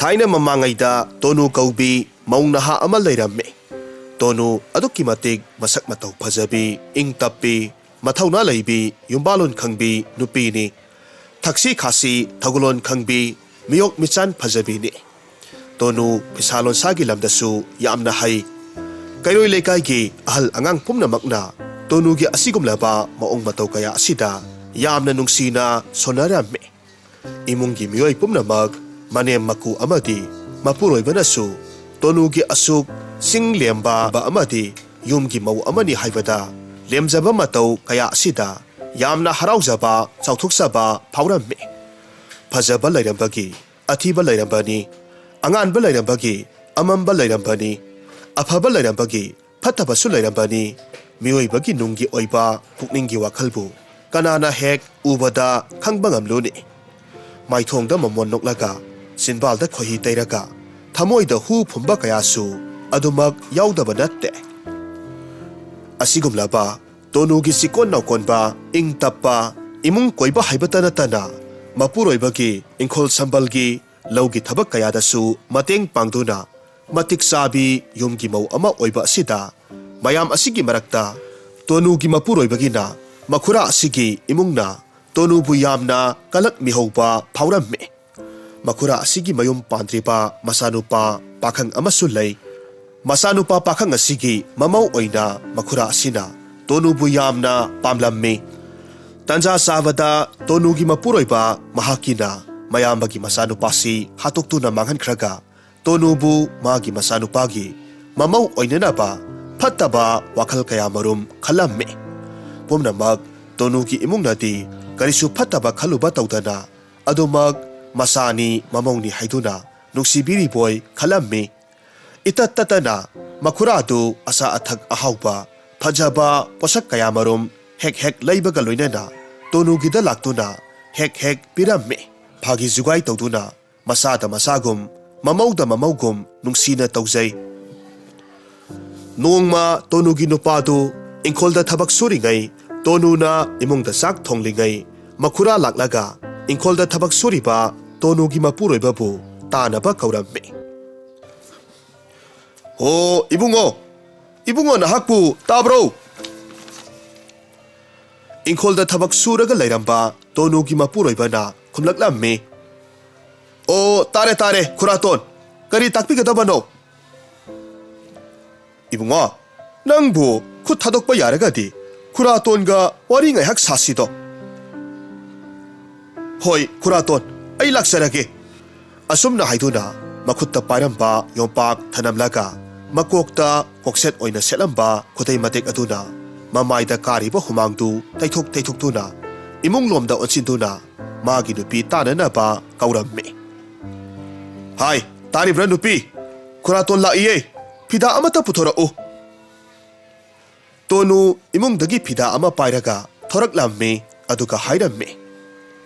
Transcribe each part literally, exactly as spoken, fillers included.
ꯊꯥꯏꯅ ꯃꯃꯥꯡꯉꯩꯗ ꯇꯣꯅꯨ ꯀꯧꯕꯤ ꯃꯧ ꯅꯍꯥ ꯑꯃ ꯂꯩꯔꯝꯃꯤ꯫ ꯇꯣꯅꯨ ꯑꯗꯨꯛꯀꯤ ꯃꯇꯤꯛ ꯃꯁꯛ ꯃꯇꯧ ꯐꯖꯕꯤ, ꯏꯪ ꯇꯞꯄꯤ, ꯃꯊꯧꯅꯥ ꯂꯩꯕꯤ, ꯌꯨꯝꯕꯥꯜꯂꯣꯟ ꯈꯪꯕꯤ ꯅꯨꯄꯤꯅꯤ꯫ ꯊꯛꯁꯤ ꯈꯥꯁꯤ ꯊꯧꯒꯜꯂꯣꯟ ꯈꯪꯕꯤ, ꯃꯤꯑꯣꯛ ꯃꯤꯆꯥꯟ ꯐꯖꯕꯤꯅꯤ꯫ ꯇꯣꯅꯨ ꯐꯤꯁꯥ ꯂꯣꯟꯁꯥꯒꯤ ꯂꯝꯗꯁꯨ ꯌꯥꯝꯅ ꯍꯩ꯫ ꯀꯩꯔꯣꯏ ꯂꯩꯀꯥꯏꯒꯤ ꯑꯍꯜ ꯑꯉꯥꯡ ꯄꯨꯝꯅꯃꯛꯅ ꯇꯣꯅꯨꯒꯤ ꯑꯁꯤꯒꯨꯝꯂꯕ ꯃꯑꯣꯡ ꯃꯇꯧ ꯀꯌꯥ ꯑꯁꯤꯗ ꯌꯥꯝꯅ ꯅꯨꯡꯁꯤꯅ ꯁꯣꯟꯅꯔꯝꯃꯤ꯫ ꯏꯃꯨꯡꯒꯤ ꯃꯤꯑꯣꯏ ꯄꯨꯝꯅꯃꯛ, ꯃꯅꯦꯝ ꯃꯀꯨ ꯑꯃꯗꯤ ꯃꯄꯨꯔꯣꯏꯕꯅꯁꯨ ꯇꯣꯅꯨꯒꯤ ꯑꯁꯨꯛ ꯆꯤꯡ ꯂꯦꯝꯕ ꯑꯃꯗꯤ ꯌꯨꯝꯒꯤ ꯃꯧ ꯑꯃꯅꯤ ꯍꯥꯏꯕꯗ ꯂꯦꯝꯖꯕ ꯃꯇꯧ ꯀꯌꯥ ꯑꯁꯤꯗ ꯌꯥꯝꯅ ꯍꯔꯥꯎꯖꯕ, ꯆꯥꯎꯊꯣꯛꯆꯕ ꯐꯥꯎꯔꯝꯃꯤ꯫ ꯐꯖꯕ ꯂꯩꯔꯝꯕꯒꯤ ꯑꯊꯤꯕ ꯂꯩꯔꯝꯕꯅꯤ, ꯑꯉꯥꯟꯕ ꯂꯩꯔꯝꯕꯒꯤ ꯑꯃꯝꯕ ꯂꯩꯔꯝꯕꯅꯤ, ꯑꯐꯕ ꯂꯩꯔꯝꯕꯒꯤ ꯐꯠꯇꯕꯁꯨ ꯂꯩꯔꯝꯕꯅꯤ꯫ ꯃꯤꯑꯣꯏꯕꯒꯤ ꯅꯨꯡꯒꯤ ꯑꯣꯏꯕ ꯄꯨꯛꯅꯤꯡꯒꯤ ꯋꯥꯈꯜꯕꯨ ꯀꯅꯥꯅ ꯍꯦꯛ ꯎꯕꯗ ꯈꯪꯕ ꯉꯝꯂꯨꯅꯤ? ꯃꯥꯏꯊꯣꯡꯗ ꯃꯃꯣꯟ ꯅꯣꯛꯂꯒ ꯆꯤꯟꯕꯥꯜꯗ ꯈꯣꯏꯍꯤ ꯇꯩꯔꯒ ꯊꯃꯣꯏꯗ ꯍꯨ ꯐꯨꯝꯕ ꯀꯌꯥꯁꯨ ꯑꯗꯨꯃꯛ ꯌꯥꯎꯗꯕ ꯅꯠꯇꯦ꯫ ꯑꯁꯤꯒꯨꯝꯂꯕ ꯇꯣꯅꯨꯒꯤ ꯆꯤꯀꯣꯟ ꯅꯥꯎꯀꯣꯟꯕ, ꯏꯪ ꯇꯞꯄ, ꯏꯃꯨꯡ ꯀꯣꯏꯕ ꯍꯥꯏꯕꯇ ꯅꯠꯇꯅ ꯃꯄꯨꯔꯣꯏꯕꯒꯤ ꯏꯪꯈꯣꯜ ꯁꯝꯕꯜꯒꯤ ꯂꯧꯒꯤ ꯊꯕꯛ ꯀꯌꯥꯗꯁꯨ ꯃꯇꯦꯡ ꯄꯥꯡꯗꯨꯅ ꯃꯇꯤꯛ ꯆꯥꯕꯤ ꯌꯨꯝꯒꯤ ꯃꯧ ꯑꯃ ꯑꯣꯏꯕ ꯑꯁꯤꯗ ꯃꯌꯥꯝ ꯑꯁꯤꯒꯤ ꯃꯔꯛꯇ ꯇꯣꯅꯨꯒꯤ ꯃꯄꯨꯔꯣꯏꯕꯒꯤꯅ ꯃꯈꯨꯔꯥ ꯑꯁꯤꯒꯤ ꯏꯃꯨꯡꯅ ꯇꯣꯅꯨꯕꯨ ꯌꯥꯝꯅ ꯀꯂꯛꯃꯤꯍꯧꯕ ꯐꯥꯎꯔꯝꯃꯤ꯫ ꯃꯈꯨꯔꯥ ꯑꯁꯤꯒꯤ ꯃꯌꯨꯝ ꯄꯥꯟꯗ꯭ꯔꯤꯕ ꯃꯆꯥꯅꯨꯄꯥ ꯄꯥꯈꯪ ꯑꯃꯁꯨ ꯂꯩ꯫ ꯃꯆꯥꯅꯨꯄꯥ ꯄꯥꯈꯪ ꯑꯁꯤꯒꯤ ꯃꯃꯧ ꯑꯣꯏꯅ ꯃꯈꯨꯔꯥ ꯑꯁꯤꯅ ꯇꯣꯅꯨꯕꯨ ꯌꯥꯝꯅ ꯄꯥꯝꯂꯝꯃꯤ꯫ ꯇꯟꯖꯥ ꯆꯥꯕꯗ ꯇꯣꯅꯨꯒꯤ ꯃꯄꯨꯔꯣꯏꯕ ꯃꯍꯥꯛꯀꯤꯅ ꯃꯌꯥꯝꯕꯒꯤ ꯃꯆꯥꯅꯨꯄꯥꯁꯤ ꯍꯥꯠꯇꯣꯛꯇꯨꯅ ꯃꯥꯡꯍꯟꯈ꯭ꯔꯒ ꯇꯣꯅꯨꯕꯨ ꯃꯥꯒꯤ ꯃꯆꯥꯅꯨꯄꯥꯒꯤ ꯃꯃꯧ ꯑꯣꯏꯅꯅꯕ ꯐꯠꯇꯕ ꯋꯥꯈꯜ ꯀꯌꯥ ꯃꯔꯨꯝ ꯈꯜꯂꯝꯃꯤ꯫ ꯄꯨꯝꯅꯃꯛ ꯇꯣꯅꯨꯒꯤ ꯏꯃꯨꯡꯅꯗꯤ ꯀꯔꯤꯁꯨ ꯐꯠꯇꯕ ꯈꯜꯂꯨꯕ ꯇꯧꯗꯅ ꯑꯗꯨꯃꯛ ꯃꯆꯥꯅꯤ ꯃꯃꯧꯅꯤ ꯍꯥꯏꯗꯨꯅ ꯅꯨꯡꯁꯤꯕꯤꯔꯤꯕꯣꯏ ꯈꯜꯂꯝꯃꯤ꯫ ꯏꯇꯠ ꯇꯠꯇꯅ ꯃꯈꯨꯔꯥꯗꯨ ꯑꯆꯥ ꯑꯊꯛ ꯑꯍꯥꯎꯕ, ꯐꯖꯕ ꯄꯣꯠꯁꯛ ꯀꯌꯥ ꯃꯔꯨꯝ ꯍꯦꯛ ꯍꯦꯛ ꯂꯩꯕꯒ ꯂꯣꯏꯅꯅ ꯇꯣꯅꯨꯒꯤꯗ ꯂꯥꯛꯇꯨꯅ ꯍꯦꯛ ꯍꯦꯛ ꯄꯤꯔꯝꯃꯤ꯫ ꯐꯥꯒꯤ ꯖꯨꯒꯥꯏ ꯇꯧꯗꯨꯅ ꯃꯆꯥꯗ ꯃꯆꯥꯒꯨꯝ, ꯃꯃꯧꯗ ꯃꯃꯧꯒꯨꯝ ꯅꯨꯡꯁꯤꯅ ꯇꯧꯖꯩ꯫ ꯅꯣꯡꯃ ꯇꯣꯅꯨꯒꯤ ꯅꯨꯄꯥꯗꯨ ꯏꯪꯈꯣꯜꯗ ꯊꯕꯛ ꯁꯨꯔꯤꯉꯩ, ꯇꯣꯅꯨꯅ ꯏꯃꯨꯡꯗ ꯆꯥꯛ ꯊꯣꯡꯂꯤꯉꯩ, ꯃꯈꯨꯔꯥ ꯂꯥꯛꯂꯒ ꯏꯪꯈꯣꯜꯗ ꯊꯕꯛ ꯁꯨꯔꯤꯕ ꯇꯣꯅꯨꯒꯤ ꯃꯄꯨꯔꯣꯏꯕꯕꯨ ꯇꯥꯅꯕ ꯀꯧꯔꯝꯃꯤ꯫ "ꯑꯣ, ꯏꯕꯨꯡꯉꯣ! ꯏꯕꯨꯡꯉꯣ, ꯅꯍꯥꯛꯄꯨ ꯇꯥꯕ꯭ꯔꯣ?" ꯏꯪꯈꯣꯜꯗ ꯊꯕꯛ ꯁꯨꯔꯒ ꯂꯩꯔꯝꯕ ꯇꯣꯅꯨꯒꯤ ꯃꯄꯨꯔꯣꯏꯕꯅ ꯈꯨꯝꯂꯛꯂꯝꯃꯤ꯫ "ꯑꯣ, ꯇꯥꯔꯦ, ꯇꯥꯔꯦ, ꯈꯨꯔꯥꯇꯣꯟ꯫ ꯀꯔꯤ ꯇꯥꯛꯄꯤꯒꯗꯕꯅꯣ?" "ꯏꯕꯨꯡꯉꯣ, ꯅꯪꯕꯨ ꯈꯨꯠ ꯊꯥꯗꯣꯛꯄ ꯌꯥꯔꯒꯗꯤ ꯈꯨꯔꯥꯇꯣꯟꯒ ꯋꯥꯔꯤ ꯉꯥꯏꯍꯥꯛ ꯁꯥꯁꯤꯗꯣ꯫" "ꯍꯣꯏ, ꯈꯨꯔꯥꯇꯣꯟ, ꯑꯩ ꯂꯥꯛꯆꯔꯒꯦ꯫" ꯑꯁꯨꯝꯅ ꯍꯥꯏꯗꯨꯅ ꯃꯈꯨꯠꯇ ꯄꯥꯏꯔꯝꯕ ꯌꯣꯝꯄꯥꯛ ꯊꯅꯝꯂꯒ ꯃꯀꯣꯛꯇ ꯀꯣꯛꯁꯦꯠ ꯑꯣꯏꯅ ꯁꯦꯠꯂꯝꯕ ꯈꯨꯗꯩ ꯃꯇꯦꯛ ꯑꯗꯨꯅ ꯃꯃꯥꯏꯗ ꯀꯥꯔꯤꯕ ꯍꯨꯃꯥꯡꯗꯨ ꯇꯩꯊꯣꯛ ꯇꯩꯊꯣꯛꯇꯨꯅ ꯏꯃꯨꯡꯂꯣꯝꯗ ꯑꯣꯟꯁꯤꯟꯗꯨꯅ ꯃꯥꯒꯤ ꯅꯨꯄꯤ ꯇꯥꯅꯅꯕ ꯀꯧꯔꯝꯃꯤ꯫ "ꯍꯥꯏ, ꯇꯥꯔꯤꯕ꯭ꯔꯥ ꯅꯨꯄꯤ? ꯈꯨꯔꯥꯇꯣꯟ ꯂꯥꯛꯏꯌꯦ꯫ ꯐꯤꯗꯥ ꯑꯃꯠꯇ ꯄꯨꯊꯣꯔꯛꯎ꯫" ꯇꯣꯅꯨ ꯏꯃꯨꯡꯗꯒꯤ ꯐꯤꯗꯥ ꯑꯃ ꯄꯥꯏꯔꯒ ꯊꯣꯔꯛꯂꯝꯃꯤ, ꯑꯗꯨꯒ ꯍꯥꯏꯔꯝꯃꯤ,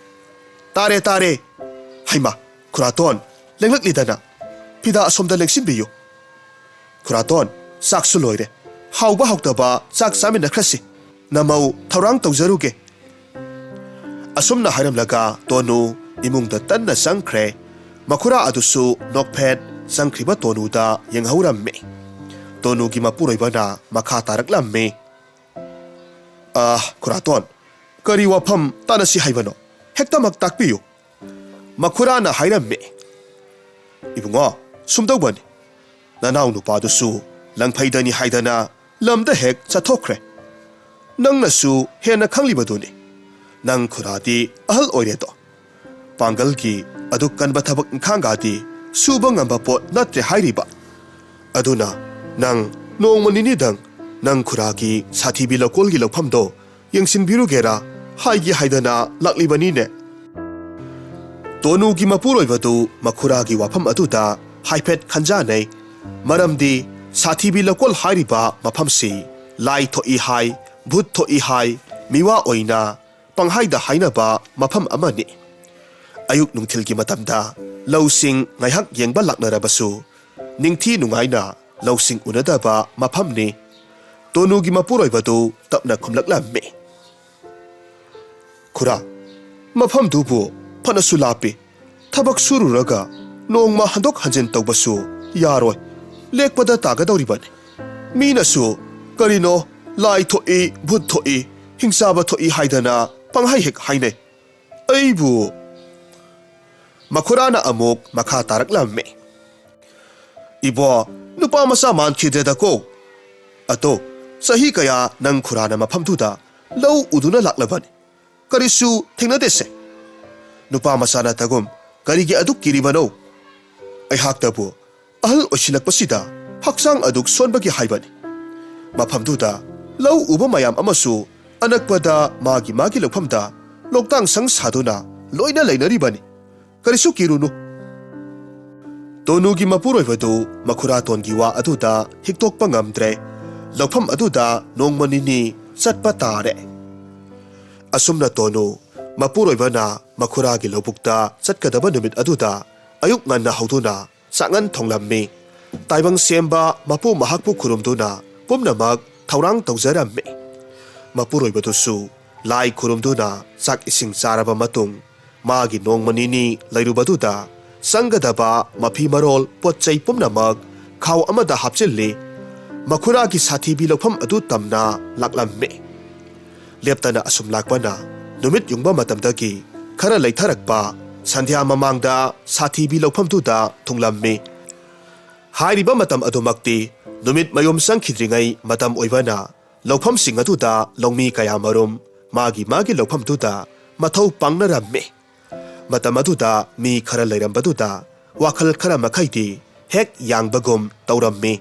"ꯇꯥꯔꯦ, ꯇꯥꯔꯦ꯫ ꯍꯩꯃꯥ, ꯈꯨꯔꯥꯇꯣꯟ, ꯂꯦꯡꯂꯛꯂꯤꯗꯅ꯫ ꯐꯤꯗꯥ ꯑꯁꯣꯝꯗ ꯂꯦꯡꯁꯤꯟꯕꯤꯌꯨ꯫ ꯈꯨꯔꯥꯇꯣꯟ, ꯆꯥꯛꯁꯨ ꯂꯣꯏꯔꯦ꯫ ꯍꯥꯎꯕ ꯍꯥꯎꯇꯕ ꯆꯥꯛ ꯆꯥꯃꯤꯟꯅꯈ꯭ꯔꯁꯤ꯫ ꯅꯃꯧ ꯊꯧꯔꯥꯡ ꯇꯧꯖꯔꯨꯒꯦ꯫" ꯑꯁꯨꯝꯅ ꯍꯥꯏꯔꯝꯂꯒ ꯇꯣꯅꯨ ꯏꯃꯨꯡꯗ ꯇꯟꯅ ꯆꯪꯈ꯭ꯔꯦ꯫ ꯃꯈꯨꯔꯥ ꯑꯗꯨꯁꯨ ꯅꯣꯛꯐꯦꯠ ꯆꯪꯈ꯭ꯔꯤꯕ ꯇꯣꯅꯨꯗ ꯌꯦꯡꯍꯧꯔꯝꯃꯤ꯫ ꯇꯣꯅꯨꯒꯤ ꯃꯄꯨꯔꯣꯏꯕꯅ ꯃꯈꯥ ꯇꯥꯔꯛꯂꯝꯃꯤ, "ꯑꯥ, ꯈꯨꯔꯥꯇꯣꯟ, ꯀꯔꯤ ꯋꯥꯐꯝ ꯇꯥꯟꯅꯁꯤ ꯍꯥꯏꯕꯅꯣ? ꯍꯦꯛꯇꯃꯛ ꯇꯥꯛꯄꯤꯌꯨ꯫" ꯃꯈꯨꯔꯥꯅ ꯍꯥꯏꯔꯝꯃꯤ, "ꯏꯕꯨꯡꯉꯣ, ꯁꯨꯝꯗꯧꯕꯅꯤ꯫ ꯅꯅꯥꯎ ꯅꯨꯄꯥꯗꯨꯁꯨ ꯂꯪꯐꯩꯗꯅꯤ ꯍꯥꯏꯗꯅ ꯂꯝꯗ ꯍꯦꯛ ꯆꯠꯊꯣꯛꯈ꯭ꯔꯦ꯫ ꯅꯪꯅꯁꯨ ꯍꯦꯟꯅ ꯈꯪꯂꯤꯕꯗꯨꯅꯤ꯫ ꯅꯪ ꯈꯨꯔꯥꯗꯤ ꯑꯍꯜ ꯑꯣꯏꯔꯦꯗꯣ꯫ ꯄꯥꯡꯒꯜꯒꯤ ꯑꯗꯨꯛ ꯀꯟꯕ ꯊꯕꯛ ꯏꯪꯈꯥꯡꯒꯗꯤ ꯁꯨꯕ ꯉꯝꯕ ꯄꯣꯠ ꯅꯠꯇ꯭ꯔꯦ ꯍꯥꯏꯔꯤꯕ꯫ ꯑꯗꯨꯅ ꯅꯪ ꯅꯣꯡꯃ ꯅꯤꯅꯤꯗꯪ ꯅꯪ ꯈꯨꯔꯥꯒꯤ ꯁꯥꯊꯤꯕꯤ ꯂꯧꯀꯣꯜꯒꯤ ꯂꯧꯐꯝꯗꯣ ꯌꯦꯡꯁꯤꯟꯕꯤꯔꯨꯒꯦꯔꯥ ꯍꯥꯏꯒꯦ ꯍꯥꯏꯗꯅ ꯂꯥꯛꯂꯤꯕꯅꯤꯅꯦ꯫" ꯇꯣꯅꯨꯒꯤ ꯃꯄꯨꯔꯣꯏꯕꯗꯨ ꯃꯈꯨꯔꯥꯒꯤ ꯋꯥꯐꯝ ꯑꯗꯨꯗ ꯍꯥꯏꯐꯦꯠ ꯈꯟꯖꯥꯅꯩ꯫ ꯃꯔꯝꯗꯤ ꯁꯥꯊꯤꯕꯤ ꯂꯧꯀꯣꯜ ꯍꯥꯏꯔꯤꯕ ꯃꯐꯝꯁꯤ ꯂꯥꯏ ꯊꯣꯛꯏ ꯍꯥꯏ, ꯚꯨꯠ ꯊꯣꯛꯏ ꯍꯥꯏ, ꯃꯤꯋꯥ ꯑꯣꯏꯅ ꯄꯪꯍꯥꯏꯗ ꯍꯥꯏꯅꯕ ꯃꯐꯝ ꯑꯃꯅꯤ꯫ ꯑꯌꯨꯛ ꯅꯨꯡꯊꯤꯜꯒꯤ ꯃꯇꯝꯗ ꯂꯧꯁꯤꯡ ꯉꯥꯏꯍꯥꯛ ꯌꯦꯡꯕ ꯂꯥꯛꯅꯔꯕꯁꯨ ꯅꯤꯡꯊꯤ ꯅꯨꯡꯉꯥꯏꯅ ꯂꯧꯁꯤꯡ ꯎꯅꯗꯕ ꯃꯐꯝꯅꯤ꯫ ꯇꯣꯅꯨꯒꯤ ꯃꯄꯨꯔꯣꯏꯕꯗꯨ ꯇꯞꯅ ꯈꯨꯝꯂꯛꯂꯝꯃꯤ, "ꯈꯨꯔꯥ, ꯃꯐꯝꯗꯨꯕꯨ ꯐꯅꯁꯨ ꯂꯥꯞꯄꯤ꯫ ꯊꯕꯛ ꯁꯨꯔꯨꯔꯒ ꯅꯣꯡꯃ ꯍꯟꯗꯣꯛ ꯍꯟꯖꯤꯟ ꯇꯧꯕꯁꯨ ꯌꯥꯔꯣꯏ꯫ ꯂꯦꯛꯄꯗ ꯇꯥꯒꯗꯧꯔꯤꯕꯅꯤ꯫ ꯃꯤꯅꯁꯨ ꯀꯔꯤꯅꯣ, ꯂꯥꯏ ꯊꯣꯛꯏ, ꯚꯨꯠ ꯊꯣꯛꯏ, ꯍꯤꯡꯆꯥꯕ ꯊꯣꯛꯏ ꯍꯥꯏꯗꯅ ꯄꯪꯍꯥꯏ ꯍꯦꯛ ꯍꯥꯏꯅꯩ꯫ ꯑꯩꯕꯨ ꯃꯈꯨꯔꯥꯅ ꯑꯃꯨꯛ ꯃꯈꯥ ꯇꯥꯔꯛꯂꯝꯃꯤ꯫ "ꯏꯕꯣ, ꯅꯨꯄꯥ ꯃꯆꯥ ꯃꯥꯟꯈꯤꯗ꯭ꯔꯦꯗꯀꯣ꯫ ꯑꯗꯣ, ꯆꯍꯤ ꯀꯌꯥ ꯅꯪ ꯈꯨꯔꯥꯅ ꯃꯐꯝꯗꯨꯗ ꯂꯧ ꯎꯗꯨꯅ ꯂꯥꯛꯂꯕꯅꯤ꯫ ꯀꯔꯤꯁꯨ ꯊꯦꯡꯅꯗꯦꯁꯦ꯫ ꯅꯨꯄꯥ ꯃꯆꯥ ꯅꯠꯇꯒꯨꯝ ꯀꯔꯤꯒꯤ ꯑꯗꯨꯛ ꯀꯤꯔꯤꯕꯅꯣ?" ꯑꯩꯍꯥꯛꯇꯕꯨ ꯑꯍꯜ ꯑꯣꯏꯁꯤꯜꯂꯛꯄꯁꯤꯗ ꯍꯛꯆꯥꯡ ꯑꯗꯨꯛ ꯁꯣꯟꯕꯒꯤ ꯍꯥꯏꯕꯅꯤ꯫ ꯃꯐꯝꯗꯨꯗ ꯂꯧ ꯎꯕ ꯃꯌꯥꯝ ꯑꯃꯁꯨ ꯑꯅꯛꯄꯗ ꯃꯥꯒꯤ ꯃꯥꯒꯤ ꯂꯧꯐꯝꯗ ꯂꯣꯛꯇꯥꯡ ꯁꯪ ꯁꯥꯗꯨꯅ ꯂꯣꯏꯅ ꯂꯩꯅꯔꯤꯕꯅꯤ꯫ ꯀꯔꯤꯁꯨ ꯀꯤꯔꯨꯅꯨ꯫ ꯇꯣꯅꯨꯒꯤ ꯃꯄꯨꯔꯣꯏꯕꯗꯨ ꯃꯈꯨꯔꯥꯇꯣꯟꯒꯤ ꯋꯥ ꯑꯗꯨꯗ ꯍꯤꯛꯇꯣꯛꯄ ꯉꯝꯗ꯭ꯔꯦ꯫ ꯂꯧꯐꯝ ꯑꯗꯨꯗ ꯅꯣꯡꯃ ꯅꯤꯅꯤ ꯆꯠꯄ ꯇꯥꯔꯦ꯫ ꯑꯁꯨꯝꯅ ꯇꯣꯅꯨ ꯃꯄꯨꯔꯣꯏꯕꯅ ꯃꯈꯨꯔꯥꯒꯤ ꯂꯧꯕꯨꯛꯇ ꯆꯠꯀꯗꯕ ꯅꯨꯃꯤꯠ ꯑꯗꯨꯗ ꯑꯌꯨꯛ ꯉꯟꯅ ꯍꯧꯗꯨꯅ ꯆꯥꯛꯉꯟ ꯊꯣꯡꯂꯝꯃꯤ꯫ ꯇꯥꯏꯕꯪ ꯁꯦꯝꯕ ꯃꯄꯨ ꯃꯍꯥꯛꯄꯨ ꯈꯨꯔꯨꯝꯗꯨꯅ ꯄꯨꯝꯅꯃꯛ ꯊꯧꯔꯥꯡ ꯇꯧꯖꯔꯝꯃꯤ꯫ ꯃꯄꯨꯔꯣꯏꯕꯗꯨꯁꯨ ꯂꯥꯏ ꯈꯨꯔꯨꯝꯗꯨꯅ ꯆꯥꯛ ꯏꯁꯤꯡ ꯆꯥꯔꯕ ꯃꯇꯨꯡ, ꯃꯥꯒꯤ ꯅꯣꯡꯃ ꯅꯤꯅꯤ ꯂꯩꯔꯨꯕꯗꯨꯗ ꯆꯪꯒꯗꯕ ꯃꯐꯤ ꯃꯔꯣꯜ, ꯄꯣꯠ ꯆꯩ ꯄꯨꯝꯅꯃꯛ ꯈꯥꯎ ꯑꯃꯗ ꯍꯥꯞꯆꯤꯜꯂꯤ꯫ ꯃꯈꯨꯔꯥꯒꯤ ꯁꯥꯊꯤꯕꯤ ꯂꯧꯐꯝ ꯑꯗꯨ ꯇꯝꯅ ꯂꯥꯛꯂꯝꯃꯤ꯫ ꯂꯦꯞꯇꯅ ꯑꯁꯨꯝ ꯂꯥꯛꯄꯅ ꯅꯨꯃꯤꯠ ꯌꯨꯡꯕ ꯃꯇꯝꯗꯒꯤ ꯈꯔ ꯂꯩꯊꯔꯛꯄ ꯁꯟꯙ꯭ꯌꯥ ꯃꯃꯥꯡꯗ ꯁꯥꯊꯤꯕꯤ ꯂꯧꯐꯝꯗꯨꯗ ꯊꯨꯡꯂꯝꯃꯤ꯫ ꯍꯥꯏꯔꯤꯕ ꯃꯇꯝ ꯑꯗꯨꯃꯛꯇꯤ ꯅꯨꯃꯤꯠ ꯃꯌꯨꯝ ꯆꯪꯈꯤꯗ꯭ꯔꯤꯉꯩ ꯃꯇꯝ ꯑꯣꯏꯕꯅ, ꯂꯧꯐꯝꯁꯤꯡ ꯑꯗꯨꯗ ꯂꯧꯃꯤ ꯀꯌꯥꯃꯔꯨꯝ ꯃꯥꯒꯤ ꯃꯥꯒꯤ ꯂꯧꯐꯝꯗꯨꯗ ꯃꯊꯧ ꯄꯥꯡꯅꯔꯝꯃꯤ꯫ ꯃꯇꯝ ꯑꯗꯨꯗ ꯃꯤ ꯈꯔ ꯂꯩꯔꯝꯕꯗꯨꯗ ꯋꯥꯈꯜ ꯈꯔ ꯃꯈꯩꯗꯤ ꯍꯦꯛ ꯌꯥꯡꯕꯒꯨꯝ ꯇꯧꯔꯝꯃꯤ꯫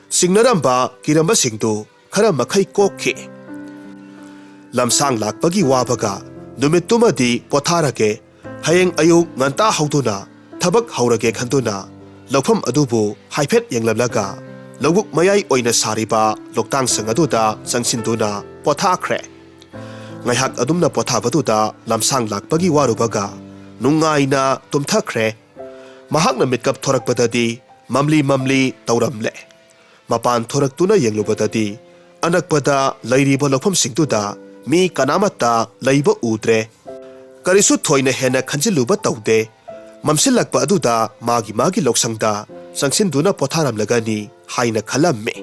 ꯆꯤꯡꯅꯔꯝꯕ, ꯀꯤꯔꯝꯕꯁꯤꯡꯗꯨ ꯈꯔ ꯃꯈꯩ ꯀꯣꯛꯈꯤ꯫ ꯂꯝꯁꯥꯡ ꯂꯥꯛꯄꯒꯤ ꯋꯥꯕꯒ ꯅꯨꯃꯤꯠꯇꯨꯃꯗꯤ ꯄꯣꯊꯥꯔꯒꯦ, ꯍꯌꯦꯡ ꯑꯌꯨꯛ ꯉꯟꯇꯥ ꯍꯧꯗꯨꯅ ꯊꯕꯛ ꯍꯧꯔꯒꯦ ꯈꯟꯗꯨꯅ ꯂꯧꯐꯝ ꯑꯗꯨꯕꯨ ꯍꯥꯏꯐꯦꯠ ꯌꯦꯡꯂꯝꯂꯒ ꯂꯧꯕꯨꯛ ꯃꯌꯥꯏ ꯑꯣꯏꯅ ꯁꯥꯔꯤꯕ ꯂꯣꯛꯇꯥꯡꯁꯪ ꯑꯗꯨꯗ ꯆꯪꯁꯤꯟꯗꯨꯅ ꯄꯣꯊꯥꯈ꯭ꯔꯦ꯫ ꯉꯥꯏꯍꯥꯛ ꯑꯗꯨꯝꯅ ꯄꯣꯊꯥꯕꯗꯨꯗ ꯂꯝꯁꯥꯡ ꯂꯥꯛꯄꯒꯤ ꯋꯥꯔꯨꯕꯒ ꯅꯨꯡꯉꯥꯏꯅ ꯇꯨꯝꯊꯈ꯭ꯔꯦ꯫ ꯃꯍꯥꯛꯅ ꯃꯤꯠꯀꯞ ꯊꯣꯔꯛꯄꯗꯗꯤ ꯃꯝꯂꯤ ꯃꯝꯂꯤ ꯇꯧꯔꯝꯂꯦ꯫ ꯃꯄꯥꯟ ꯊꯣꯔꯛꯇꯨꯅ ꯌꯦꯡꯂꯨꯕꯗꯗꯤ ꯑꯅꯛꯄꯗ ꯂꯩꯔꯤꯕ ꯂꯧꯐꯝꯁꯤꯡꯗꯨꯗ ꯃꯤ ꯀꯅꯥꯃꯠꯇ ꯂꯩꯕ ꯎꯗ꯭ꯔꯦ꯫ ꯀꯔꯤꯁꯨ ꯊꯣꯏꯅ ꯍꯦꯟꯅ ꯈꯟꯖꯤꯜꯂꯨꯕ ꯇꯧꯗꯦ꯫ ꯃꯝꯁꯤꯜꯂꯛꯄ ꯑꯗꯨꯗ ꯃꯥꯒꯤ ꯃꯥꯒꯤ ꯂꯧꯁꯪꯗ ꯆꯪꯁꯤꯟꯗꯨꯅ ꯄꯣꯊꯥꯔꯝꯂꯒꯅꯤ ꯍꯥꯏꯅ ꯈꯜꯂꯝꯃꯤ꯫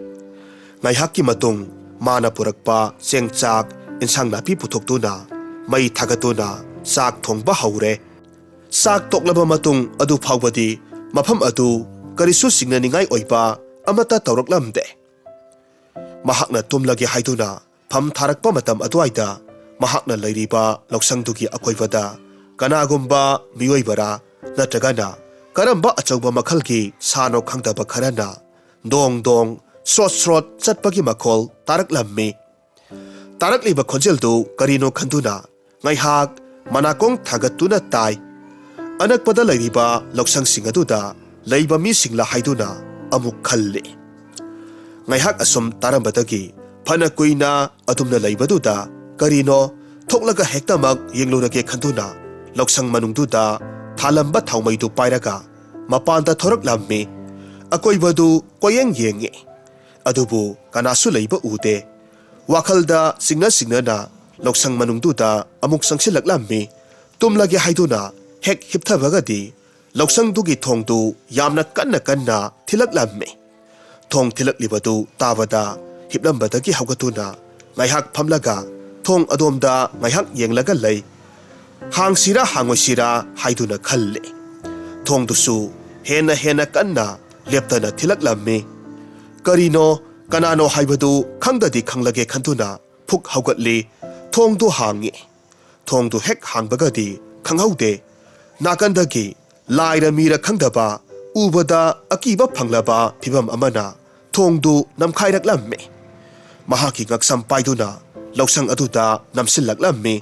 ꯉꯥꯏꯍꯥꯛꯀꯤ ꯃꯇꯨꯡ ꯃꯥꯅ ꯄꯨꯔꯛꯄ ꯆꯦꯡ ꯆꯥꯛ, ꯏꯟꯁꯥꯡ ꯅꯥꯄꯤ ꯄꯨꯊꯣꯛꯇꯨꯅ ꯃꯩ ꯊꯥꯒꯠꯇꯨꯅ ꯆꯥꯛ ꯊꯣꯡꯕ ꯍꯧꯔꯦ꯫ ꯆꯥꯛ ꯇꯣꯛꯂꯕ ꯃꯇꯨꯡ ꯑꯗꯨ ꯐꯥꯎꯕꯗꯤ ꯃꯐꯝ ꯑꯗꯨ ꯀꯔꯤꯁꯨ ꯆꯤꯡꯅꯅꯤꯡꯉꯥꯏ ꯑꯣꯏꯕ ꯑꯃꯠꯇ ꯇꯧꯔꯛꯂꯝꯗꯦ꯫ ꯃꯍꯥꯛꯅ ꯇꯨꯝꯂꯒꯦ ꯍꯥꯏꯗꯨꯅ ꯐꯝ ꯊꯥꯔꯛꯄ ꯃꯇꯝ ꯑꯗꯨꯋꯥꯏꯗ ꯃꯍꯥꯛꯅ ꯂꯩꯔꯤꯕ ꯂꯧꯁꯪꯗꯨꯒꯤ ꯑꯀꯣꯏꯕꯗ ꯀꯅꯥꯒꯨꯝꯕ ꯃꯤꯑꯣꯏꯕꯔꯥ ꯅꯠꯇ꯭ꯔꯒꯅ ꯀꯔꯝꯕ ꯑꯆꯧꯕ ꯃꯈꯜꯒꯤ ꯁꯥꯅꯣ ꯈꯪꯗꯕ ꯈꯔꯅ ꯗꯣꯡ ꯗꯣꯡ, ꯁ꯭ꯔꯣꯠ ꯁ꯭ꯔꯣꯠ ꯆꯠꯄꯒꯤ ꯃꯈꯣꯜ ꯇꯥꯔꯛꯂꯝꯃꯤ꯫ ꯇꯥꯔꯛꯂꯤꯕ ꯈꯣꯟꯖꯦꯜꯗꯨ ꯀꯔꯤꯅꯣ ꯈꯟꯗꯨꯅ ꯉꯥꯏꯍꯥꯛ ꯃꯅꯥꯀꯣꯡ ꯊꯥꯡꯒꯠꯇꯨꯅ ꯇꯥꯏ꯫ ꯑꯅꯛꯄꯗ ꯂꯩꯔꯤꯕ ꯂꯧꯁꯪꯁꯤꯡ ꯑꯗꯨꯗ ꯂꯩꯕ ꯃꯤꯁꯤꯡꯂ ꯍꯥꯏꯗꯨꯅ ꯑꯃꯨꯛ ꯈꯜꯂꯤ꯫ ꯉꯥꯏꯍꯥꯛ ꯑꯁꯨꯝ ꯇꯥꯔꯝꯕꯗꯒꯤ ꯐꯅ ꯀꯨꯏꯅ ꯑꯗꯨꯝꯅ ꯂꯩꯕꯗꯨꯗ ꯀꯔꯤꯅꯣ ꯊꯣꯛꯂꯒ ꯍꯦꯛꯇꯃꯛ ꯌꯦꯡꯂꯨꯔꯒꯦ ꯈꯟꯗꯨꯅ ꯂꯧꯁꯪ ꯃꯅꯨꯡꯗꯨꯗ ꯊꯥꯜꯂꯝꯕ ꯊꯥꯎꯃꯩꯗꯨ ꯄꯥꯏꯔꯒ ꯃꯄꯥꯟꯗ ꯊꯣꯔꯛꯂꯝꯃꯤ꯫ ꯑꯀꯣꯏꯕꯗꯨ ꯀꯣꯏꯌꯦꯡ ꯌꯦꯡꯉꯤ꯫ ꯑꯗꯨꯕꯨ ꯀꯅꯥꯁꯨ ꯂꯩꯕ ꯎꯗꯦ꯫ ꯋꯥꯈꯜꯗ ꯆꯤꯡꯅ ꯆꯤꯡꯅꯅ ꯂꯧꯁꯪ ꯃꯅꯨꯡꯗꯨꯗ ꯑꯃꯨꯛ ꯆꯪꯁꯤꯜꯂꯛꯂꯝꯃꯤ꯫ ꯇꯨꯝꯂꯒꯦ ꯍꯥꯏꯗꯨꯅ ꯍꯦꯛ ꯍꯤꯞꯊꯕꯒꯗꯤ ꯂꯧꯁꯪꯗꯨꯒꯤ ꯊꯣꯡꯗꯨ ꯌꯥꯝꯅ ꯀꯟꯅ ꯀꯟꯅ ꯊꯤꯜꯂꯛꯂꯝꯃꯤ꯫ ꯊꯣꯡ ꯊꯤꯜꯂꯛꯂꯤꯕꯗꯨ ꯇꯥꯕꯗ ꯍꯤꯞꯂꯝꯕꯗꯒꯤ ꯍꯧꯒꯠꯇꯨꯅ ꯉꯥꯏꯍꯥꯛ ꯐꯝꯂꯒ ꯊꯣꯡ ꯑꯗꯣꯝꯗ ꯉꯥꯏꯍꯥꯛ ꯌꯦꯡꯂꯒ ꯂꯩ꯫ ꯍꯥꯡꯁꯤꯔꯥ ꯍꯥꯡꯉꯣꯏꯁꯤꯔꯥ ꯍꯥꯏꯗꯨꯅ ꯈꯜꯂꯤ꯫ ꯊꯣꯡꯗꯨꯁꯨ ꯍꯦꯟꯅ ꯍꯦꯟꯅ ꯀꯟꯅ ꯂꯦꯞꯇꯅ ꯊꯤꯜꯂꯛꯂꯝꯃꯤ꯫ ꯀꯔꯤꯅꯣ ꯀꯅꯥꯅꯣ ꯍꯥꯏꯕꯗꯨ ꯈꯪꯗꯗꯤ ꯈꯪꯂꯒꯦ ꯈꯟꯗꯨꯅ ꯐꯨꯛ ꯍꯧꯒꯠꯂꯤ꯫ ꯊꯣꯡꯗꯨ ꯍꯥꯡꯉꯤ꯫ ꯊꯣꯡꯗꯨ ꯍꯦꯛ ꯍꯥꯡꯕꯒꯗꯤ ꯈꯪꯍꯧꯗꯦ꯫ ꯅꯥꯀꯟꯗꯒꯤ ꯂꯥꯏꯔ ꯃꯤꯔ ꯈꯪꯗꯕ ꯎꯕꯗ ꯑꯀꯤꯕ ꯐꯪꯂꯕ ꯐꯤꯕꯝ ꯑꯃꯅ ꯊꯣꯡꯗꯨ ꯅꯝꯈꯥꯏꯔꯛꯂꯝꯃꯤ꯫ ꯃꯍꯥꯛꯀꯤ ꯉꯛꯁꯝ ꯄꯥꯏꯗꯨꯅ ꯂꯧꯁꯪ ꯑꯗꯨꯗ ꯅꯝꯁꯤꯜꯂꯛꯂꯝꯃꯤ꯫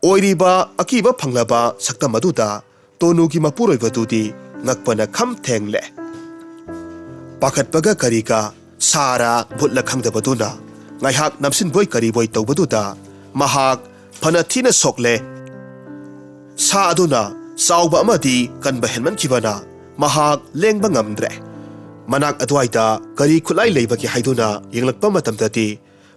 ꯑꯣꯏꯔꯤꯕ ꯑꯀꯤꯕ ꯐꯪꯂꯕ ꯁꯛꯇꯝ ꯑꯗꯨꯗ ꯇꯣꯅꯨꯒꯤ ꯃꯄꯨꯔꯣꯏꯕꯗꯨꯗꯤ ꯉꯛꯄꯅ ꯈꯝ ꯊꯦꯡꯂꯦ꯫ ꯄꯥꯈꯠꯄꯒ ꯀꯔꯤꯒ ꯁꯥꯔ ꯚꯨꯠꯂ ꯈꯪꯗꯕꯗꯨꯅ ꯉꯥꯏꯍꯥꯛ ꯅꯝꯁꯤꯟꯕꯣꯏ ꯀꯔꯤꯕꯣꯏ ꯇꯧꯕꯗꯨꯗ ꯃꯍꯥꯛ ꯐꯅ ꯊꯤꯅ ꯁꯣꯛꯂꯦ꯫ ꯁꯥ ꯑꯗꯨꯅ ꯆꯥꯎꯕ ꯑꯃꯗꯤ ꯀꯟꯕ ꯍꯦꯟꯃꯟꯈꯤꯕꯅ ꯃꯍꯥꯛ ꯂꯦꯡꯕ ꯉꯝꯗ꯭ꯔꯦ꯫ ꯃꯅꯥꯛ ꯑꯗꯨꯋꯥꯏꯗ ꯀꯔꯤ ꯈꯨꯠꯂꯥꯏ ꯂꯩꯕꯒꯦ ꯍꯥꯏꯗꯨꯅ ꯌꯦꯡꯂꯛꯄ ꯃꯇꯝꯗꯗꯤ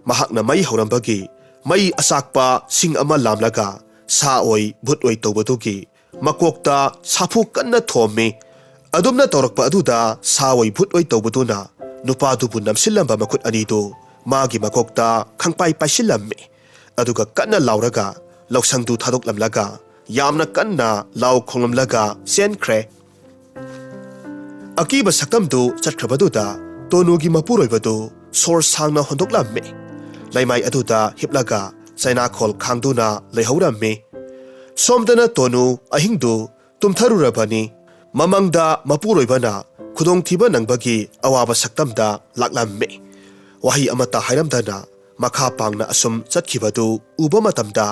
ꯃꯍꯥꯛꯅ ꯃꯩ ꯍꯧꯔꯝꯕꯒꯤ ꯃꯩ ꯑꯆꯥꯛꯄ ꯁꯤꯡ ꯑꯃ ꯂꯥꯝꯂꯒ ꯁꯥ ꯑꯣꯏ ꯚꯨꯠ ꯑꯣꯏ ꯇꯧꯕꯗꯨꯒꯤ ꯃꯀꯣꯛꯇ ꯁꯥꯐꯨ ꯀꯟꯅ ꯊꯣꯝꯃꯤ꯫ ꯑꯗꯨꯝꯅ ꯇꯧꯔꯛꯄ ꯑꯗꯨꯗ ꯁꯥ ꯑꯣꯏ ꯚꯨꯠ ꯑꯣꯏ ꯇꯧꯕꯗꯨꯅ ꯅꯨꯄꯥꯗꯨꯕꯨ ꯅꯝꯁꯤꯜꯂꯝꯕ ꯃꯈꯨꯠ ꯑꯅꯤꯗꯨ ꯃꯥꯒꯤ ꯃꯀꯣꯛꯇ ꯈꯪꯄꯥꯏ ꯄꯥꯏꯁꯤꯜꯂꯝꯃꯤ꯫ ꯑꯗꯨꯒ ꯀꯟꯅ ꯂꯥꯎꯔꯒ ꯂꯧꯁꯪꯗꯨ ꯊꯥꯗꯣꯛꯂꯝꯂꯒ ꯌꯥꯝꯅ ꯀꯟꯅ ꯂꯥꯎ ꯈꯣꯡꯂꯝꯂꯒ ꯆꯦꯟꯈ꯭ꯔꯦ꯫ ꯑꯀꯤꯕ ꯁꯛꯇꯝꯗꯨ ꯆꯠꯈ꯭ꯔꯕꯗꯨꯗ ꯇꯣꯅꯨꯒꯤ ꯃꯄꯨꯔꯣꯏꯕꯗꯨ ꯁꯣꯔ ꯁꯥꯡꯅ ꯍꯣꯟꯗꯣꯛꯂꯝꯃꯤ꯫ ꯂꯩꯃꯥꯏ ꯑꯗꯨꯗ ꯍꯤꯞꯂꯒ ꯆꯩꯅꯥꯈꯣꯜ ꯈꯥꯡꯗꯨꯅ ꯂꯩꯍꯧꯔꯝꯃꯤ꯫ ꯁꯣꯝꯗꯅ ꯇꯣꯅꯨ ꯑꯍꯤꯡꯗꯨ ꯇꯨꯝꯊꯔꯨꯔꯕꯅꯤ꯫ ꯃꯃꯪꯗ ꯃꯄꯨꯔꯣꯏꯕꯅ ꯈꯨꯗꯣꯡꯊꯤꯕ ꯅꯪꯕꯒꯤ ꯑꯋꯥꯕ ꯁꯛꯇꯝꯗ ꯂꯥꯛꯂꯝꯃꯤ꯫ ꯋꯥꯍꯩ ꯑꯃꯠꯇ ꯍꯥꯏꯔꯝꯗꯅ ꯃꯈꯥ ꯄꯥꯡꯅ ꯑꯁꯨꯝ ꯆꯠꯈꯤꯕꯗꯨ ꯎꯕ ꯃꯇꯝꯗ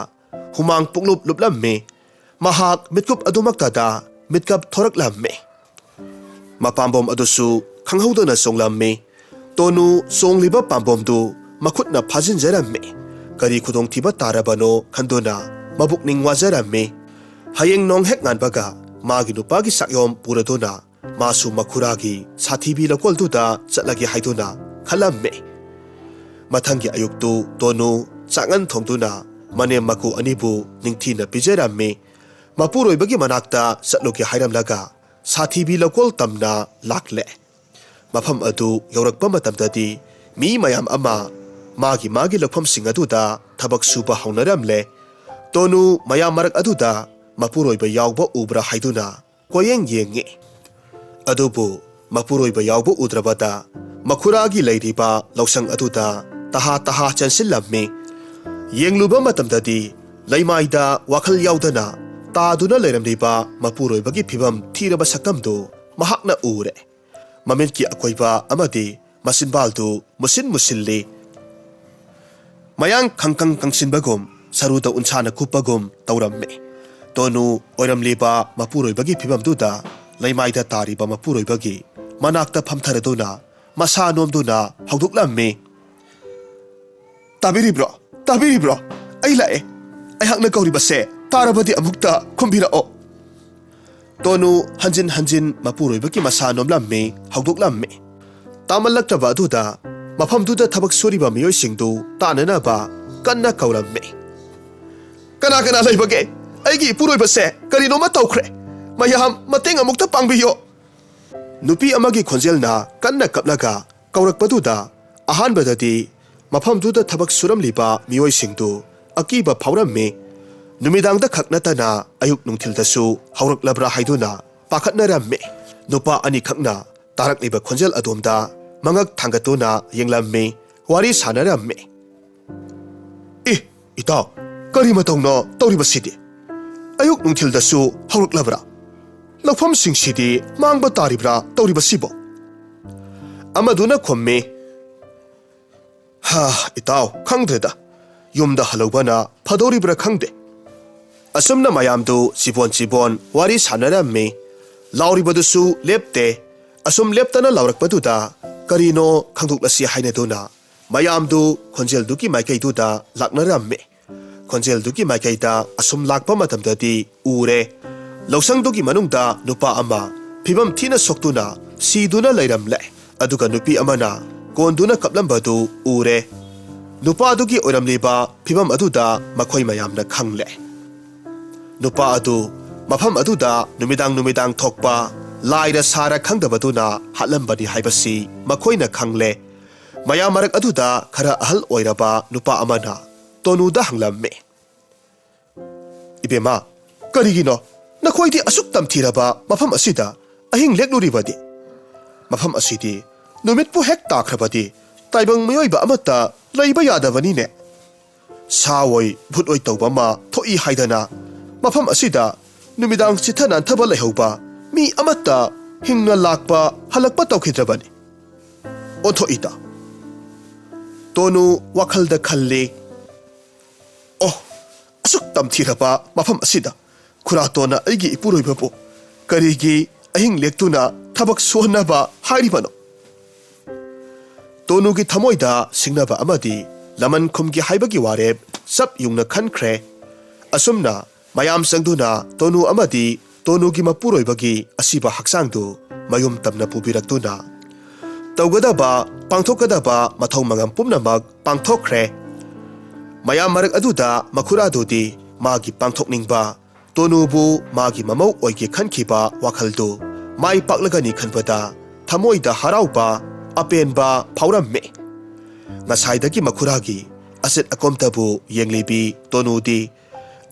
ꯍꯨꯃꯥꯡ ꯄꯨꯡꯂꯨꯞ ꯂꯨꯞꯂꯝꯃꯤ꯫ ꯃꯍꯥꯛ ꯃꯤꯠꯀꯨꯞ ꯑꯗꯨꯃꯛꯇꯗ ꯃꯤꯠꯀꯞ ꯊꯣꯔꯛꯂꯝꯃꯤ꯫ ꯃꯄꯥꯝꯕꯣꯝ ꯑꯗꯨꯁꯨ ꯈꯪꯍꯧꯗꯅ ꯆꯣꯡꯂꯝꯃꯤ꯫ ꯇꯣꯅꯨ ꯆꯣꯡꯂꯤꯕ ꯄꯥꯝꯕꯣꯝꯗꯨ ꯃꯈꯨꯠꯅ ꯐꯥꯖꯤꯟꯖꯔꯝꯃꯤ꯫ ꯀꯔꯤ ꯈꯨꯗꯣꯡꯊꯤꯕ ꯇꯥꯔꯕꯅꯣ ꯈꯟꯗꯨꯅ ꯃꯕꯨꯛꯅꯤꯡ ꯋꯥꯖꯔꯝꯃꯤ꯫ ꯍꯌꯦꯡ ꯅꯣꯡ ꯍꯦꯛ ꯉꯥꯟꯕꯒ ꯃꯥꯒꯤ ꯅꯨꯄꯥꯒꯤ ꯆꯥꯛꯌꯣꯝ ꯄꯨꯔꯗꯨꯅ ꯃꯥꯁꯨ ꯃꯈꯨꯔꯥꯒꯤ ꯁꯥꯊꯤꯕꯤ ꯂꯧꯀꯣꯜꯗꯨꯗ ꯆꯠꯂꯒꯦ ꯍꯥꯏꯗꯨꯅ ꯈꯜꯂꯝꯃꯤ꯫ ꯃꯊꯪꯒꯤ ꯑꯌꯨꯛꯇꯨ ꯇꯣꯅꯨ ꯆꯥꯛꯉꯟ ꯊꯣꯡꯗꯨꯅ ꯃꯅꯦꯝ ꯃꯀꯨ ꯑꯅꯤꯕꯨ ꯅꯤꯡꯊꯤꯅ ꯄꯤꯖꯔꯝꯃꯤ꯫ ꯃꯄꯨꯔꯣꯏꯕꯒꯤ ꯃꯅꯥꯛꯇ ꯆꯠꯂꯨꯒꯦ ꯍꯥꯏꯔꯝꯂꯒ ꯁꯥꯊꯤꯕꯤ ꯂꯧꯀꯣꯜ ꯇꯝꯅ ꯂꯥꯛꯂꯦ꯫ ꯃꯐꯝ ꯑꯗꯨ ꯌꯧꯔꯛꯄ ꯃꯇꯝꯗꯗꯤ ꯃꯤ ꯃꯌꯥꯝ ꯑꯃ ꯃꯥꯒꯤ ꯃꯥꯒꯤ ꯂꯧꯐꯝꯁꯤꯡ ꯑꯗꯨꯗ ꯊꯕꯛ ꯁꯨꯕ ꯍꯧꯅꯔꯝꯂꯦ꯫ ꯇꯣꯅꯨ ꯃꯌꯥꯝ ꯃꯔꯛ ꯑꯗꯨꯗ ꯃꯄꯨꯔꯣꯏꯕ ꯌꯥꯎꯕ ꯎꯕ꯭ꯔꯥ ꯍꯥꯏꯗꯨꯅ ꯀꯣꯌꯦꯡ ꯌꯦꯡꯉꯤ꯫ ꯑꯗꯨꯕꯨ ꯃꯄꯨꯔꯣꯏꯕ ꯌꯥꯎꯕ ꯎꯗ꯭ꯔꯕꯗ ꯃꯈꯨꯔꯥꯒꯤ ꯂꯩꯔꯤꯕ ꯂꯧꯁꯪ ꯑꯗꯨꯗ ꯇꯍꯥ ꯇꯍꯥ ꯆꯦꯟꯁꯤꯜꯂꯝꯃꯤ꯫ ꯌꯦꯡꯂꯨꯕ ꯃꯇꯝꯗꯗꯤ ꯂꯩꯃꯥꯏꯗ ꯋꯥꯈꯜ ꯌꯥꯎꯗꯅ ꯇꯥꯗꯨꯅ ꯂꯩꯔꯝꯂꯤꯕ ꯃꯄꯨꯔꯣꯏꯕꯒꯤ ꯐꯤꯕꯝ ꯊꯤꯔꯕ ꯁꯛꯇꯝꯗꯨ ꯃꯍꯥꯛꯅ ꯎꯔꯦ꯫ ꯃꯃꯤꯠꯀꯤ ꯑꯀꯣꯏꯕ ꯑꯃꯗꯤ ꯃꯆꯤꯟꯕꯥꯜꯗꯨ ꯃꯨꯁꯤꯟ ꯃꯨꯁꯤꯜꯂꯤ꯫ ꯃꯌꯥꯡ ꯈꯪꯀꯪ ꯀꯪꯁꯤꯟꯕꯒꯨꯝ, ꯁꯔꯨꯗ ꯎꯟꯁꯥꯅ ꯀꯨꯞꯄꯒꯨꯝ ꯇꯧꯔꯝꯃꯤ꯫ ꯇꯣꯅꯨ ꯑꯣꯏꯔꯝꯂꯤꯕ ꯃꯄꯨꯔꯣꯏꯕꯒꯤ ꯐꯤꯕꯝꯗꯨꯗ ꯂꯩꯃꯥꯏꯗ ꯇꯥꯔꯤꯕ ꯃꯄꯨꯔꯣꯏꯕꯒꯤ ꯃꯅꯥꯛꯇ ꯐꯝꯊꯔꯗꯨꯅ ꯃꯁꯥ ꯅꯣꯝꯗꯨꯅ ꯍꯧꯗꯣꯛꯂꯝꯃꯤ꯫ "ꯇꯥꯕꯤꯔꯤꯕ꯭ꯔꯣ? ꯇꯥꯕꯤꯔꯤꯕ꯭ꯔꯣ? ꯑꯩ ꯂꯥꯛꯑꯦ꯫ ꯑꯩꯍꯥꯛꯅ ꯀꯧꯔꯤꯕꯁꯦ ꯇꯥꯔꯕꯗꯤ ꯑꯃꯨꯛꯇ ꯈꯨꯝꯕꯤꯔꯛꯑꯣ꯫" ꯇꯣꯅꯨ ꯍꯟꯖꯤꯟ ꯍꯟꯖꯤꯟ ꯃꯄꯨꯔꯣꯏꯕꯒꯤ ꯃꯁꯥ ꯅꯣꯝꯂꯝꯃꯤ, ꯍꯧꯗꯣꯛꯂꯝꯃꯤ꯫ ꯇꯥꯃꯜꯂꯛꯇꯕ ꯑꯗꯨꯗ ꯃꯐꯝꯗꯨꯗ ꯊꯕꯛ ꯁꯨꯔꯤꯕ ꯃꯤꯑꯣꯏꯁꯤꯡꯗꯨ ꯇꯥꯅꯅꯕ ꯀꯟꯅ ꯀꯧꯔꯝꯃꯤ꯫ "ꯀꯅꯥ ꯀꯅꯥ ꯂꯩꯕꯒꯦ? ꯑꯩꯒꯤ ꯏꯄꯨꯔꯣꯏꯕꯁꯦ ꯀꯔꯤꯅꯣꯃ ꯇꯧꯈ꯭ꯔꯦ꯫ ꯃꯌꯥꯝ ꯃꯇꯦꯡ ꯑꯃꯨꯛꯇ ꯄꯥꯡꯕꯤꯌꯣ꯫ ꯅꯨꯄꯤ ꯑꯃꯒꯤ ꯈꯣꯟꯖꯦꯜꯅ ꯀꯟꯅ ꯀꯞꯂꯒ ꯀꯧꯔꯛꯄꯗꯨꯗ ꯑꯍꯥꯟꯕꯗꯗꯤ ꯃꯐꯝꯗꯨꯗ ꯊꯕꯛ ꯁꯨꯔꯝꯂꯤꯕ ꯃꯤꯑꯣꯏꯁꯤꯡꯗꯨ ꯑꯀꯤꯕ ꯐꯥꯎꯔꯝꯃꯤ꯫ ꯅꯨꯃꯤꯗꯥꯡꯗ ꯈꯛ ꯅꯠꯇꯅ ꯑꯌꯨꯛ ꯅꯨꯡꯊꯤꯜꯗꯁꯨ ꯍꯧꯔꯛꯂꯕ꯭ꯔꯥ ꯍꯥꯏꯗꯨꯅ ꯄꯥꯈꯠꯅꯔꯝꯃꯤ꯫ ꯅꯨꯄꯥ ꯑꯅꯤꯈꯛꯅ ꯇꯥꯔꯛꯂꯤꯕ ꯈꯣꯟꯖꯦꯜ ꯑꯗꯣꯝꯗ ꯃꯉꯛ ꯊꯥꯡꯒꯠꯇꯨꯅ ꯌꯦꯡꯂꯝꯃꯤ, ꯋꯥꯔꯤ ꯁꯥꯟꯅꯔꯝꯃꯤ꯫ "ꯑꯦ, ꯏꯇꯥꯎ, ꯀꯔꯤ ꯃꯇꯧꯅꯣ ꯇꯧꯔꯤꯕꯁꯤꯗꯤ? ꯑꯌꯨꯛ ꯅꯨꯡꯊꯤꯜꯗꯁꯨ ꯍꯧꯔꯛꯂꯕ꯭ꯔꯥ? ꯂꯧꯐꯝꯁꯤꯡꯁꯤꯗꯤ ꯃꯥꯡꯕ ꯇꯥꯔꯤꯕ꯭ꯔꯥ ꯇꯧꯔꯤꯕꯁꯤꯕꯣ?" ꯑꯃꯗꯨꯅ ꯈꯨꯝꯃꯤ, "ꯍꯥ, ꯏꯇꯥꯎ, ꯈꯪꯗ꯭ꯔꯦꯗ꯫ ꯌꯨꯝꯗ ꯍꯜꯍꯧꯕꯅ ꯐꯗꯧꯔꯤꯕ꯭ꯔꯥ ꯈꯪꯗꯦ꯫" ꯑꯁꯨꯝꯅ ꯃꯌꯥꯝꯗꯨ ꯆꯤꯕꯣꯟ ꯆꯤꯕꯣꯟ ꯋꯥꯔꯤ ꯁꯥꯟꯅꯔꯝꯃꯤ꯫ ꯂꯥꯎꯔꯤꯕꯗꯨꯁꯨ ꯂꯦꯞꯇꯦ꯫ ꯑꯁꯨꯝ ꯂꯦꯞꯇꯅ ꯂꯥꯎꯔꯛꯄꯗꯨꯗ ꯀꯔꯤꯅꯣ ꯈꯪꯗꯣꯛꯂꯁꯤ ꯍꯥꯏꯅꯗꯨꯅ ꯃꯌꯥꯝꯗꯨ ꯈꯣꯟꯖꯦꯜꯗꯨꯒꯤ ꯃꯥꯏꯀꯩꯗꯨꯗ ꯂꯥꯛꯅꯔꯝꯃꯤ꯫ ꯈꯣꯟꯖꯦꯜꯗꯨꯒꯤ ꯃꯥꯏꯀꯩꯗ ꯑꯁꯨꯝ ꯂꯥꯛꯄ ꯃꯇꯝꯗꯗꯤ ꯎꯔꯦ꯫ ꯂꯧꯁꯪꯗꯨꯒꯤ ꯃꯅꯨꯡꯗ ꯅꯨꯄꯥ ꯑꯃ ꯐꯤꯕꯝ ꯊꯤꯅ ꯁꯣꯛꯇꯨꯅ ꯁꯤꯗꯨꯅ ꯂꯩꯔꯝꯂꯦ꯫ ꯑꯗꯨꯒ ꯅꯨꯄꯤ ꯑꯃꯅ ꯀꯣꯟꯗꯨꯅ ꯀꯞꯂꯝꯕꯗꯨ ꯎꯔꯦ꯫ ꯅꯨꯄꯥꯗꯨꯒꯤ ꯑꯣꯏꯔꯝꯂꯤꯕ ꯐꯤꯕꯝ ꯑꯗꯨꯗ ꯃꯈꯣꯏ ꯃꯌꯥꯝꯅ ꯈꯪꯂꯦ꯫ ꯅꯨꯄꯥ ꯑꯗꯨ ꯃꯐꯝ ꯑꯗꯨꯗ ꯅꯨꯃꯤꯗꯥꯡ ꯅꯨꯃꯤꯗꯥꯡ ꯊꯣꯛꯄ ꯂꯥꯏꯔ ꯁꯥꯔ ꯈꯪꯗꯕꯗꯨꯅ ꯍꯥꯠꯂꯝꯕꯅꯤ ꯍꯥꯏꯕꯁꯤ ꯃꯈꯣꯏꯅ ꯈꯪꯂꯦ꯫ ꯃꯌꯥꯝ ꯃꯔꯛ ꯑꯗꯨꯗ ꯈꯔ ꯑꯍꯜ ꯑꯣꯏꯔꯕ ꯅꯨꯄꯥ ꯑꯃꯅ ꯇꯣꯅꯨꯗ ꯍꯪꯂꯝꯃꯤ, "ꯏꯕꯦꯝꯃ, ꯀꯔꯤꯒꯤꯅꯣ ꯅꯈꯣꯏꯗꯤ ꯑꯁꯨꯛ ꯇꯝꯊꯤꯔꯕ ꯃꯐꯝ ꯑꯁꯤꯗ ꯑꯍꯤꯡ ꯂꯦꯛꯂꯨꯔꯤꯕꯗꯤ? ꯃꯐꯝ ꯑꯁꯤꯗꯤ ꯅꯨꯃꯤꯠꯄꯨ ꯍꯦꯛ ꯇꯥꯈ꯭ꯔꯕꯗꯤ ꯇꯥꯏꯕꯪ ꯃꯤꯑꯣꯏꯕ ꯑꯃꯠꯇ ꯂꯩꯕ ꯌꯥꯗꯕꯅꯤꯅꯦ꯫ ꯁꯥ ꯑꯣꯏ, ꯚꯨꯠ ꯑꯣꯏ ꯇꯧꯕ ꯑꯃ ꯊꯣꯛꯏ ꯍꯥꯏꯗꯅ ꯃꯐꯝ ꯑꯁꯤꯗ ꯅꯨꯃꯤꯗꯥꯡ ꯆꯤꯠꯊ ꯅꯥꯟꯊꯕ ꯂꯩꯍꯧꯕ ꯃꯤ ꯑꯃꯠꯇ ꯍꯤꯡꯅ ꯂꯥꯛꯄ, ꯍꯜꯂꯛꯄ ꯇꯧꯈꯤꯗ꯭ꯔꯕꯅꯤ꯫" ꯑꯣꯟꯊꯣꯛꯏꯗ꯫ ꯇꯣꯅꯨ ꯋꯥꯈꯜꯗ ꯈꯜꯂꯤ, "ꯑꯣ, ꯑꯁꯨꯛ ꯇꯝꯊꯤꯔꯕ ꯃꯐꯝ ꯑꯁꯤꯗ ꯈꯨꯔꯥꯇꯣꯟꯅ ꯑꯩꯒꯤ ꯏꯄꯨꯔꯣꯏꯕꯕꯨ ꯀꯔꯤꯒꯤ ꯑꯍꯤꯡ ꯂꯦꯛꯇꯨꯅ ꯊꯕꯛ ꯁꯨꯍꯟꯅꯕ ꯍꯥꯏꯔꯤꯕꯅꯣ?" ꯇꯣꯅꯨꯒꯤ ꯊꯃꯣꯏꯗ ꯁꯤꯡꯅꯕ ꯑꯃꯗꯤ ꯂꯃꯟ ꯈꯨꯝꯒꯦ ꯍꯥꯏꯕꯒꯤ ꯋꯥꯔꯦꯞ ꯆꯞ ꯌꯨꯡꯅ ꯈꯟꯈ꯭ꯔꯦ꯫ ꯑꯁꯨꯝꯅ ꯃꯌꯥꯝ ꯆꯪꯗꯨꯅ ꯇꯣꯅꯨ ꯑꯃꯗꯤ ꯇꯣꯅꯨꯒꯤ ꯃꯄꯨꯔꯣꯏꯕꯒꯤ ꯑꯁꯤꯕ ꯍꯛꯆꯥꯡꯗꯨ ꯃꯌꯨꯝ ꯇꯝꯅ ꯄꯨꯕꯤꯔꯛꯇꯨꯅ ꯇꯧꯒꯗꯕ, ꯄꯥꯡꯊꯣꯛꯀꯗꯕ ꯃꯊꯧ ꯃꯉꯝ ꯄꯨꯝꯅꯃꯛ ꯄꯥꯡꯊꯣꯛꯈ꯭ꯔꯦ꯫ ꯃꯌꯥꯝ ꯃꯔꯛ ꯑꯗꯨꯗ ꯃꯈꯨꯔꯥꯗꯨꯗꯤ ꯃꯥꯒꯤ ꯄꯥꯡꯊꯣꯛꯅꯤꯡꯕ ꯇꯣꯅꯨꯕꯨ ꯃꯥꯒꯤ ꯃꯃꯧ ꯑꯣꯏꯒꯦ ꯈꯟꯈꯤꯕ ꯋꯥꯈꯜꯗꯨ ꯃꯥꯏ ꯄꯥꯛꯂꯒꯅꯤ ꯈꯟꯕꯗ ꯊꯃꯣꯏꯗ ꯍꯔꯥꯎꯕ ꯑꯄꯦꯟꯕ ꯐꯥꯎꯔꯝꯃꯤ꯫ ꯉꯁꯥꯏꯗꯒꯤ ꯃꯈꯨꯔꯥꯒꯤ ꯑꯆꯦꯠ ꯑꯀꯣꯝꯇꯕꯨ ꯌꯦꯡꯂꯤꯕꯤ ꯇꯣꯅꯨꯗꯤ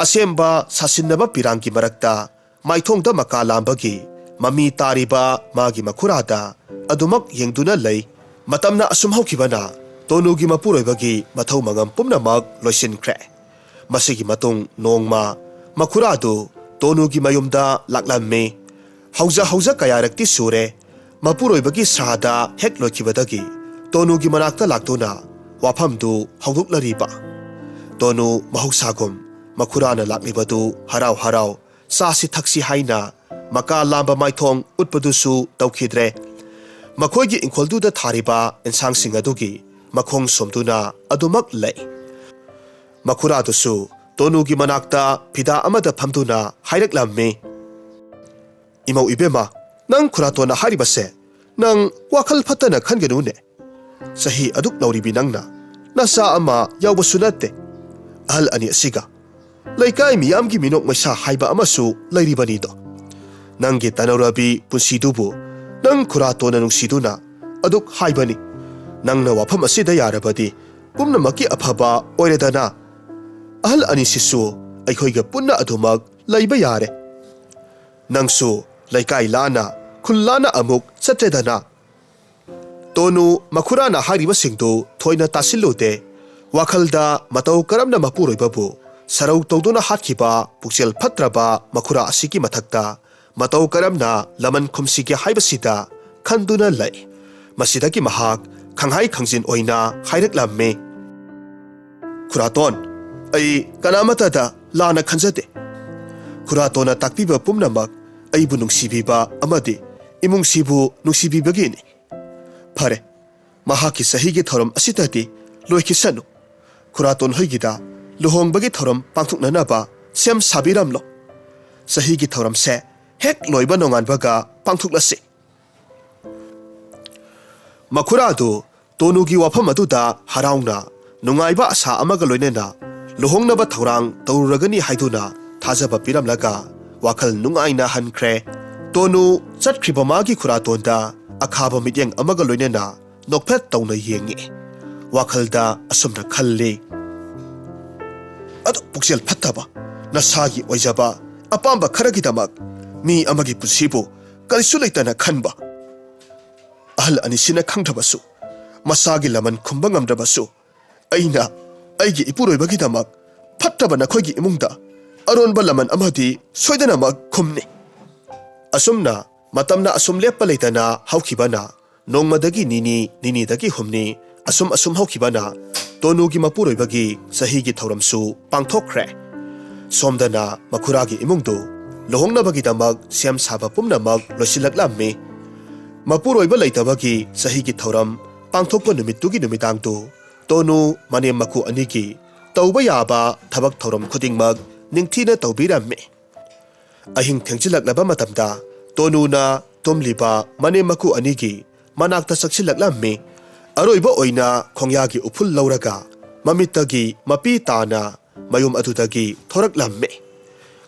ꯑꯁꯦꯝꯕ ꯁꯥꯁꯤꯟꯅꯕ ꯄꯤꯔꯥꯡꯒꯤ ꯃꯔꯛꯇ ꯃꯥꯏꯊꯣꯡꯗ ꯃꯀꯥ ꯂꯥꯝꯕꯒꯤ ꯃꯃꯤ ꯇꯥꯔꯤꯕ ꯃꯥꯒꯤ ꯃꯈꯨꯔꯥꯗ ꯑꯗꯨꯃꯛ ꯌꯦꯡꯗꯨꯅ ꯂꯩ꯫ ꯃꯇꯝꯅ ꯑꯁꯨꯝ ꯍꯧꯈꯤꯕꯅ ꯇꯣꯅꯨꯒꯤ ꯃꯄꯨꯔꯣꯏꯕꯒꯤ ꯃꯊꯧ ꯃꯉꯝ ꯄꯨꯝꯅꯃꯛ ꯂꯣꯏꯁꯤꯟꯈ꯭ꯔꯦ꯫ ꯃꯁꯤꯒꯤ ꯃꯇꯨꯡ ꯅꯣꯡꯃ ꯃꯈꯨꯔꯥꯗꯨ ꯇꯣꯅꯨꯒꯤ ꯃꯌꯨꯝꯗ ꯂꯥꯛꯂꯝꯃꯤ꯫ ꯍꯧꯖ ꯍꯧꯖ ꯀꯌꯥꯔꯛꯇꯤ ꯁꯨꯔꯦ꯫ ꯃꯄꯨꯔꯣꯏꯕꯒꯤ ꯁ꯭ꯔꯥꯗ ꯍꯦꯛ ꯂꯣꯏꯈꯤꯕꯗꯒꯤ ꯇꯣꯅꯨꯒꯤ ꯃꯅꯥꯛꯇ ꯂꯥꯛꯇꯨꯅ ꯋꯥꯐꯝꯗꯨ ꯍꯧꯗꯣꯛꯂꯔꯤꯕ꯫ ꯇꯣꯅꯨ ꯃꯍꯧꯁꯥꯒꯨꯝ ꯃꯈꯨꯔꯥꯅ ꯂꯥꯛꯂꯤꯕꯗꯨ ꯍꯔꯥꯎ ꯍꯔꯥꯎ ꯆꯥꯁꯤ ꯊꯛꯁꯤ ꯍꯥꯏꯅ ꯃꯀꯥ ꯂꯥꯝꯕ ꯃꯥꯏꯊꯣꯡ ꯎꯠꯄꯗꯨꯁꯨ ꯇꯧꯈꯤꯗ꯭ꯔꯦ꯫ ꯃꯈꯣꯏꯒꯤ ꯏꯪꯈꯣꯜꯗꯨꯗ ꯊꯥꯔꯤꯕ ꯑꯦꯟꯁꯥꯡꯁꯤꯡ ꯑꯗꯨꯒꯤ ꯃꯈꯣꯡ ꯁꯣꯝꯗꯨꯅ ꯑꯗꯨꯃꯛ ꯂꯩ꯫ ꯃꯈꯨꯔꯥꯗꯨꯁꯨ ꯇꯣꯅꯨꯒꯤ ꯃꯅꯥꯛꯇ ꯐꯤꯗꯥ ꯑꯃꯗ ꯐꯝꯗꯨꯅ ꯍꯥꯏꯔꯛꯂꯝꯃꯤ, "ꯏꯃꯧ ꯏꯕꯦꯝꯃ, ꯅꯪ ꯈꯨꯔꯥꯇꯣꯟꯅ ꯍꯥꯏꯔꯤꯕꯁꯦ ꯅꯪ ꯋꯥꯈꯜ ꯐꯠꯇꯅ ꯈꯟꯒꯅꯨꯅꯦ꯫ ꯆꯍꯤ ꯑꯗꯨꯛ ꯅꯧꯔꯤꯕꯤ ꯅꯪꯅ ꯅꯆꯥ ꯑꯃ ꯌꯥꯎꯕꯁꯨ ꯅꯠꯇꯦ꯫ ꯑꯍꯜ ꯑꯅꯤ ꯑꯁꯤꯒ ꯂꯩꯀꯥꯏ ꯃꯤꯌꯥꯝꯒꯤ ꯃꯤꯅꯣꯛ ꯃꯩꯁꯥ ꯍꯥꯏꯕ ꯑꯃꯁꯨ ꯂꯩꯔꯤꯕꯅꯤꯗꯣ꯫ ꯅꯪꯒꯤ ꯇꯅꯧꯔꯕꯤ ꯄꯨꯟꯁꯤꯗꯨꯕꯨ ꯅꯪ ꯈꯨꯔꯥꯇꯣꯟꯅ ꯅꯨꯡꯁꯤꯗꯨꯅ ꯑꯗꯨꯛ ꯍꯥꯏꯕꯅꯤ꯫ ꯅꯪꯅ ꯋꯥꯐꯝ ꯑꯁꯤꯗ ꯌꯥꯔꯕꯗꯤ ꯄꯨꯝꯅꯃꯛꯀꯤ ꯑꯐꯕ ꯑꯣꯏꯔꯦꯗꯅ꯫ ꯑꯍꯜ ꯑꯅꯤꯁꯤꯁꯨ ꯑꯩꯈꯣꯏꯒ ꯄꯨꯟꯅ ꯑꯗꯨꯃꯛ ꯂꯩꯕ ꯌꯥꯔꯦ꯫ ꯅꯪꯁꯨ ꯂꯩꯀꯥꯏ ꯂꯥꯟꯅ, ꯈꯨꯜ ꯂꯥꯟꯅ ꯑꯃꯨꯛ ꯆꯠꯇ꯭ꯔꯦꯗꯅ꯫" ꯇꯣꯅꯨ ꯃꯈꯨꯔꯥꯅ ꯍꯥꯏꯔꯤꯕꯁꯤꯡꯗꯨ ꯊꯣꯏꯅ ꯇꯥꯁꯤꯜꯂꯨꯗꯦ꯫ ꯋꯥꯈꯜꯗ ꯃꯇꯧ ꯀꯔꯝꯅ ꯃꯄꯨꯔꯣꯏꯕꯕꯨ ꯁꯔꯧ ꯇꯧꯗꯨꯅ ꯍꯥꯠꯈꯤꯕ ꯄꯨꯛꯆꯦꯜ ꯐꯠꯇ꯭ꯔꯕ ꯃꯈꯨꯔꯥ ꯑꯁꯤꯒꯤ ꯃꯊꯛꯇ ꯃꯇꯧ ꯀꯔꯝꯅ ꯂꯃꯟ ꯈꯨꯝꯁꯤꯒꯦ ꯍꯥꯏꯕꯁꯤꯗ ꯈꯟꯗꯨꯅ ꯂꯩ꯫ ꯃꯁꯤꯗꯒꯤ ꯃꯍꯥꯛ ꯈꯪꯍꯥꯏ ꯈꯪꯖꯤꯟ ꯑꯣꯏꯅ ꯍꯥꯏꯔꯛꯂꯝꯃꯤ, "ꯈꯨꯔꯥꯇꯣꯟ, ꯑꯩ ꯀꯅꯥꯃꯠꯇꯗ ꯂꯥꯟꯅ ꯈꯟꯖꯗꯦ꯫ ꯈꯨꯔꯥꯇꯣꯟꯅ ꯇꯥꯛꯄꯤꯕ ꯄꯨꯝꯅꯃꯛ ꯑꯩꯕꯨ ꯅꯨꯡꯁꯤꯕꯤꯕ ꯑꯃꯗꯤ ꯏꯃꯨꯡꯁꯤꯕꯨ ꯅꯨꯡꯁꯤꯕꯤꯕꯒꯤꯅꯤ꯫ ꯐꯔꯦ, ꯃꯍꯥꯛꯀꯤ ꯆꯍꯤꯒꯤ ꯊꯧꯔꯝ ꯑꯁꯤꯗꯗꯤ ꯂꯣꯏꯈꯤꯁꯅꯨ꯫ ꯈꯨꯔꯥꯇꯣꯟ ꯍꯣꯏꯒꯤꯗ ꯂꯨꯍꯣꯡꯕꯒꯤ ꯊꯧꯔꯝ ꯄꯥꯡꯊꯣꯛꯅꯅꯕ ꯁꯦꯝ ꯁꯥꯕꯤꯔꯝꯂꯣ꯫ ꯆꯍꯤꯒꯤ ꯊꯧꯔꯝꯁꯦ ꯍꯦꯛ ꯂꯣꯏꯕ ꯅꯣꯡꯉꯥꯟꯕꯒ ꯄꯥꯡꯊꯣꯛꯂꯁꯤ꯫" ꯃꯈꯨꯔꯥꯗꯨ ꯇꯣꯅꯨꯒꯤ ꯋꯥꯐꯝ ꯑꯗꯨꯗ ꯍꯔꯥꯎꯅ, ꯅꯨꯡꯉꯥꯏꯕ ꯑꯁꯥ ꯑꯃꯒ ꯂꯣꯏꯅꯅ ꯂꯨꯍꯣꯡꯅꯕ ꯊꯧꯔꯥꯡ ꯇꯧꯔꯨꯔꯒꯅꯤ ꯍꯥꯏꯗꯨꯅ ꯊꯥꯖꯕ ꯄꯤꯔꯝꯂꯒ ꯋꯥꯈꯜ ꯅꯨꯡꯉꯥꯏꯅ ꯍꯟꯈ꯭ꯔꯦ꯫ ꯇꯣꯅꯨ ꯆꯠꯈ꯭ꯔꯤꯕ ꯃꯥꯒꯤ ꯈꯨꯔꯥꯇꯣꯟꯗ ꯑꯈꯥꯕ ꯃꯤꯠꯌꯦꯡ ꯑꯃꯒ ꯂꯣꯏꯅꯅ ꯅꯣꯛꯐꯦꯠ ꯇꯧꯅ ꯌꯦꯡꯉꯤ꯫ ꯋꯥꯈꯜꯗ ꯑꯁꯨꯝꯅ ꯈꯜꯂꯤ, "ꯑꯗꯨꯛ ꯄꯨꯛꯆꯦꯜ ꯐꯠꯇꯕ, ꯅꯁꯥꯒꯤ ꯑꯣꯏꯖꯕ ꯑꯄꯥꯝꯕ ꯈꯔꯒꯤꯗꯃꯛ ꯃꯤ ꯑꯃꯒꯤ ꯄꯨꯟꯁꯤꯕꯨ ꯀꯔꯤꯁꯨ ꯂꯩꯇꯅ ꯈꯟꯕ ꯑꯍꯜ ꯑꯅꯤꯁꯤꯅ ꯈꯪꯗ꯭ꯔꯕꯁꯨ, ꯃꯁꯥꯒꯤ ꯂꯃꯟ ꯈꯨꯝꯕ ꯉꯝꯗ꯭ꯔꯕꯁꯨ, ꯑꯩꯅ ꯑꯩꯒꯤ ꯏꯄꯨꯔꯣꯏꯕꯒꯤꯗꯃꯛ ꯐꯠꯇꯕ ꯅꯈꯣꯏꯒꯤ ꯏꯃꯨꯡꯗ ꯑꯔꯣꯟꯕ ꯂꯃꯟ ꯑꯃꯗꯤ ꯁꯣꯏꯗꯅꯃꯛ ꯈꯨꯝꯅꯤ꯫" ꯑꯁꯨꯝꯅ ꯃꯇꯝꯅ ꯑꯁꯨꯝ ꯂꯦꯞꯄ ꯂꯩꯇꯅ ꯍꯧꯈꯤꯕꯅ ꯅꯣꯡꯃꯗꯒꯤ ꯅꯤꯅꯤ, ꯅꯤꯅꯤꯗꯒꯤ ꯍꯨꯝꯅꯤ, ꯑꯁꯨꯝ ꯑꯁꯨꯝ ꯍꯧꯈꯤꯕꯅ ꯇꯣꯅꯨꯒꯤ ꯃꯄꯨꯔꯣꯏꯕꯒꯤ ꯆꯍꯤꯒꯤ ꯊꯧꯔꯝꯁꯨ ꯄꯥꯡꯊꯣꯛꯈ꯭ꯔꯦ꯫ ꯁꯣꯝꯗꯅ ꯃꯈꯨꯔꯥꯒꯤ ꯏꯃꯨꯡꯗꯨ ꯂꯨꯍꯣꯡꯅꯕꯒꯤꯗꯃꯛ ꯁꯦꯝ ꯁꯥꯕ ꯄꯨꯝꯅꯃꯛ ꯂꯣꯏꯁꯤꯜꯂꯛꯂꯝꯃꯤ꯫ ꯃꯄꯨꯔꯣꯏꯕ ꯂꯩꯇꯕꯒꯤ ꯆꯍꯤꯒꯤ ꯊꯧꯔꯝ ꯄꯥꯡꯊꯣꯛꯄ ꯅꯨꯃꯤꯠꯇꯨꯒꯤ ꯅꯨꯃꯤꯗꯥꯡꯗꯨ ꯇꯣꯅꯨ ꯃꯅꯦꯝ ꯃꯀꯨ ꯑꯅꯤꯒꯤ ꯇꯧꯕ ꯌꯥꯕ ꯊꯕꯛ ꯊꯧꯔꯝ ꯈꯨꯗꯤꯡꯃꯛ ꯅꯤꯡꯊꯤꯅ ꯇꯧꯕꯤꯔꯝꯃꯤ꯫ ꯑꯍꯤꯡ ꯊꯦꯡꯖꯤꯜꯂꯛꯂꯕ ꯃꯇꯝꯗ ꯇꯣꯅꯨꯅ ꯇꯨꯝꯂꯤꯕ ꯃꯅꯦꯝ ꯃꯀꯨ ꯑꯅꯤꯒꯤ ꯃꯅꯥꯛꯇ ꯆꯪꯁꯤꯜꯂꯛꯂꯝꯃꯤ꯫ ꯑꯔꯣꯏꯕ ꯑꯣꯏꯅ ꯈꯣꯡꯌꯥꯒꯤ ꯎꯐꯨꯜ ꯂꯧꯔꯒ ꯃꯃꯤꯠꯇꯒꯤ ꯃꯄꯤ ꯇꯥꯅ ꯃꯌꯨꯝ ꯑꯗꯨꯗꯒꯤ ꯊꯣꯔꯛꯂꯝꯃꯤ꯫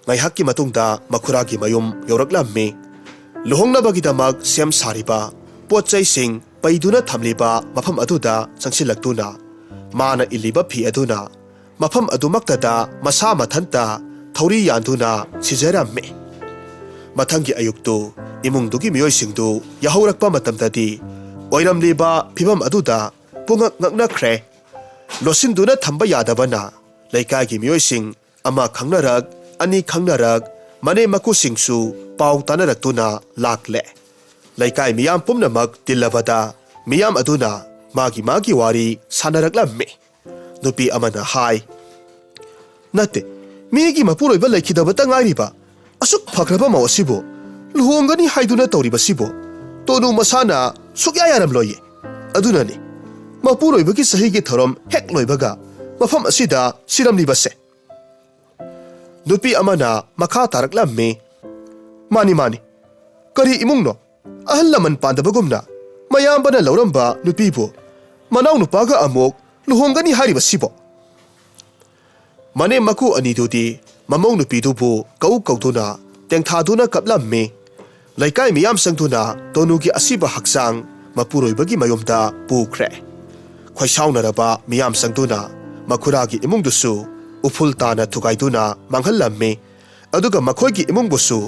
ꯉꯥꯏꯍꯥꯛꯀꯤ ꯃꯇꯨꯡꯗ ꯃꯈꯨꯔꯥꯒꯤ ꯃꯌꯨꯝ ꯌꯧꯔꯛꯂꯝꯃꯤ꯫ ꯂꯨꯍꯣꯡꯅꯕꯒꯤꯗꯃꯛ ꯁꯦꯝ ꯁꯥꯔꯤꯕ ꯄꯣꯠ ꯆꯩꯁꯤꯡ ꯄꯩꯗꯨꯅ ꯊꯝꯂꯤꯕ ꯃꯐꯝ ꯑꯗꯨꯗ ꯆꯪꯁꯤꯜꯂꯛꯇꯨꯅ ꯃꯥꯅ ꯏꯜꯂꯤꯕ ꯐꯤ ꯑꯗꯨꯅ ꯃꯐꯝ ꯑꯗꯨꯃꯛꯇꯗ ꯃꯁꯥ ꯃꯊꯟꯇ ꯊꯧꯔꯤ ꯌꯥꯟꯗꯨꯅ ꯁꯤꯖꯔꯝꯃꯤ꯫ ꯃꯊꯪꯒꯤ ꯑꯌꯨꯛꯇꯨ ꯏꯃꯨꯡꯗꯨꯒꯤ ꯃꯤꯑꯣꯏꯁꯤꯡꯗꯨ ꯌꯥꯍꯧꯔꯛꯄ ꯃꯇꯝꯗꯗꯤ ꯑꯣꯏꯔꯝꯂꯤꯕ ꯐꯤꯚꯝ ꯑꯗꯨꯗ ꯄꯨꯡꯉꯛ ꯉꯛꯅꯈ꯭ꯔꯦ꯫ ꯂꯣꯠꯁꯤꯟꯗꯨꯅ ꯊꯝꯕ ꯌꯥꯗꯕꯅ ꯂꯩꯀꯥꯏꯒꯤ ꯃꯤꯑꯣꯏꯁꯤꯡ ꯑꯃ ꯈꯪꯅꯔꯛ, ꯑꯅꯤ ꯈꯪꯅꯔꯛ, ꯃꯅꯦꯝ ꯃꯀꯨꯁꯤꯡꯁꯨ ꯄꯥꯎ ꯇꯥꯅꯔꯛꯇꯨꯅ ꯂꯥꯛꯂꯦ꯫ ꯂꯩꯀꯥꯏ ꯃꯤꯌꯥꯝ ꯄꯨꯝꯅꯃꯛ ꯇꯤꯜꯂꯕꯗ ꯃꯤꯌꯥꯝ ꯑꯗꯨꯅ ꯃꯥꯒꯤ ꯃꯥꯒꯤ ꯋꯥꯔꯤ ꯁꯥꯟꯅꯔꯛꯂꯝꯃꯤ꯫ ꯅꯨꯄꯤ ꯑꯃꯅ ꯍꯥꯏ, "ꯅꯠꯇꯦ, ꯃꯤꯒꯤ ꯃꯄꯨꯔꯣꯏꯕ ꯂꯩꯈꯤꯗꯕꯇ ꯉꯥꯏꯔꯤꯕ ꯑꯁꯨꯛ ꯐꯈ꯭ꯔꯕ ꯃꯧ ꯑꯁꯤꯕꯨ ꯂꯨꯍꯣꯡꯒꯅꯤ ꯍꯥꯏꯗꯨꯅ ꯇꯧꯔꯤꯕꯁꯤꯕꯨ ꯇꯣꯅꯨ ꯃꯁꯥꯅ ꯁꯨꯛꯌꯥ ꯌꯥꯔꯝꯂꯣꯏꯌꯦ꯫ ꯑꯗꯨꯅꯅꯤ ꯃꯄꯨꯔꯣꯏꯕꯒꯤ ꯆꯍꯤꯒꯤ ꯊꯧꯔꯝ ꯍꯦꯛ ꯂꯣꯏꯕꯒ ꯃꯐꯝ ꯑꯁꯤꯗ ꯁꯤꯔꯝꯂꯤꯕꯁꯦ꯫" ꯅꯨꯄꯤ ꯑꯃꯅ ꯃꯈꯥ ꯇꯥꯔꯛꯂꯝꯃꯤ, "ꯃꯥꯅꯤ, ꯃꯥꯅꯤ꯫ ꯀꯔꯤ ꯏꯃꯨꯡꯅꯣ? ꯑꯍꯜ ꯂꯃꯟ ꯄꯥꯟꯗꯕꯒꯨꯝꯅ ꯃꯌꯥꯝꯕꯅ ꯂꯧꯔꯝꯕ ꯅꯨꯄꯤꯕꯨ ꯃꯅꯥꯎꯅꯨꯄꯥꯒ ꯑꯃꯨꯛ ꯂꯨꯍꯣꯡꯒꯅꯤ ꯍꯥꯏꯔꯤꯕꯁꯤꯕꯣ?" ꯃꯅꯦꯝ ꯃꯀꯨ ꯑꯅꯤꯗꯨꯗꯤ ꯃꯃꯧ ꯅꯨꯄꯤꯗꯨꯕꯨ ꯀꯧ ꯀꯧꯗꯨꯅ ꯇꯦꯡꯊꯥꯗꯨꯅ ꯀꯞꯂꯝꯃꯤ꯫ ꯂꯩꯀꯥꯏ ꯃꯤꯌꯥꯝ ꯆꯪꯗꯨꯅ ꯇꯣꯅꯨꯒꯤ ꯑꯁꯤꯕ ꯍꯛꯆꯥꯡ ꯃꯄꯨꯔꯣꯏꯕꯒꯤ ꯃꯌꯨꯝꯗ ꯄꯨꯈ꯭ꯔꯦ꯫ ꯈꯣꯏꯁꯥꯎꯅꯔꯕ ꯃꯤꯌꯥꯝ ꯆꯪꯗꯨꯅ ꯃꯈꯨꯔꯥꯒꯤ ꯏꯃꯨꯡꯗꯨꯁꯨ ꯎꯐꯨꯜ ꯇꯥꯅ ꯊꯨꯒꯥꯏꯗꯨꯅ ꯃꯥꯡꯍꯜꯂꯝꯃꯤ꯫ ꯑꯗꯨꯒ ꯃꯈꯣꯏꯒꯤ ꯏꯃꯨꯡꯕꯨꯁꯨ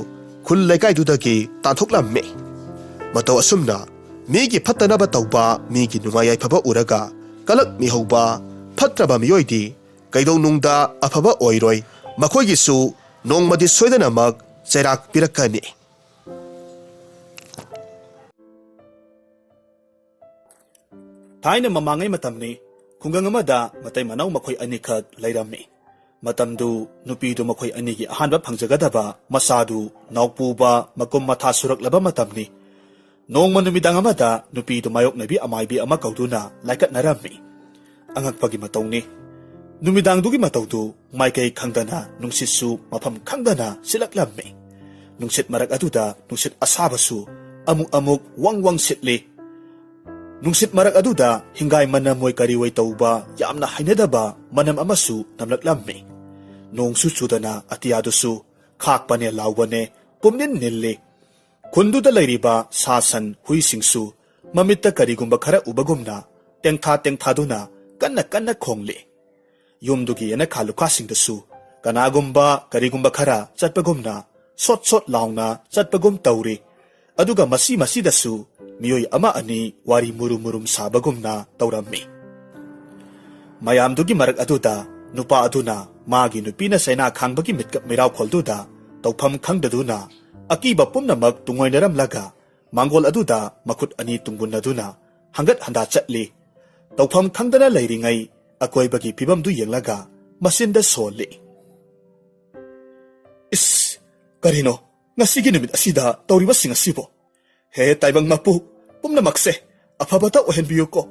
ꯈꯨꯜ ꯂꯩꯀꯥꯏꯗꯨꯗꯒꯤ ꯇꯥꯟꯊꯣꯛꯂꯝꯃꯤ꯫ ꯃꯇꯧ ꯑꯁꯨꯝꯅ ꯃꯤꯒꯤ ꯐꯠꯇꯅꯕ ꯇꯧꯕ, ꯃꯤꯒꯤ ꯅꯨꯡꯉꯥꯏ ꯌꯥꯏꯐꯕ ꯎꯔꯒ ꯀꯂꯛ ꯃꯤꯍꯧꯕ ꯐꯠꯇ꯭ꯔꯕ ꯃꯤꯑꯣꯏꯗꯤ ꯀꯩꯗꯧꯅꯨꯡꯗ ꯑꯐꯕ ꯑꯣꯏꯔꯣꯏ꯫ ꯃꯈꯣꯏꯒꯤꯁꯨ ꯅꯣꯡꯃꯗꯤ ꯁꯣꯏꯗꯅꯃꯛ ꯆꯩꯔꯥꯛ ꯄꯤꯔꯛꯀꯅꯤ꯫ ꯊꯥꯏꯅ ꯃꯃꯥꯡꯉꯩ ꯃꯇꯝꯅꯤ꯫ ꯈꯨꯡꯒꯪ ꯑꯃꯗ ꯃꯇꯩ ꯃꯅꯥꯎ ꯃꯈꯣꯏ ꯑꯅꯤꯈꯛ ꯂꯩꯔꯝꯃꯤ꯫ ꯃꯇꯝꯗꯨ ꯅꯨꯄꯤꯗꯨ ꯃꯈꯣꯏ ꯑꯅꯤꯒꯤ ꯑꯍꯥꯟꯕ ꯐꯪꯖꯒꯗꯕ ꯃꯆꯥꯗꯨ ꯅꯥꯎꯄꯨꯕ ꯃꯀꯨꯝ ꯃꯊꯥ ꯁꯨꯔꯛꯂꯕ ꯃꯇꯝꯅꯤ꯫ ꯅꯣꯡꯃ ꯅꯨꯃꯤꯗꯥꯡ ꯑꯃꯗ ꯅꯨꯄꯤꯗꯨ ꯃꯥꯌꯣꯛꯅꯕꯤ ꯑꯃꯥꯏꯕꯤ ꯑꯃ ꯀꯧꯗꯨꯅ ꯂꯥꯏꯀꯠꯅꯔꯝꯃꯤ꯫ ꯑꯉꯛꯄꯒꯤ ꯃꯇꯧꯅꯤ꯫ ꯅꯨꯃꯤꯗꯥꯡꯗꯨꯒꯤ ꯃꯇꯧꯗꯨ ꯃꯥꯏꯀꯩ ꯈꯪꯗꯅ ꯅꯨꯡꯁꯤꯠꯁꯨ ꯃꯐꯝ ꯈꯪꯗꯅ ꯁꯤꯠꯂꯛꯂꯝꯃꯤ꯫ ꯅꯨꯡꯁꯤꯠ ꯃꯔꯛ ꯑꯗꯨꯗ ꯅꯨꯡꯁꯤꯠ ꯑꯁꯥꯕꯁꯨ ꯑꯃꯨꯛ ꯑꯃꯨꯛ ꯋꯪ ꯋꯪ ꯁꯤꯠꯂꯤ꯫ ꯅꯨꯡꯁꯤꯠ ꯃꯔꯛ ꯑꯗꯨꯗ ꯍꯤꯡꯒꯥꯏ ꯃꯅꯝ ꯑꯣꯏ ꯀꯔꯤ ꯑꯣꯏ ꯇꯧꯕ ꯌꯥꯝꯅ ꯍꯩꯅꯗꯕ ꯃꯅꯝ ꯑꯃꯁꯨ ꯅꯝꯂꯛꯂꯝꯃꯤ꯫ ꯅꯣꯡꯁꯨ ꯆꯨꯗꯅ ꯑꯇꯤꯌꯥꯗꯨꯁꯨ ꯈꯥꯛꯄꯅꯦ ꯂꯥꯎꯕꯅꯦ ꯄꯨꯝꯅꯤꯜ ꯅꯤꯜꯂꯤ꯫ ꯈꯨꯟꯗꯨꯗ ꯂꯩꯔꯤꯕ ꯁꯥ ꯁꯟ ꯍꯨꯏꯁꯤꯡꯁꯨ ꯃꯃꯤꯠꯇ ꯀꯔꯤꯒꯨꯝꯕ ꯈꯔ ꯎꯕꯒꯨꯝꯅ ꯇꯦꯡꯊꯥ ꯇꯦꯡꯊꯥꯗꯨꯅ ꯀꯟꯅ ꯀꯟꯅ ꯈꯣꯡꯂꯤ꯫ ꯌꯨꯝꯗꯨꯒꯤ ꯌꯦꯅꯈꯥ ꯂꯨꯈꯥꯁꯤꯡꯗꯁꯨ ꯀꯅꯥꯒꯨꯝꯕ ꯀꯔꯤꯒꯨꯝꯕ ꯈꯔ ꯆꯠꯄꯒꯨꯝꯅ ꯁꯣꯠ ꯁꯣꯠ ꯂꯥꯎꯅ ꯆꯠꯄꯒꯨꯝ ꯇꯧꯔꯤ꯫ ꯑꯗꯨꯒ ꯃꯁꯤ ꯃꯁꯤꯗꯁꯨ ꯃꯤꯑꯣꯏ ꯑꯃ ꯑꯅꯤ ꯋꯥꯔꯤ ꯃꯨꯔꯨꯝ ꯃꯨꯔꯨꯝ ꯁꯥꯕꯒꯨꯝꯅ ꯇꯧꯔꯝꯃꯤ꯫ ꯃꯌꯥꯝꯗꯨꯒꯤ ꯃꯔꯛ ꯑꯗꯨꯗ ꯅꯨꯄꯥ ꯑꯗꯨꯅ ꯃꯥꯒꯤ ꯅꯨꯄꯤꯅ ꯆꯩꯅꯥ ꯈꯥꯡꯕꯒꯤ ꯃꯤꯠꯀꯞ ꯃꯤꯔꯥꯎꯈꯣꯜꯗꯨꯗ ꯇꯧꯐꯝ ꯈꯪꯗꯗꯨꯅ ꯑꯀꯤꯕ ꯄꯨꯝꯅꯃꯛ ꯇꯨꯡꯑꯣꯏꯅꯔꯝꯂꯒ ꯃꯥꯡꯒꯣꯜ ꯑꯗꯨꯗ ꯃꯈꯨꯠ ꯑꯅꯤ ꯇꯨꯡꯒꯨꯟꯅꯗꯨꯅ ꯍꯪꯒꯠ ꯍꯟꯗꯥ ꯆꯠꯂꯤ꯫ ꯇꯧꯐꯝ ꯈꯪꯗꯅ ꯂꯩꯔꯤꯉꯩ ꯑꯀꯣꯏꯕꯒꯤ ꯐꯤꯕꯝꯗꯨ ꯌꯦꯡꯂꯒ ꯃꯆꯤꯟꯗ ꯁꯣꯜꯂꯤ꯫ "ꯏꯁ, ꯀꯔꯤꯅꯣ ꯉꯁꯤꯒꯤ ꯅꯨꯃꯤꯠ ꯑꯁꯤꯗ ꯇꯧꯔꯤꯕꯁꯤꯡ ꯑꯁꯤꯕꯣ? ꯍꯦ ꯇꯥꯏꯕꯪ ꯃꯄꯨ, ꯄꯨꯝꯅꯃꯛꯁꯦ ꯑꯐꯕꯇ ꯑꯣꯏꯍꯟꯕꯤꯌꯨꯀꯣ꯫"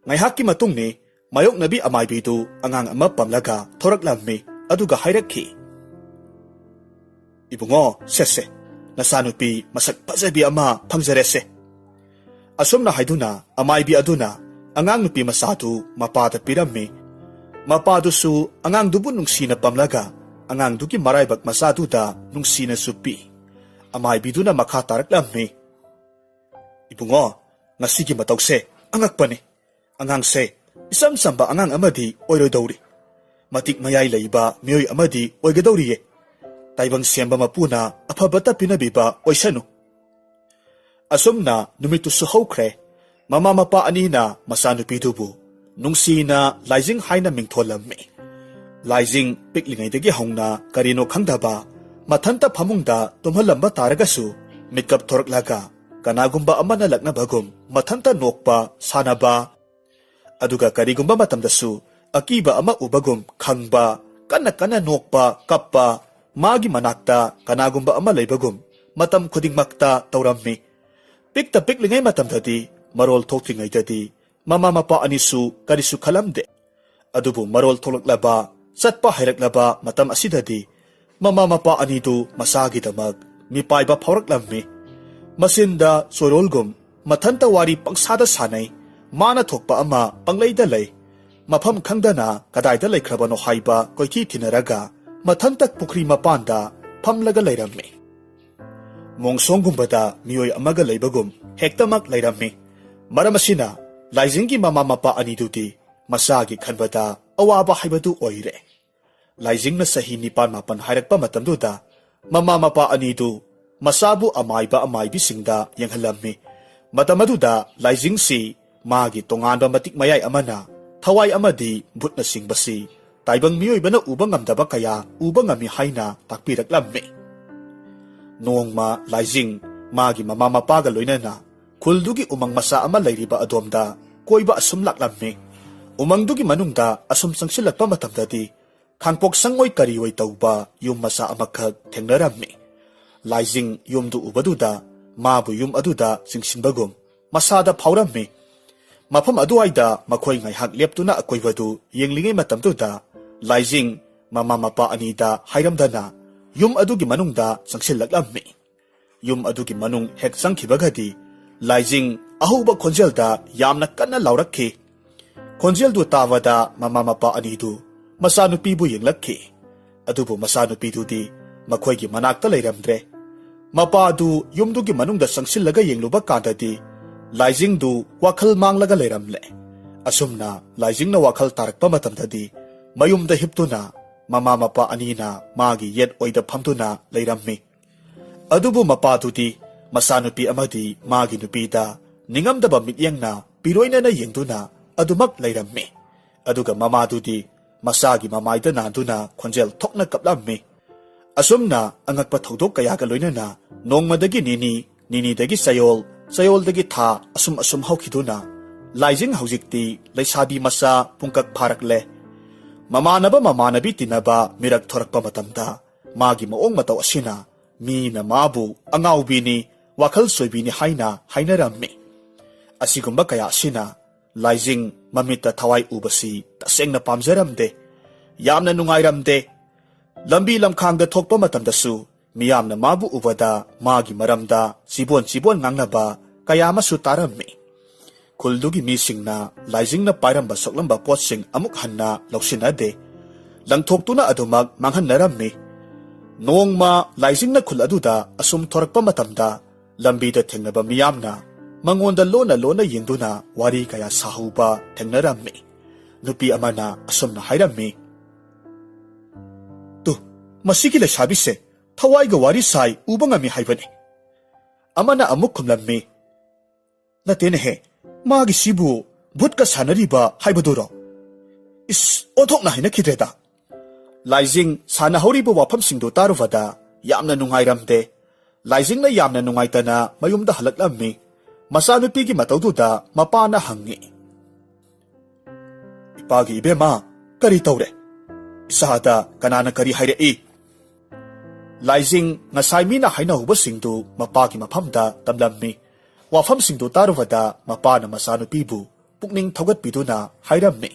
ꯉꯥꯏꯍꯥꯛꯀꯤ ꯃꯇꯨꯡꯅꯤ꯫ ꯃꯥꯌꯣꯛꯅꯕꯤ ꯑꯃꯥꯏꯕꯤꯗꯨ ꯑꯉꯥꯡ ꯑꯃ ꯄꯝꯂꯒ ꯊꯣꯔꯛꯂꯝꯃꯤ꯫ ꯑꯗꯨꯒ ꯍꯥꯏꯔꯛꯈꯤ, "ꯏꯕꯨꯡꯉꯣ, ꯁꯦ ꯁꯦ, ꯅꯆꯥꯅꯨꯄꯤ ꯃꯁꯛ ꯐꯖꯕꯤ ꯑꯃ ꯐꯪꯖꯔꯦꯁꯦ꯫" ꯑꯁꯨꯝꯅ ꯍꯥꯏꯗꯨꯅ ꯑꯃꯥꯏꯕꯤ ꯑꯗꯨꯅ ꯑꯉꯥꯡ ꯅꯨꯄꯤ ꯃꯆꯥꯗꯨ ꯃꯄꯥꯗ ꯄꯤꯔꯝꯃꯤ꯫ ꯃꯄꯥꯗꯨꯁꯨ ꯑꯉꯥꯡꯗꯨꯕꯨ ꯅꯨꯡꯁꯤꯅ ꯄꯝꯂꯒ ꯑꯉꯥꯡꯗꯨꯒꯤ ꯃꯔꯥꯏꯕꯛ ꯃꯆꯥꯗꯨꯗ ꯅꯨꯡꯁꯤꯅꯁꯨ ꯄꯤ꯫ ꯑꯃꯥꯏꯕꯤꯗꯨꯅ ꯃꯈꯥ ꯇꯥꯔꯛꯂꯝꯃꯤ, "ꯏꯕꯨꯡꯉꯣ, ꯉꯁꯤꯒꯤ ꯃꯇꯧꯁꯦ ꯑꯉꯛꯄꯅꯤ꯫ ꯑꯉꯥꯡꯁꯦ ꯏꯆꯝ ꯆꯝꯕ ꯑꯉꯥꯡ ꯑꯃꯗꯤ ꯑꯣꯏꯔꯣꯏꯗꯧꯔꯤ꯫ ꯃꯇꯤꯛ ꯃꯌꯥꯏ ꯂꯩꯕ ꯃꯤꯑꯣꯏ ꯑꯃꯗꯤ ꯑꯣꯏꯒꯗꯧꯔꯤꯌꯦ꯫ ꯇꯥꯏꯕꯪ ꯁꯦꯝꯕ ꯃꯄꯨꯅ ꯑꯐꯕꯇ ꯄꯤꯅꯕꯤꯕ ꯑꯣꯏꯁꯅꯨ"꯫ ꯑꯁꯨꯝꯅ ꯅꯨꯃꯤꯠꯇꯨꯁꯨ ꯍꯧꯈ꯭ꯔꯦ꯫ ꯃꯃꯥ ꯃꯄꯥ ꯑꯅꯤꯅ ꯃꯆꯥꯅꯨꯄꯤꯗꯨꯕꯨ ꯅꯨꯡꯁꯤꯅ ꯂꯥꯏꯖꯤꯡ ꯍꯥꯏꯅ ꯃꯤꯡꯊꯣꯜꯂꯝꯃꯤ꯫ ꯂꯥꯏꯖꯤꯡ ꯄꯤꯛꯂꯤꯉꯩꯗꯒꯤ ꯍꯧꯅ ꯀꯔꯤꯅꯣ ꯈꯪꯗꯕ, ꯃꯊꯟꯇ ꯐꯃꯨꯡꯗ ꯇꯨꯝꯍꯜꯂꯝꯕ ꯇꯥꯔꯒꯁꯨ, ꯃꯤꯠꯀꯞ ꯊꯣꯔꯛꯂꯒ ꯀꯅꯥꯒꯨꯝꯕ ꯑꯃꯅ ꯂꯛꯅꯕꯒꯨꯝ ꯃꯊꯟꯇ ꯅꯣꯛꯄ, ꯁꯥꯟꯅꯕ, ꯑꯗꯨꯒ ꯀꯔꯤꯒꯨꯝꯕ ꯃꯇꯝꯗꯁꯨ ꯑꯀꯤꯕ ꯑꯃ ꯎꯕꯒꯨꯝ ꯈꯪꯕ, ꯀꯟꯅ ꯀꯟꯅ ꯅꯣꯛꯄ, ꯀꯞꯄ, ꯃꯥꯒꯤ ꯃꯅꯥꯛꯇ ꯀꯅꯥꯒꯨꯝꯕ ꯑꯃ ꯂꯩꯕꯒꯨꯝ ꯃꯇꯝ ꯈꯨꯗꯤꯡꯃꯛꯇ ꯇꯧꯔꯝꯃꯤ꯫ ꯄꯤꯛꯇ ꯄꯤꯛꯂꯤꯉꯩ ꯃꯇꯝꯗꯗꯤ, ꯃꯔꯣꯜ ꯊꯣꯛꯇ꯭ꯔꯤꯉꯩꯗꯗꯤ, ꯃꯃꯥ ꯃꯄꯥ ꯑꯅꯤꯁꯨ ꯀꯔꯤꯁꯨ ꯈꯜꯂꯝꯗꯦ꯫ ꯑꯗꯨꯕꯨ ꯃꯔꯣꯜ ꯊꯣꯛꯂꯛꯂꯕ, ꯆꯠꯄ ꯍꯩꯔꯛꯂꯕ ꯃꯇꯝ ꯑꯁꯤꯗꯗꯤ ꯃꯃꯥ ꯃꯄꯥ ꯑꯅꯤꯗꯨ ꯃꯆꯥꯒꯤꯗꯃꯛ ꯃꯤꯄꯥꯏꯕ ꯐꯥꯎꯔꯛꯂꯝꯃꯤ꯫ ꯃꯆꯤꯟꯗ ꯆꯣꯏꯔꯣꯜꯒꯨꯝ ꯃꯊꯟꯇ ꯋꯥꯔꯤ ꯄꯪꯁꯥꯗ ꯁꯥꯟꯅꯩ, ꯃꯥꯅ ꯊꯣꯛꯄ ꯑꯃ ꯄꯪꯂꯩꯗ ꯂꯩ꯫ ꯃꯐꯝ ꯈꯪꯗꯅ ꯀꯗꯥꯏꯗ ꯂꯩꯈ꯭ꯔꯕꯅꯣ ꯍꯥꯏꯕ ꯀꯣꯏꯊꯤ ꯊꯤꯅꯔꯒ ꯃꯊꯟꯇ ꯄꯨꯈ꯭ꯔꯤ ꯃꯄꯥꯟꯗ ꯐꯝꯂꯒ ꯂꯩꯔꯝꯃꯤ꯫ ꯃꯣꯡꯁꯣꯡꯒꯨꯝꯕꯗ ꯃꯤꯑꯣꯏ ꯑꯃꯒ ꯂꯩꯕꯒꯨꯝ ꯍꯦꯛꯇꯃꯛ ꯂꯩꯔꯝꯃꯤ꯫ ꯃꯔꯝ ꯑꯁꯤꯅ ꯂꯥꯏꯖꯤꯡꯒꯤ ꯃꯃꯥ ꯃꯄꯥ ꯑꯅꯤꯗꯨꯗꯤ ꯃꯆꯥꯒꯤ ꯈꯟꯕꯗ ꯑꯋꯥꯕ ꯍꯥꯏꯕꯗꯨ ꯑꯣꯏꯔꯦ꯫ ꯂꯥꯏꯖꯤꯡꯅ ꯆꯍꯤ ꯅꯤꯄꯥꯟ ꯃꯥꯄꯟ ꯍꯥꯏꯔꯛꯄ ꯃꯇꯝꯗꯨꯗ ꯃꯃꯥ ꯃꯄꯥ ꯑꯅꯤꯗꯨ ꯃꯆꯥꯕꯨ ꯑꯃꯥꯏꯕ ꯑꯃꯥꯏꯕꯤꯁꯤꯡꯗ ꯌꯦꯡꯍꯜꯂꯝꯃꯤ꯫ ꯃꯇꯝ ꯑꯗꯨꯗ ꯂꯥꯏꯖꯤꯡꯁꯤ ꯃꯥꯒꯤ ꯇꯣꯉꯥꯟꯕ ꯃꯇꯤꯛ ꯃꯌꯥꯏ ꯑꯃꯅ ꯊꯋꯥꯏ ꯑꯃꯗꯤ ꯚꯨꯠꯅꯆꯤꯡꯕꯁꯤ ꯇꯥꯏꯕꯪ ꯃꯤꯑꯣꯏꯕꯅ ꯎꯕ ꯉꯝꯗꯕ ꯀꯌꯥ ꯎꯕ ꯉꯝꯃꯤ ꯍꯥꯏꯅ ꯇꯥꯛꯄꯤꯔꯛꯂꯝꯃꯤ꯫ ꯅꯣꯡꯃ ꯂꯥꯏꯖꯤꯡ ꯃꯥꯒꯤ ꯃꯃꯥ ꯃꯄꯥꯒ ꯂꯣꯏꯅꯅ ꯈꯨꯜꯗꯨꯒꯤ ꯎꯃꯪ ꯃꯆꯥ ꯑꯃ ꯂꯩꯔꯤꯕ ꯑꯗꯣꯝꯗ ꯀꯣꯏꯕ ꯑꯁꯨꯝ ꯂꯥꯛꯂꯝꯃꯤ꯫ ꯎꯃꯪꯗꯨꯒꯤ ꯃꯅꯨꯡꯗ ꯑꯁꯨꯝ ꯆꯪꯁꯤꯜꯂꯛꯄ ꯃꯇꯝꯗꯗꯤ ꯈꯥꯡꯄꯣꯛ ꯁꯪꯑꯣꯏ ꯀꯔꯤꯑꯣꯏ ꯇꯧꯕ ꯌꯨꯝ ꯃꯆꯥ ꯑꯃꯈꯛ ꯊꯦꯡꯅꯔꯝꯃꯤ꯫ ꯂꯥꯏꯖꯤꯡ ꯌꯨꯝꯗꯨ ꯎꯕꯗꯨꯗ ꯃꯥꯕꯨ ꯌꯨꯝ ꯑꯗꯨꯗ ꯆꯤꯡꯁꯤꯟꯕꯒꯨꯝ ꯃꯁꯥꯗ ꯐꯥꯎꯔꯝꯃꯤ꯫ ꯃꯐꯝ ꯑꯗꯨꯋꯥꯏꯗ ꯃꯈꯣꯏ ꯉꯥꯏꯍꯥꯛ ꯂꯦꯞꯇꯨꯅ ꯑꯀꯣꯏꯕꯗꯨ ꯌꯦꯡꯂꯤꯉꯩ ꯃꯇꯝꯗꯨꯗ ꯂꯥꯏꯖꯤꯡ ꯃꯃꯥ ꯃꯄꯥ ꯑꯅꯤꯗ ꯍꯥꯏꯔꯝꯗꯅ ꯌꯨꯝ ꯑꯗꯨꯒꯤ ꯃꯅꯨꯡꯗ ꯆꯪꯁꯤꯜꯂꯛꯂꯝꯃꯤ꯫ ꯌꯨꯝ ꯑꯗꯨꯒꯤ ꯃꯅꯨꯡ ꯍꯦꯛ ꯆꯪꯈꯤꯕꯒꯗꯤ ꯂꯥꯏꯖꯤꯡ ꯑꯍꯧꯕ ꯈꯣꯟꯖꯦꯜꯗ ꯌꯥꯝꯅ ꯀꯟꯅ ꯂꯥꯎꯔꯛꯈꯤ꯫ ꯈꯣꯟꯖꯦꯜꯗꯨ ꯇꯥꯕꯗ ꯃꯃꯥ ꯃꯄꯥ ꯑꯅꯤꯗꯨ ꯃꯆꯥꯅꯨꯄꯤꯕꯨ ꯌꯦꯡꯂꯛꯈꯤ꯫ ꯑꯗꯨꯕꯨ ꯃꯆꯥꯅꯨꯄꯤꯗꯨꯗꯤ ꯃꯈꯣꯏꯒꯤ ꯃꯅꯥꯛꯇ ꯂꯩꯔꯝꯗ꯭ꯔꯦ꯫ ꯃꯄꯥꯗꯨ ꯌꯨꯝꯗꯨꯒꯤ ꯃꯅꯨꯡꯗ ꯆꯪꯁꯤꯜꯂꯒ ꯌꯦꯡꯂꯨꯕ ꯀꯥꯟꯗꯗꯤ ꯂꯥꯏꯖꯤꯡꯗꯨ ꯋꯥꯈꯜ ꯃꯥꯡꯂꯒ ꯂꯩꯔꯝꯂꯦ꯫ ꯑꯁꯨꯝꯅ ꯂꯥꯏꯖꯤꯡꯅ ꯋꯥꯈꯜ ꯇꯥꯔꯛꯄ ꯃꯇꯝꯗꯗꯤ ꯃꯌꯨꯝꯗ ꯍꯤꯞꯇꯨꯅ ꯃꯃꯥ ꯃꯄꯥ ꯑꯅꯤꯅ ꯃꯥꯒꯤ ꯌꯦꯠ ꯑꯣꯏꯗ ꯐꯝꯗꯨꯅ ꯂꯩꯔꯝꯃꯤ꯫ ꯑꯗꯨꯕꯨ ꯃꯄꯥꯗꯨꯗꯤ ꯃꯆꯥꯅꯨꯄꯤ ꯑꯃꯗꯤ ꯃꯥꯒꯤ ꯅꯨꯄꯤꯗ ꯅꯤꯡꯉꯝꯗꯕ ꯃꯤꯠꯌꯦꯡꯅ ꯄꯤꯔꯣꯏꯅꯅ ꯌꯦꯡꯗꯨꯅ ꯑꯗꯨꯃꯛ ꯂꯩꯔꯝꯃꯤ꯫ ꯑꯗꯨꯒ ꯃꯃꯥꯗꯨꯗꯤ ꯃꯆꯥꯒꯤ ꯃꯃꯥꯏꯗ ꯅꯥꯟꯗꯨꯅ ꯈꯣꯟꯖꯦꯜ ꯊꯣꯛꯅ ꯀꯞꯂꯝꯃꯤ꯫ ꯑꯁꯨꯝꯅ ꯑꯉꯛꯄ ꯊꯧꯗꯣꯛ ꯀꯌꯥꯒ ꯂꯣꯏꯅꯅ ꯅꯣꯡꯃꯗꯒꯤ ꯅꯤꯅꯤ, ꯅꯤꯅꯤꯗꯒꯤ ꯆꯌꯣꯜ, ꯆꯌꯣꯜꯗꯒꯤ ꯊꯥ, ꯑꯁꯨꯝ ꯑꯁꯨꯝ ꯍꯧꯈꯤꯗꯨꯅ ꯂꯥꯏꯖꯤꯡ ꯍꯧꯖꯤꯛꯇꯤ ꯂꯩꯁꯥꯕꯤ ꯃꯆꯥ ꯄꯨꯡꯀꯛ ꯐꯥꯔꯛꯂꯦ꯫ ꯃꯃꯥꯟꯅꯕ ꯃꯃꯥꯟꯅꯕꯤ ꯇꯤꯟꯅꯕ ꯃꯤꯔꯛ ꯊꯣꯔꯛꯄ ꯃꯇꯝꯗ ꯃꯥꯒꯤ ꯃꯑꯣꯡ ꯃꯇꯧ ꯑꯁꯤꯅ ꯃꯤꯅ ꯃꯥꯕꯨ ꯑꯉꯥꯎꯕꯤꯅꯤ, ꯋꯥꯈꯜ ꯆꯣꯏꯕꯤꯅꯤ ꯍꯥꯏꯅ ꯍꯥꯏꯅꯔꯝꯃꯤ꯫ ꯑꯁꯤꯒꯨꯝꯕ ꯀꯌꯥ ꯑꯁꯤꯅ ꯂꯥꯏꯖꯤꯡ ꯃꯃꯤꯠꯇ ꯊꯋꯥꯏ ꯎꯕꯁꯤ ꯇꯁꯦꯡꯅ ꯄꯥꯝꯖꯔꯝꯗꯦ꯫ ꯌꯥꯝꯅ ꯅꯨꯡꯉꯥꯏꯔꯝꯗꯦ꯫ ꯂꯝꯕꯤ ꯂꯝꯈꯥꯡꯗ ꯊꯣꯛꯄ ꯃꯇꯝꯗꯁꯨ ꯃꯤꯌꯥꯝꯅ ꯃꯥꯕꯨ ꯎꯕꯗ ꯃꯥꯒꯤ ꯃꯔꯝꯗ ꯆꯤꯕꯣꯟ ꯆꯤꯕꯣꯟ ꯉꯥꯡꯅꯕ ꯀꯌꯥ ꯑꯃꯁꯨ ꯇꯥꯔꯝꯃꯤ꯫ ꯈꯨꯜꯗꯨꯒꯤ ꯃꯤꯁꯤꯡꯅ ꯂꯥꯏꯖꯤꯡꯅ ꯄꯥꯏꯔꯝꯕ ꯁꯣꯛꯂꯝꯕ ꯄꯣꯠꯁꯤꯡ ꯑꯃꯨꯛ ꯍꯟꯅ ꯂꯧꯁꯤꯟꯅꯗꯦ꯫ ꯂꯪꯊꯣꯛꯇꯨꯅ ꯑꯗꯨꯃꯛ ꯃꯥꯡꯍꯟꯅꯔꯝꯃꯤ꯫ ꯅꯣꯡꯃ ꯂꯥꯏꯖꯤꯡꯅ ꯈꯨꯜ ꯑꯗꯨꯗ ꯑꯁꯨꯝ ꯊꯣꯔꯛꯄ ꯃꯇꯝꯗ ꯂꯝꯕꯤꯗ ꯊꯦꯡꯅꯕ ꯃꯤꯌꯥꯝꯅ ꯃꯉꯣꯟꯗ ꯂꯣꯟꯅ ꯂꯣꯟꯅ ꯌꯦꯡꯗꯨꯅ ꯋꯥꯔꯤ ꯀꯌꯥ ꯁꯥꯍꯧꯕ ꯊꯦꯡꯅꯔꯝꯃꯤ꯫ ꯅꯨꯄꯤ ꯑꯃꯅ ꯑꯁꯨꯝꯅ ꯍꯥꯏꯔꯝꯃꯤ, "ꯇꯨ, ꯃꯁꯤꯒꯤ ꯂꯩꯁꯥꯕꯤꯁꯦ ꯊꯋꯥꯏꯒ ꯋꯥꯔꯤ ꯁꯥꯏ ꯎꯕ ꯉꯝꯃꯤ ꯍꯥꯏꯕꯅꯤ"꯫ ꯑꯃꯅ ꯑꯃꯨꯛ ꯈꯨꯝꯂꯝꯃꯤ, "ꯅꯠꯇꯦꯅꯦꯍꯦ, ꯃꯥꯒꯤꯁꯤꯕꯨ ꯚꯨꯠꯀ ꯁꯥꯟꯅꯔꯤꯕ ꯍꯥꯏꯕꯗꯨꯔꯣ? ꯏꯁ, ꯑꯣꯟꯊꯣꯛꯅ ꯍꯩꯅꯈꯤꯗ꯭ꯔꯦꯗ"꯫ ꯂꯥꯏꯖꯤꯡ ꯁꯥꯟꯅꯍꯧꯔꯤꯕ ꯋꯥꯐꯝꯁꯤꯡꯗꯨ ꯇꯥꯔꯨꯕꯗ ꯌꯥꯝꯅ ꯅꯨꯡꯉꯥꯏꯔꯝꯗꯦ꯫ ꯂꯥꯏꯖꯤꯡꯅ ꯌꯥꯝꯅ ꯅꯨꯡꯉꯥꯏꯇꯅ ꯃꯌꯨꯝꯗ ꯍꯜꯂꯛꯂꯝꯃꯤ꯫ ꯃꯆꯥꯅꯨꯄꯤꯒꯤ ꯃꯇꯧꯗꯨꯗ ꯃꯄꯥꯅ ꯍꯪꯉꯤ, "ꯏꯄꯥꯒꯤ ꯏꯕꯦꯝꯃ, ꯀꯔꯤ ꯇꯧꯔꯦ? ꯏꯆꯥꯗ ꯀꯅꯥꯅ ꯀꯔꯤ ꯍꯥꯏꯔꯛꯏ?" ꯂꯥꯏꯖꯤꯡ ꯉꯁꯥꯏ ꯃꯤꯅ ꯍꯥꯏꯅꯍꯧꯕꯁꯤꯡꯗꯨ ꯃꯄꯥꯒꯤ ꯃꯐꯝꯗ ꯇꯝꯂꯝꯃꯤ꯫ ꯋꯥꯐꯝꯁꯤꯡꯗꯨ ꯇꯥꯔꯨꯕꯗ ꯃꯄꯥꯅ ꯃꯆꯥꯅꯨꯄꯤꯕꯨ ꯄꯨꯛꯅꯤꯡ ꯊꯧꯒꯠꯄꯤꯗꯨꯅ ꯍꯥꯏꯔꯝꯃꯤ,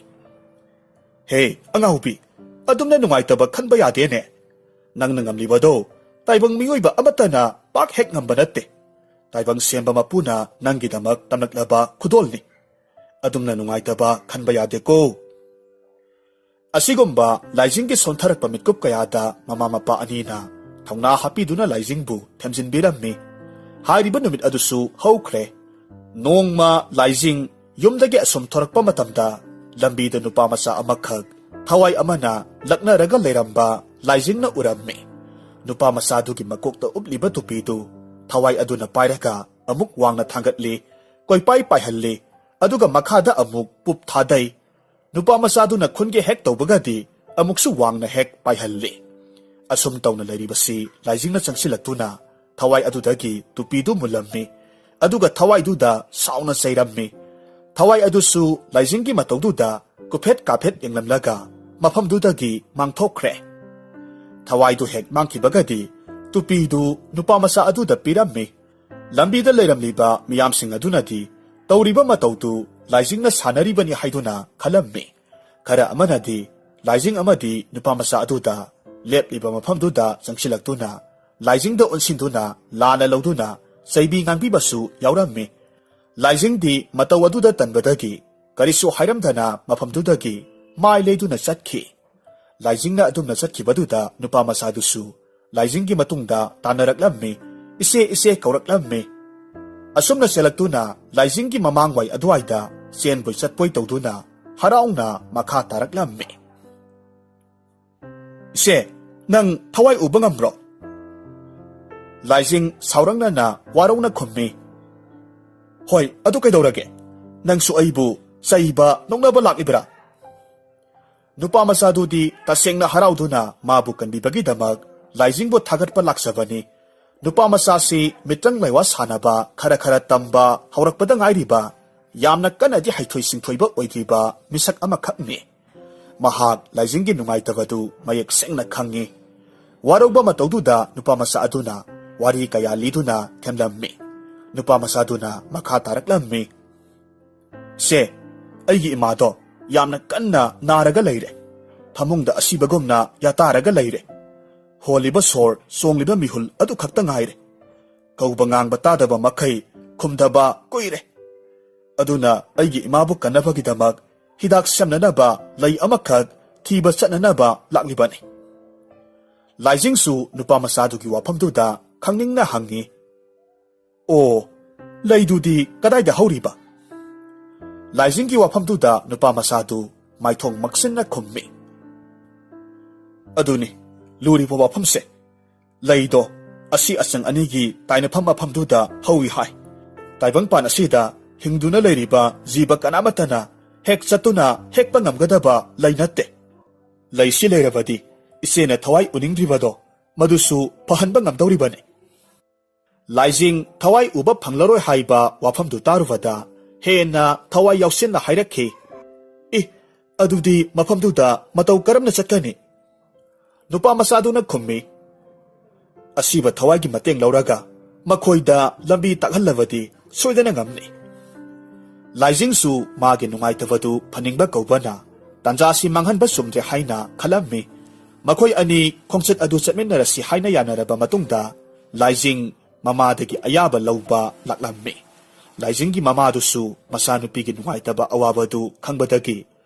"ꯍꯦ, ꯑꯉꯥꯎꯕꯤ, ꯑꯗꯨꯝꯅ ꯅꯨꯡꯉꯥꯏꯇꯕ ꯈꯟꯕ ꯌꯥꯗꯦꯅꯦ꯫ ꯅꯪꯅ ꯉꯝꯂꯤꯕꯗꯣ ꯇꯥꯏꯕꯪ ꯃꯤꯑꯣꯏꯕ ꯑꯃꯠꯇꯅ ꯄꯥꯛ ꯍꯦꯛ ꯉꯝꯕ ꯅꯠꯇꯦ꯫ ꯇꯥꯏꯕꯪ ꯁꯦꯝꯕ ꯃꯄꯨꯅ ꯅꯪꯒꯤꯗꯃꯛ ꯇꯝꯂꯛꯂꯕ ꯈꯨꯗꯣꯜꯅꯤ꯫ ꯑꯗꯨꯝꯅ ꯅꯨꯡꯉꯥꯏꯇꯕ ꯈꯟꯕ ꯌꯥꯗꯦꯀꯣ꯫ ꯑꯁꯤꯒꯨꯝꯕ ꯂꯥꯏꯖꯤꯡꯒꯤ ꯁꯣꯟꯊꯔꯛꯄ ꯃꯤꯠꯀꯨꯞ ꯀꯌꯥꯗ ꯃꯃꯥ ꯃꯄꯥ ꯑꯅꯤꯅ ꯊꯧꯅꯥ ꯍꯥꯞꯄꯤꯗꯨꯅ ꯂꯥꯏꯖꯤꯡꯕꯨ ꯊꯦꯝꯖꯤꯟꯕꯤꯔꯝꯃꯤ꯫ ꯍꯥꯏꯔꯤꯕ ꯅꯨꯃꯤꯠ ꯑꯗꯨꯁꯨ ꯍꯧꯈ꯭ꯔꯦ꯫ ꯅꯣꯡꯃ ꯂꯥꯏꯖꯤꯡ ꯌꯨꯝꯗꯒꯤ ꯑꯁꯨꯝ ꯊꯣꯔꯛꯄ ꯃꯇꯝꯗ ꯂꯝꯕꯤꯗ ꯅꯨꯄꯥ ꯃꯆꯥ ꯑꯃꯈꯛ ꯊꯋꯥꯏ ꯑꯃꯅ ꯂꯛꯅꯔꯒ ꯂꯩꯔꯝꯕ ꯂꯥꯏꯖꯤꯡꯅ ꯎꯔꯝꯃꯤ꯫ ꯅꯨꯄꯥ ꯃꯆꯥꯗꯨꯒꯤ ꯃꯀꯣꯛꯇ ꯎꯞꯂꯤꯕ ꯇꯨꯄꯤꯗꯨ ꯊꯋꯥꯏ ꯑꯗꯨꯅ ꯄꯥꯏꯔꯒ ꯑꯃꯨꯛ ꯋꯥꯡꯅ ꯊꯥꯡꯒꯠꯂꯤ, ꯀꯣꯏꯄꯥꯏ ꯄꯥꯏꯍꯜꯂꯤ, ꯑꯗꯨꯒ ꯃꯈꯥꯗ ꯑꯃꯨꯛ ꯄꯨꯞ ꯊꯥꯗꯩ꯫ ꯅꯨꯄꯥ ꯃꯆꯥꯗꯨꯅ ꯈꯨꯟꯒꯦ ꯍꯦꯛ ꯇꯧꯕꯒꯗꯤ ꯑꯃꯨꯛꯁꯨ ꯋꯥꯡꯅ ꯍꯦꯛ ꯄꯥꯏꯍꯜꯂꯤ꯫ ꯑꯁꯨꯝ ꯇꯧꯅ ꯂꯩꯔꯤꯕꯁꯤ ꯂꯥꯏꯖꯤꯡꯅ ꯆꯪꯁꯤꯜꯂꯛꯇꯨꯅ ꯊꯋꯥꯏ ꯑꯗꯨꯗꯒꯤ ꯇꯨꯄꯤꯗꯨ ꯃꯨꯜꯂꯝꯃꯤ꯫ ꯑꯗꯨꯒ ꯊꯋꯥꯏꯗꯨꯗ ꯁꯥꯎꯅ ꯆꯩꯔꯝꯃꯤ꯫ ꯊꯋꯥꯏ ꯑꯗꯨꯁꯨ ꯂꯥꯏꯖꯤꯡꯒꯤ ꯃꯇꯧꯗꯨꯗ ꯀꯨꯐꯦꯠ ꯀꯥꯐꯦꯠ ꯌꯦꯡꯂꯝꯂꯒ ꯃꯐꯝꯗꯨꯗꯒꯤ ꯃꯥꯡꯊꯣꯛꯈ꯭ꯔꯦ꯫ ꯊꯋꯥꯏꯗꯨ ꯍꯦꯛ ꯃꯥꯡꯈꯤꯕꯒꯗꯤ ꯇꯨꯄꯤꯗꯨ ꯅꯨꯄꯥ ꯃꯆꯥ ꯑꯗꯨꯗ ꯄꯤꯔꯝꯃꯤ꯫ ꯂꯝꯕꯤꯗ ꯂꯩꯔꯝꯂꯤꯕ ꯃꯤꯌꯥꯝꯁꯤꯡ ꯑꯗꯨꯅꯗꯤ ꯇꯧꯔꯤꯕ ꯃꯇꯧꯗꯨ ꯂꯥꯏꯖꯤꯡꯅ ꯁꯥꯟꯅꯔꯤꯕꯅꯤ ꯍꯥꯏꯗꯨꯅ ꯈꯜꯂꯝꯃꯤ꯫ ꯈꯔ ꯑꯃꯅꯗꯤ ꯂꯥꯏꯖꯤꯡ ꯑꯃꯗꯤ ꯅꯨꯄꯥ ꯃꯆꯥ ꯑꯗꯨꯗ ꯂꯦꯞꯂꯤꯕ ꯃꯐꯝꯗꯨꯗ ꯆꯪꯁꯤꯜꯂꯛꯇꯨꯅ ꯂꯥꯏꯖꯤꯡꯗ ꯑꯣꯟꯁꯤꯟꯗꯨꯅ ꯂꯥꯟꯅ ꯂꯧꯗꯨꯅ ꯆꯩꯕꯤ ꯉꯥꯡꯕꯤꯕꯁꯨ ꯌꯥꯎꯔꯝꯃꯤ꯫ ꯂꯥꯏꯖꯤꯡꯗꯤ ꯃꯇꯧ ꯑꯗꯨꯗ ꯇꯟꯕꯗꯒꯤ ꯀꯔꯤꯁꯨ ꯍꯥꯏꯔꯝꯗꯅ ꯃꯐꯝꯗꯨꯗꯒꯤ ꯃꯥꯏ ꯂꯩꯗꯨꯅ ꯆꯠꯈꯤ꯫ ꯂꯥꯏꯖꯤꯡꯅ ꯑꯗꯨꯝꯅ ꯆꯠꯈꯤꯕꯗꯨꯗ ꯅꯨꯄꯥ ꯃꯆꯥꯗꯨꯁꯨ ꯂꯥꯏꯖꯤꯡꯒꯤ ꯃꯇꯨꯡꯗ ꯇꯥꯟꯅꯔꯛꯂꯝꯃꯤ꯫ "ꯏꯆꯦ, ꯏꯆꯦ" ꯀꯧꯔꯛꯂꯝꯃꯤ꯫ ꯑꯁꯨꯝꯅ ꯆꯦꯜꯂꯛꯇꯨꯅ ꯂꯥꯏꯖꯤꯡꯒꯤ ꯃꯃꯥꯡꯋꯥꯏ ꯑꯗꯨꯋꯥꯏꯗ ꯆꯦꯟꯕꯣꯏ ꯆꯠꯄꯣꯏ ꯇꯧꯗꯨꯅ ꯍꯔꯥꯎꯅ ꯃꯈꯥ ꯇꯥꯔꯛꯂꯝꯃꯤ꯫ "ꯏꯆꯦ, ꯅꯪ ꯊꯋꯥꯏ ꯎꯕ ꯉꯝꯕ꯭ꯔꯣ?" ꯂꯥꯏꯖꯤꯡ ꯁꯥꯎꯔꯛꯅꯅ ꯋꯥꯔꯧꯅ ꯈꯨꯝꯃꯤ꯫ "ꯍꯣꯏ, ꯑꯗꯨ ꯀꯩꯗꯧꯔꯒꯦ? ꯅꯪꯁꯨ ꯑꯩꯕꯨ ꯆꯩꯕ ꯅꯣꯛꯅꯕ ꯂꯥꯛꯂꯤꯕ꯭ꯔꯥ?" ꯅꯨꯄꯥ ꯃꯆꯥꯗꯨꯗꯤ ꯇꯁꯦꯡꯅ ꯍꯔꯥꯎꯗꯨꯅ ꯃꯥꯕꯨ ꯀꯟꯕꯤꯕꯒꯤꯗꯃꯛ ꯂꯥꯏꯖꯤꯡꯕꯨ ꯊꯥꯒꯠꯄ ꯂꯥꯛꯆꯕꯅꯤ꯫ ꯅꯨꯄꯥ ꯃꯆꯥꯁꯤ ꯃꯤꯇ꯭ꯔꯪ ꯂꯩꯋꯥ ꯁꯥꯟꯅꯕ ꯈꯔ ꯈꯔ ꯇꯝꯕ ꯍꯧꯔꯛꯄꯗ ꯉꯥꯏꯔꯤꯕ, ꯌꯥꯝꯅ ꯀꯟꯅꯗꯤ ꯍꯩꯊꯣꯏ ꯁꯤꯡꯊꯣꯏꯕ ꯑꯣꯏꯗ꯭ꯔꯤꯕ ꯃꯤꯁꯛ ꯑꯃꯈꯛꯅꯤ꯫ ꯃꯍꯥꯛ ꯂꯥꯏꯖꯤꯡꯒꯤ ꯅꯨꯡꯉꯥꯏꯇꯕꯗꯨ ꯃꯌꯦꯛ ꯁꯦꯡꯅ ꯈꯪꯏ꯫ ꯋꯥꯔꯧꯕ ꯃꯇꯧꯗꯨꯗ ꯅꯨꯄꯥ ꯃꯆꯥ ꯑꯗꯨꯅ ꯋꯥꯔꯤ ꯀꯌꯥ ꯂꯤꯗꯨꯅ ꯊꯦꯝꯂꯝꯃꯤ꯫ ꯅꯨꯄꯥ ꯃꯆꯥꯗꯨꯅ ꯃꯈꯥ ꯇꯥꯔꯛꯂꯝꯃꯤ꯫ "ꯁꯦ, ꯑꯩꯒꯤ ꯏꯃꯥꯗꯣ ꯌꯥꯝꯅ ꯀꯟꯅ ꯅꯥꯔꯒ ꯂꯩꯔꯦ꯫ ꯐꯃꯨꯡꯗ ꯑꯁꯤꯕꯒꯨꯝꯅ ꯌꯥꯇꯥꯔꯒ ꯂꯩꯔꯦ꯫ ꯍꯣꯜꯂꯤꯕ ꯁꯣꯔ, ꯆꯣꯡꯂꯤꯕ ꯃꯤꯍꯨꯜ ꯑꯗꯨ ꯈꯛꯇ ꯉꯥꯏꯔꯦ꯫ ꯀꯧꯕ ꯉꯥꯡꯕ ꯇꯥꯗꯕ ꯃꯈꯩ ꯈꯨꯝꯗꯕ ꯀꯨꯏꯔꯦ꯫ ꯑꯗꯨꯅ ꯑꯩꯒꯤ ꯏꯃꯥꯕꯨ ꯀꯟꯅꯕꯒꯤꯗꯃꯛ ꯍꯤꯗꯥꯛ ꯁꯦꯝꯅꯅꯕ ꯂꯩ ꯑꯃꯈꯛ ꯊꯤꯕ ꯆꯠꯅꯅꯕ ꯂꯥꯛꯂꯤꯕꯅꯤ꯫ ꯂꯥꯏꯖꯤꯡꯁꯨ ꯅꯨꯄꯥ ꯃꯆꯥꯗꯨꯒꯤ ꯋꯥꯐꯝꯗꯨꯗ ꯈꯪꯅꯤꯡꯅ ꯍꯪꯉꯤ, "ꯑꯣ, ꯂꯩꯗꯨꯗꯤ ꯀꯗꯥꯏꯗ ꯍꯧꯔꯤꯕ?" ꯂꯥꯏꯖꯤꯡꯒꯤ ꯋꯥꯐꯝꯗꯨꯗ ꯅꯨꯄꯥ ꯃꯆꯥꯗꯨ ꯃꯥꯏꯊꯣꯡ ꯃꯛꯁꯤꯟꯅ ꯈꯨꯝꯃꯤ꯫ ꯑꯗꯨꯅꯤ ꯂꯨꯔꯤꯕ ꯋꯥꯐꯝꯁꯦ꯫ ꯂꯩꯗꯣ ꯑꯁꯤ ꯑꯆꯪ ꯑꯅꯤꯒꯤ ꯇꯥꯏꯅꯐꯝ ꯃꯐꯝꯗꯨꯗ ꯍꯧꯏ ꯍꯥꯏ꯫ ꯇꯥꯏꯕꯪꯄꯥꯟ ꯑꯁꯤꯗ ꯍꯤꯡꯗꯨꯅ ꯂꯩꯔꯤꯕ ꯖꯤꯕ ꯀꯅꯥꯃꯠꯇꯅ ꯍꯦꯛ ꯆꯠꯇꯨꯅ ꯍꯦꯛꯄ ꯉꯝꯒꯗꯕ ꯂꯩ ꯅꯠꯇꯦ꯫ ꯂꯩꯁꯤ ꯂꯩꯔꯕꯗꯤ ꯏꯆꯦꯅ ꯊꯋꯥꯏ ꯎꯅꯤꯡꯗ꯭ꯔꯤꯕꯗꯣ ꯃꯗꯨꯁꯨ ꯐꯍꯟꯕ ꯉꯝꯗꯧꯔꯤꯕꯅꯤ꯫ ꯂꯥꯏꯖꯤꯡ ꯊꯋꯥꯏ ꯎꯕ ꯐꯪꯂꯔꯣꯏ ꯍꯥꯏꯕ ꯋꯥꯐꯝꯗꯨ ꯇꯥꯔꯨꯕꯗ ꯍꯦꯟꯅ ꯊꯋꯥꯏ ꯌꯥꯎꯁꯤꯟꯅ ꯍꯥꯏꯔꯛꯈꯤ, "ꯏ, ꯑꯗꯨꯗꯤ ꯃꯐꯝꯗꯨꯗ ꯃꯇꯧ ꯀꯔꯝꯅ ꯆꯠꯀꯅꯤ?" ꯅꯨꯄꯥ ꯃꯆꯥꯗꯨꯅ ꯈꯨꯝꯃꯤ, "ꯑꯁꯤꯕ ꯊꯋꯥꯏꯒꯤ ꯃꯇꯦꯡ ꯂꯧꯔꯒ ꯃꯈꯣꯏꯗ ꯂꯝꯕꯤ ꯇꯥꯛꯍꯜꯂꯕꯗꯤ ꯁꯣꯏꯗꯅ ꯉꯝꯅꯤ꯫" ꯂꯥꯏꯖꯤꯡꯁꯨ ꯃꯥꯒꯤ ꯅꯨꯡꯉꯥꯏꯇꯕꯗꯨ ꯐꯅꯤꯡꯕ ꯀꯧꯕꯅ ꯇꯥꯟꯖꯥꯁꯤ ꯃꯥꯡꯍꯟꯕ ꯆꯨꯝꯗ꯭ꯔꯦ ꯍꯥꯏꯅ ꯈꯜꯂꯝꯃꯤ꯫ ꯃꯈꯣꯏ ꯑꯅꯤ ꯈꯣꯡꯆꯠ ꯑꯗꯨ ꯆꯠꯃꯤꯟꯅꯔꯁꯤ ꯍꯥꯏꯅ ꯌꯥꯅꯔꯕ ꯃꯇꯨꯡꯗ ꯂꯥꯏꯖꯤꯡ ꯃꯃꯥꯗꯒꯤ ꯑꯌꯥꯕ ꯂꯧꯕ ꯂꯥꯛꯂꯝꯃꯤ꯫ ꯂꯥꯏꯖꯤꯡꯒꯤ ꯃꯃꯥꯗꯨꯁꯨ ꯃꯆꯥꯅꯨꯄꯤꯒꯤ ꯅꯨꯡꯉꯥꯏꯇꯕ ꯑꯋꯥꯕꯗꯨ ꯈꯪꯕꯗꯒꯤ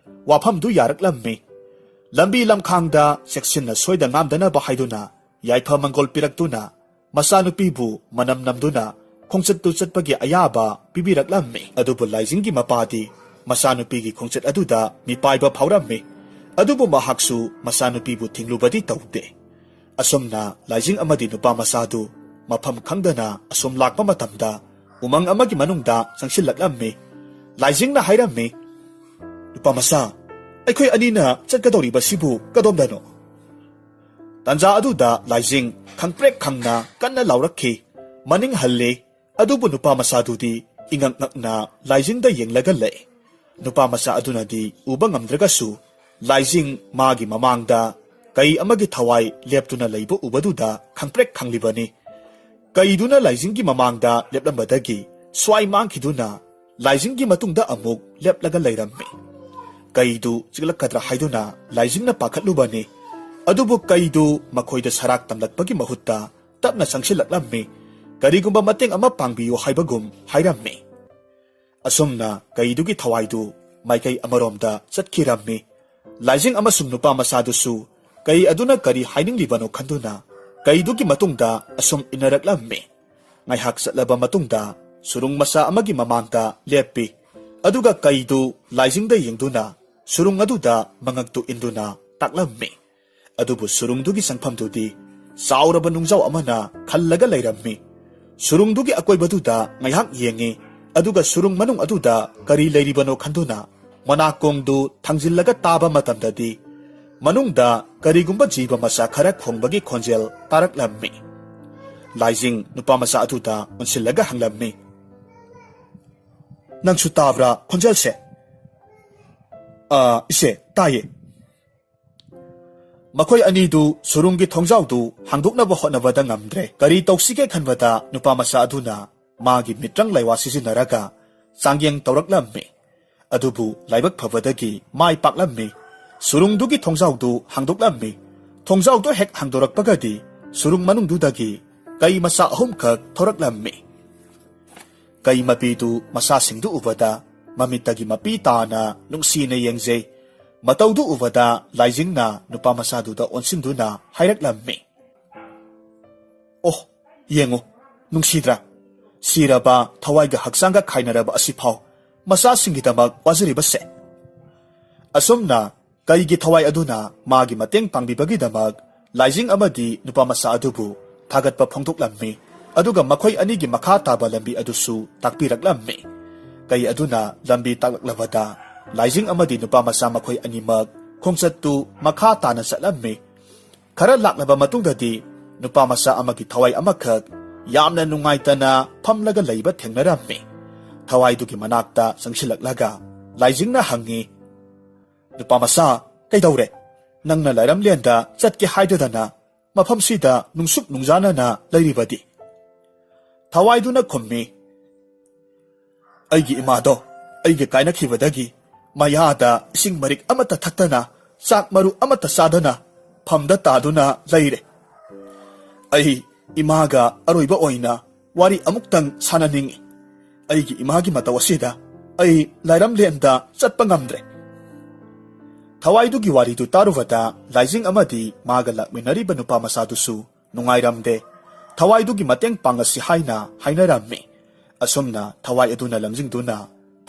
ꯋꯥꯐꯝꯗꯨ ꯌꯥꯔꯛꯂꯝꯃꯤ꯫ ꯂꯝꯕꯤ ꯂꯝꯈꯥꯡꯗ ꯆꯦꯛꯁꯤꯟꯅ ꯁꯣꯏꯗ ꯉꯥꯝꯗꯅꯕ ꯍꯥꯏꯗꯨꯅ ꯌꯥꯏꯐ ꯃꯪꯒꯣꯜ ꯄꯤꯔꯛꯇꯨꯅ ꯃꯆꯥꯅꯨꯄꯤꯕꯨ ꯃꯅꯝ ꯅꯝꯗꯨꯅ ꯈꯣꯡꯆꯠꯇꯨ ꯆꯠꯄꯒꯤ ꯑꯌꯥꯕ ꯄꯤꯕꯤꯔꯛꯂꯝꯃꯤ꯫ ꯑꯗꯨꯕꯨ ꯂꯥꯏꯖꯤꯡꯒꯤ ꯃꯄꯥꯗꯤ ꯃꯆꯥꯅꯨꯄꯤꯒꯤ ꯈꯣꯡꯆꯠ ꯑꯗꯨꯗ ꯃꯤꯄꯥꯏꯕ ꯐꯥꯎꯔꯝꯃꯤ꯫ ꯑꯗꯨꯕꯨ ꯃꯍꯥꯛꯁꯨ ꯃꯆꯥꯅꯨꯄꯤꯕꯨ ꯊꯤꯡꯂꯨꯕꯗꯤ ꯇꯧꯗꯦ꯫ ꯑꯁꯨꯝꯅ ꯂꯥꯏꯖꯤꯡ ꯑꯃꯗꯤ ꯅꯨꯄꯥ ꯃꯆꯥꯗꯨ ꯃꯐꯝ ꯈꯪꯗꯅ ꯑꯁꯨꯝ ꯂꯥꯛꯄ ꯃꯇꯝꯗ ꯎꯃꯪ ꯑꯃꯒꯤ ꯃꯅꯨꯡꯗ ꯆꯪꯁꯤꯜꯂꯛꯂꯝꯃꯤ꯫ ꯂꯥꯏꯖꯤꯡꯅ ꯍꯥꯏꯔꯝꯃꯤ, "ꯅꯨꯄꯥ ꯃꯆꯥ, ꯑꯩꯈꯣꯏ ꯑꯅꯤꯅ ꯆꯠꯀꯗꯧꯔꯤꯕꯁꯤꯕꯨ ꯀꯗꯣꯝꯗꯅꯣ?" ꯇꯥꯟꯖꯥ ꯑꯗꯨꯗ ꯂꯥꯏꯖꯤꯡ ꯈꯪꯄ꯭ꯔꯦꯛ ꯈꯪꯅ ꯀꯟꯅ ꯂꯥꯎꯔꯛꯈꯤ꯫ ꯃꯅꯤꯡ ꯍꯜꯂꯤ꯫ ꯑꯗꯨꯕꯨ ꯅꯨꯄꯥ ꯃꯆꯥꯗꯨꯗꯤ ꯏꯉꯛ ꯉꯛꯅ ꯂꯥꯏꯖꯤꯡꯗ ꯌꯦꯡꯂꯒ ꯂꯩ꯫ ꯅꯨꯄꯥ ꯃꯆꯥ ꯑꯗꯨꯅꯗꯤ ꯎꯕ ꯉꯝꯗ꯭ꯔꯒꯁꯨ ꯂꯥꯏꯖꯤꯡ ꯃꯥꯒꯤ ꯃꯃꯥꯡꯗ ꯀꯩ ꯑꯃꯒꯤ ꯊꯋꯥꯏ ꯂꯦꯞꯇꯨꯅ ꯂꯩꯕ ꯎꯕꯗꯨꯗ ꯈꯪꯄ꯭ꯔꯦꯛ ꯈꯪꯂꯤꯕꯅꯤ꯫ ꯀꯩꯗꯨꯅ ꯂꯥꯏꯖꯤꯡꯒꯤ ꯃꯃꯥꯡꯗ ꯂꯦꯞꯂꯝꯕꯗꯒꯤ ꯁ꯭ꯋꯥꯏ ꯃꯥꯡꯈꯤꯗꯨꯅ ꯂꯥꯏꯖꯤꯡꯒꯤ ꯃꯇꯨꯡꯗ ꯑꯃꯨꯛ ꯂꯦꯞꯂꯒ ꯂꯩꯔꯝꯃꯤ꯫ ꯀꯩꯗꯨ ꯆꯤꯛꯂꯛꯀꯗ꯭ꯔꯥ ꯍꯥꯏꯗꯨꯅ ꯂꯥꯏꯖꯤꯡꯅ ꯄꯥꯈꯠꯂꯨꯕꯅꯤ꯫ ꯑꯗꯨꯕꯨ ꯀꯩꯗꯨ ꯃꯈꯣꯏꯗ ꯁꯔꯥꯛ ꯇꯝꯂꯛꯄꯒꯤ ꯃꯍꯨꯠꯇ ꯇꯞꯅ ꯆꯪꯁꯤꯜꯂꯛꯂꯝꯃꯤ꯫ ꯀꯔꯤꯒꯨꯝꯕ ꯃꯇꯦꯡ ꯑꯃ ꯄꯥꯡꯕꯤꯌꯨ ꯍꯥꯏꯕꯒꯨꯝ ꯍꯥꯏꯔꯝꯃꯤ꯫ ꯑꯁꯨꯝꯅ ꯀꯩꯗꯨꯒꯤ ꯊꯋꯥꯏꯗꯨ ꯃꯥꯏꯀꯩ ꯑꯃꯔꯣꯝꯗ ꯆꯠꯈꯤꯔꯝꯃꯤ꯫ ꯂꯥꯏꯖꯤꯡ ꯑꯃꯁꯨꯡ ꯅꯨꯄꯥ ꯃꯆꯥꯗꯨꯁꯨ ꯀꯩ ꯑꯗꯨꯅ ꯀꯔꯤ ꯍꯥꯏꯅꯤꯡꯂꯤꯕꯅꯣ ꯈꯟꯗꯨꯅ ꯀꯩꯗꯨꯒꯤ ꯃꯇꯨꯡꯗ ꯑꯁꯨꯝ ꯏꯟꯅꯔꯛꯂꯝꯃꯤ꯫ ꯉꯥꯏꯍꯥꯛ ꯆꯠꯂꯕ ꯃꯇꯨꯡꯗ ꯁꯨꯔꯨꯡ ꯃꯆꯥ ꯑꯃꯒꯤ ꯃꯃꯥꯡꯗ ꯂꯦꯞꯄꯤ꯫ ꯑꯗꯨꯒ ꯀꯩꯗꯨ ꯂꯥꯏꯖꯤꯡꯗ ꯌꯦꯡꯗꯨꯅ ꯁꯨꯔꯨꯡ ꯑꯗꯨꯗ ꯃꯉꯛꯇꯨ ꯏꯟꯗꯨꯅ ꯇꯥꯛꯂꯝꯃꯤ꯫ ꯑꯗꯨꯕꯨ ꯁꯨꯔꯨꯡꯗꯨꯒꯤ ꯆꯪꯐꯝꯗꯨꯗꯤ ꯆꯥꯎꯔꯕ ꯅꯨꯡꯖꯥꯎ ꯑꯃꯅ ꯈꯜꯂꯒ ꯂꯩꯔꯝꯃꯤ꯫ ꯁꯨꯔꯨꯡꯗꯨꯒꯤ ꯑꯀꯣꯏꯕꯗꯨꯗ ꯉꯥꯏꯍꯥꯛ ꯌꯦꯡꯉꯤ, ꯑꯗꯨꯒ ꯁꯨꯔꯨꯡ ꯃꯅꯨꯡ ꯑꯗꯨꯗ ꯀꯔꯤ ꯂꯩꯔꯤꯕꯅꯣ ꯈꯟꯗꯨꯅ ꯃꯅꯥꯀꯣꯡꯗꯨ ꯊꯥꯡꯖꯤꯜꯂꯒ ꯇꯥꯕ ꯃꯇꯝꯗꯗꯤ ꯃꯅꯨꯡꯗ ꯀꯔꯤꯒꯨꯝꯕ ꯖꯤꯕ ꯃꯆꯥ ꯈꯔ ꯈꯣꯡꯕꯒꯤ ꯈꯣꯟꯖꯦꯜ ꯇꯥꯔꯛꯂꯝꯃꯤ꯫ ꯂꯥꯏꯖꯤꯡ ꯅꯨꯄꯥ ꯃꯆꯥ ꯑꯗꯨꯗ ꯑꯣꯟꯁꯤꯜꯂꯒ ꯍꯪꯂꯝꯃꯤ, "ꯅꯪꯁꯨ ꯇꯥꯕ꯭ꯔꯥ ꯈꯣꯟꯖꯦꯜꯁꯦ?" "ꯑꯥ, ꯏꯆꯦ, ꯇꯥꯏꯌꯦ꯫" ꯃꯈꯣꯏ ꯑꯅꯤꯗꯨ ꯁꯨꯔꯨꯡꯒꯤ ꯊꯣꯡꯖꯥꯎꯗꯨ ꯍꯥꯡꯗꯣꯛꯅꯕ ꯍꯣꯠꯅꯕꯗ ꯉꯝꯗ꯭ꯔꯦ꯫ ꯀꯔꯤ ꯇꯧꯁꯤꯒꯦ ꯈꯟꯕꯗ ꯅꯨꯄꯥ ꯃꯆꯥ ꯑꯗꯨꯅ ꯃꯥꯒꯤ ꯃꯤꯇ꯭ꯔꯪ ꯂꯩꯋꯥ ꯁꯤꯖꯤꯟꯅꯔꯒ ꯆꯥꯡꯌꯦꯡ ꯇꯧꯔꯛꯂꯝꯃꯤ꯫ ꯑꯗꯨꯕꯨ ꯂꯥꯏꯕꯛ ꯐꯕꯗꯒꯤ ꯃꯥꯏ ꯄꯥꯛꯂꯝꯃꯤ꯫ ꯁꯨꯔꯨꯡꯗꯨꯒꯤ ꯊꯣꯡꯖꯥꯎꯗꯨ ꯍꯥꯡꯗꯣꯛꯂꯝꯃꯤ꯫ ꯊꯣꯡꯖꯥꯎꯗꯨ ꯍꯦꯛ ꯍꯥꯡꯗꯣꯔꯛꯄꯒꯗꯤ ꯁꯨꯔꯨꯡ ꯃꯅꯨꯡꯗꯨꯗꯒꯤ ꯀꯩ ꯃꯆꯥ ꯑꯍꯨꯝꯈꯛ ꯊꯣꯔꯛꯂꯝꯃꯤ꯫ ꯀꯩ ꯃꯄꯤꯗꯨ ꯃꯆꯥꯁꯤꯡꯗꯨ ꯎꯕꯗ ꯃꯃꯤꯠꯇꯒꯤ ꯃꯄꯤ ꯇꯥꯅ ꯅꯨꯡꯁꯤꯅ ꯌꯦꯡꯖꯩ꯫ ꯃꯇꯧꯗꯨ ꯎꯕꯗ ꯂꯥꯏꯖꯤꯡꯅ ꯅꯨꯄꯥ ꯃꯆꯥꯗꯨꯗ ꯑꯣꯟꯁꯤꯟꯗꯨꯅ ꯍꯥꯏꯔꯛꯂꯝꯃꯤ, "ꯑꯣ, ꯌꯦꯡꯉꯨ, ꯅꯨꯡꯁꯤꯗ꯭ꯔꯥ? ꯁꯤꯔꯕ ꯊꯋꯥꯏꯒ ꯍꯛꯆꯥꯡꯒ ꯈꯥꯏꯅꯔꯕ ꯑꯁꯤꯐꯥꯎ ꯃꯆꯥꯁꯤꯡꯒꯤꯗꯃꯛ ꯋꯥꯖꯔꯤꯕꯁꯦ꯫" ꯑꯁꯨꯝꯅ ꯀꯩꯒꯤ ꯊꯋꯥꯏ ꯑꯗꯨꯅ ꯃꯥꯒꯤ ꯃꯇꯦꯡ ꯄꯥꯡꯕꯤꯕꯒꯤꯗꯃꯛ ꯂꯥꯏꯖꯤꯡ ꯑꯃꯗꯤ ꯅꯨꯄꯥ ꯃꯆꯥ ꯑꯗꯨꯕꯨ ꯊꯥꯒꯠꯄ ꯐꯣꯡꯗꯣꯛꯂꯝꯃꯤ, ꯑꯗꯨꯒ ꯃꯈꯣꯏ ꯑꯅꯤꯒꯤ ꯃꯈꯥ ꯇꯥꯕ ꯂꯝꯕꯤ ꯑꯗꯨꯁꯨ ꯇꯥꯛꯄꯤꯔꯛꯂꯝꯃꯤ꯫ ꯀꯩ ꯑꯗꯨꯅ ꯂꯝꯕꯤ ꯇꯥꯛꯂꯛꯂꯕꯗ ꯂꯥꯏꯖꯤꯡ ꯑꯃꯗꯤ ꯅꯨꯄꯥ ꯃꯆꯥ ꯃꯈꯣꯏ ꯑꯅꯤꯃꯛ ꯈꯣꯡꯆꯠꯇꯨ ꯃꯈꯥ ꯇꯥꯅ ꯆꯠꯂꯝꯃꯤ꯫ ꯈꯔ ꯂꯥꯛꯂꯕ ꯃꯇꯨꯡꯗꯗꯤ ꯅꯨꯄꯥ ꯃꯆꯥ ꯑꯃꯒꯤ ꯊꯋꯥꯏ ꯑꯃꯈꯛ ꯌꯥꯝꯅ ꯅꯨꯡꯉꯥꯏꯇꯅ ꯐꯝꯂꯒ ꯂꯩꯕ ꯊꯦꯡꯅꯔꯝꯃꯤ꯫ ꯊꯋꯥꯏꯗꯨꯒꯤ ꯃꯅꯥꯛꯇ ꯆꯪꯁꯤꯜꯂꯛꯂꯒ ꯂꯥꯏꯖꯤꯡꯅ ꯍꯪꯉꯤ, "ꯅꯨꯄꯥ ꯃꯆꯥ, ꯀꯩꯗꯧꯔꯦ? ꯅꯪꯅ ꯂꯥꯏꯔꯝꯂꯦꯟꯗ ꯆꯠꯀꯦ ꯍꯥꯏꯗꯗꯅ ꯃꯐꯝꯁꯤꯗ ꯅꯨꯡꯁꯨꯛ ꯅꯨꯡꯖꯥꯅꯅ ꯂꯩꯔꯤꯕꯗꯤ?" ꯊꯋꯥꯏꯗꯨꯅ ꯈꯨꯝꯃꯤ, "ꯑꯩꯒꯤ ꯏꯃꯥꯗꯣ ꯑꯩꯒ ꯀꯥꯏꯅꯈꯤꯕꯗꯒꯤ ꯃꯌꯥꯗ ꯏꯁꯤꯡ ꯃꯔꯤꯛ ꯑꯃꯠꯇ ꯊꯛꯇꯅ, ꯆꯥꯛ ꯃꯔꯨ ꯑꯃꯠꯇ ꯆꯥꯗꯅ ꯐꯝꯗ ꯇꯥꯗꯨꯅ ꯂꯩꯔꯦ꯫ ꯑꯩ ꯏꯃꯥꯒ ꯑꯔꯣꯏꯕ ꯑꯣꯏꯅ ꯋꯥꯔꯤ ꯑꯃꯨꯛꯇꯪ ꯁꯥꯟꯅꯅꯤꯡꯏ꯫ ꯑꯩꯒꯤ ꯏꯃꯥꯒꯤ ꯃꯇꯧ ꯑꯁꯤꯗ ꯑꯩ ꯂꯥꯏꯔꯝꯂꯦꯟꯗ ꯆꯠꯄ ꯉꯝꯗ꯭ꯔꯦ꯫ ꯊꯋꯥꯏꯗꯨꯒꯤ ꯋꯥꯔꯤꯗꯨ ꯇꯥꯔꯨꯕꯗ ꯂꯥꯏꯖꯤꯡ ꯑꯃꯗꯤ ꯃꯥꯒ ꯂꯥꯛꯃꯤꯟꯅꯔꯤꯕ ꯅꯨꯄꯥ ꯃꯆꯥꯗꯨꯁꯨ ꯅꯨꯡꯉꯥꯏꯔꯝꯗꯦ꯫ ꯊꯋꯥꯏꯗꯨꯒꯤ ꯃꯇꯦꯡ ꯄꯥꯡꯉꯁꯤ ꯍꯥꯏꯅ ꯍꯥꯏꯅꯔꯝꯃꯤ꯫ ꯑꯁꯨꯝꯅ ꯊꯋꯥꯏ ꯑꯗꯨꯅ ꯂꯝꯖꯤꯡꯗꯨꯅ